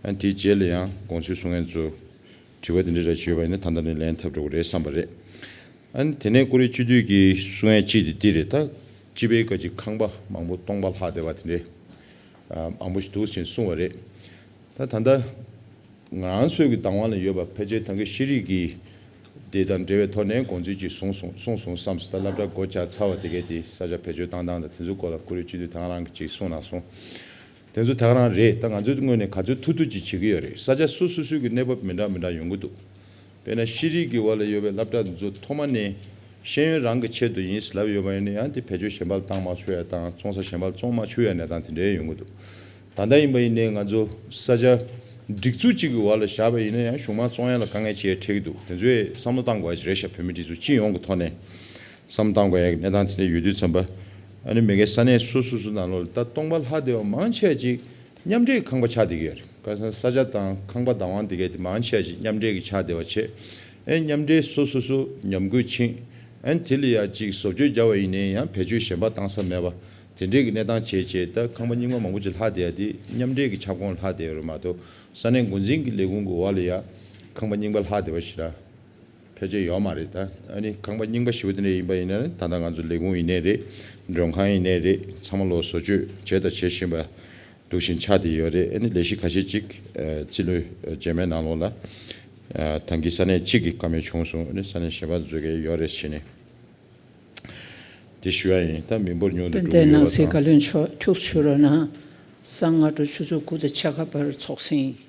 ཨ་དེའི་རྗེས་ལ་ཡང་དགོངས་ཚུལ་གསུང་མཁན་ཚོ་དྲི་བ་དེ་འདྲ་རེ་ཞུས་པ་ཡིན་ན་ད་ལྟ་ནས་ལན་ཐོབ་འགྲོ་གི་རེད་བསམ་པ་རེད། ཨ་ནི་དེ་ནས་ཀུ་རེ་སྤྱི་འཐུས་ཀྱིས་གསུང་ཡ་གཅིག་དེ་འདི་རེད། ད་སྤྱི་པའི་སྐབས་ཀྱི་ཁང་པ་མང་པོ་སྟོང་པ་ལྷག་བསྡད་པ་དེ་འདྲའི་ཨ་མང་པོ་ཞིག་འདུག་ཟེར་གསུངས་པ་རེད། ད་ད་ལྟ་ང་རང་ཚོའི་གི་བདག་དབང་ལ་ཡོད་པ་ཕལ་ཆེར་ད་གིན་ཤེས་རིག་གི་དེ་དང་འབྲེལ་བའི་ཐོག་ནས་དགོངས་ཚུལ་ཅིག་གསུངས་སོང་གསུངས་སོང་བསམ་སོང་། ད་སློབ་གྲྭ་སྒོ་བརྒྱབ་ཚར་བ་དེ་གས་དེ་ས་ཆ་བེད་སྤྱོད་བཏང་སྟངས་དང་དེ་ཚོའི་སྐོར་ལ་ཀུ་རེ་སྤྱི་འཐུས་ད་ག་རང་གིས་ཅིག་གསུངས་གནང་སོང་། དེ་ཚོ་ད་ག་རང་རེད། ད་ང་ཚོའི་ངོས་ནས་ག་ཚོད་ཐུབ་ཐུབ་ཅིག་བྱེད་ཀྱི་ཡོད་རེད། ས་ཆ་སོ་སོ་སོའི་གི་གནས་བབ་མི་འདྲ་མི་འདྲ་ཡོང་གི་འདུག་དཔེར་ན་ཤེས་རིག་གི་འོག་ལ་ཡོད་པའི་སློབ་གྲྭ་འདི་ཚོ་ཐོག་མ་ནས་ཤེས་ཡོན་རང་གི་ཆེད་དུ་ཡིན་ཟེར་ལབ་ཡོད་པ་ཡིན་ན་ཡང་དེ་བེད་སྤྱོད་གཞན་པ་ལ་བཏང་མ་ཆོག་ཡ་དང་བཙོང་ས་གཞན་པ་ལ་བཙོང་མ་ཆོག་ཡ་གནས་སྟངས་དེ་འདྲའི་ཡོང་གི་འདུག་ད་ལྟ་ཡིན་པ་ཡིན་ནའི་ང་ཚོ་ས་ཆ་སྒྲིག་འཛུགས་གཅིག་གི་འོག་ལ་བཞག་པ་ཡིན་ན་ཡང་གཞུང་མང་བཙོང་ཡ་ལ་དཀའ་ངལ་ཅིག་འཕྲད་ཀྱི་འདུག་དེ་ཚོའི་བསམ་བློ་བཏང་དགོས་ཡ་ཅིག་རེད་ཤག་བོད་མི་སྒྲིག་འཛུགས་སྤྱི་ཡོངས་ཀྱི་ཐོག་ནས་བསམ་བློ་བཏང་དགོས་ཡ་གི་གནས་སྟངས་དེ་འདྲ་ཡོད་དུས་ཙམ་པ། ཨ་ནི་མ་གི་ས་གནས་སོ་སོ་སོ་ནང་ལོགས་ལ་ད་སྟོང་པ་ལྷག་བསྡད་པ་མང་ཆེ་བ་ཅིག་མཉམ་འབྲེལ་གྱི་ཁང་པ་ཆགས་བསྡད་ཀྱི་ཡོད་རེད། ཁ་སང་ས་ཆ་དང་ཁང་པ་བདག་དབང་དེ་གས་དེ་མང་ཆེ་བ་ཅིག་མཉམ་འབྲེལ་གྱི་ཆགས་བསྡད་པ་བྱས། ཨེ་མཉམ་འབྲེལ་སོ་སོ་སོ་ཉམས་རྒུད་ཕྱིན། ཨེ་དེ་ལ་ཡ་ཅིག་བཟོ་བཅོས་བརྒྱབ་པ་ཡིན་ནའི་ཡང་བེད་སྤྱོད་གཞན་པ་བཏང་ས་མེད་པ་དེ་འདྲས་ཀྱི་གནས་སྟངས་བྱས་བྱས། ད་ཁང་པ་རྙིང་པ་མང་པོ་ཅིག་ལྷག་བསྡད་ཡ་དེ་མཉམ་འབྲེལ་གྱི་ཁྱབ་ཁོངས་ལྷག་བསྡད་ཡོད་རེད་མ་གཏོགས། ས་གནས་འགོ་འཛིན་གྱི་ལས་ཁུངས་ཀྱི་འོག་ལ་ཡ་ཁང་པ་རྙིང་པ་ལྷག་བསྡད་པ་ཞིག་ལ། ཕལ་ཆེར་ཡོད་མ་རེད། ད་ཨ་ནི་ཁང་པ་རྙིང་པ་ཞེ་པོ་དེ་འདྲ་ཡིན་པ་ཡིན་ན་ད་ལྟ་ང་ཚོ་ལས་ཁུངས་ཡིན་ནའི་རེད། མགྲོན་ཁང་ཡིན་ནའི་རེད། ཚང་མ་ལོག་བཟོ་བཅོས་བྱས་དང་བྱེད་བཞིན་པ་འདུག་བཞིན་ཆགས་བསྡད་ཡོད་རེད། ཨ་ནི་ལས་གཞི་ཁ་ཤས་ཅིག་ཨ་རྩིས་ལོའི་མཇལ་མོལ་ནང་ལོགས་ལ་ཨ་ད་གིན་ས་གནས་གཅིག་གི་བཀའ་མོལ་བྱུང་སོང་། ཨ་ནི་ས་གནས་གཞན་པ་བཟོ་གི་ཡོད་རེད་ཟེར་ནས་དེ་ཞུ་ཡ་ཡིན། ད་མི་འབོར་ཉུང་དུ་དཔལ་ལྡན་ནང་སྲིད་བཀའ་བློན་མཆོག་ཐུགས་ཆུ་རོ་ན་གསང་སྔ་དྲོ་ཆུ་ཚོད་དགུ་དང་ཕྱེད་ཀ་བར་ཚོགས་ཟིན།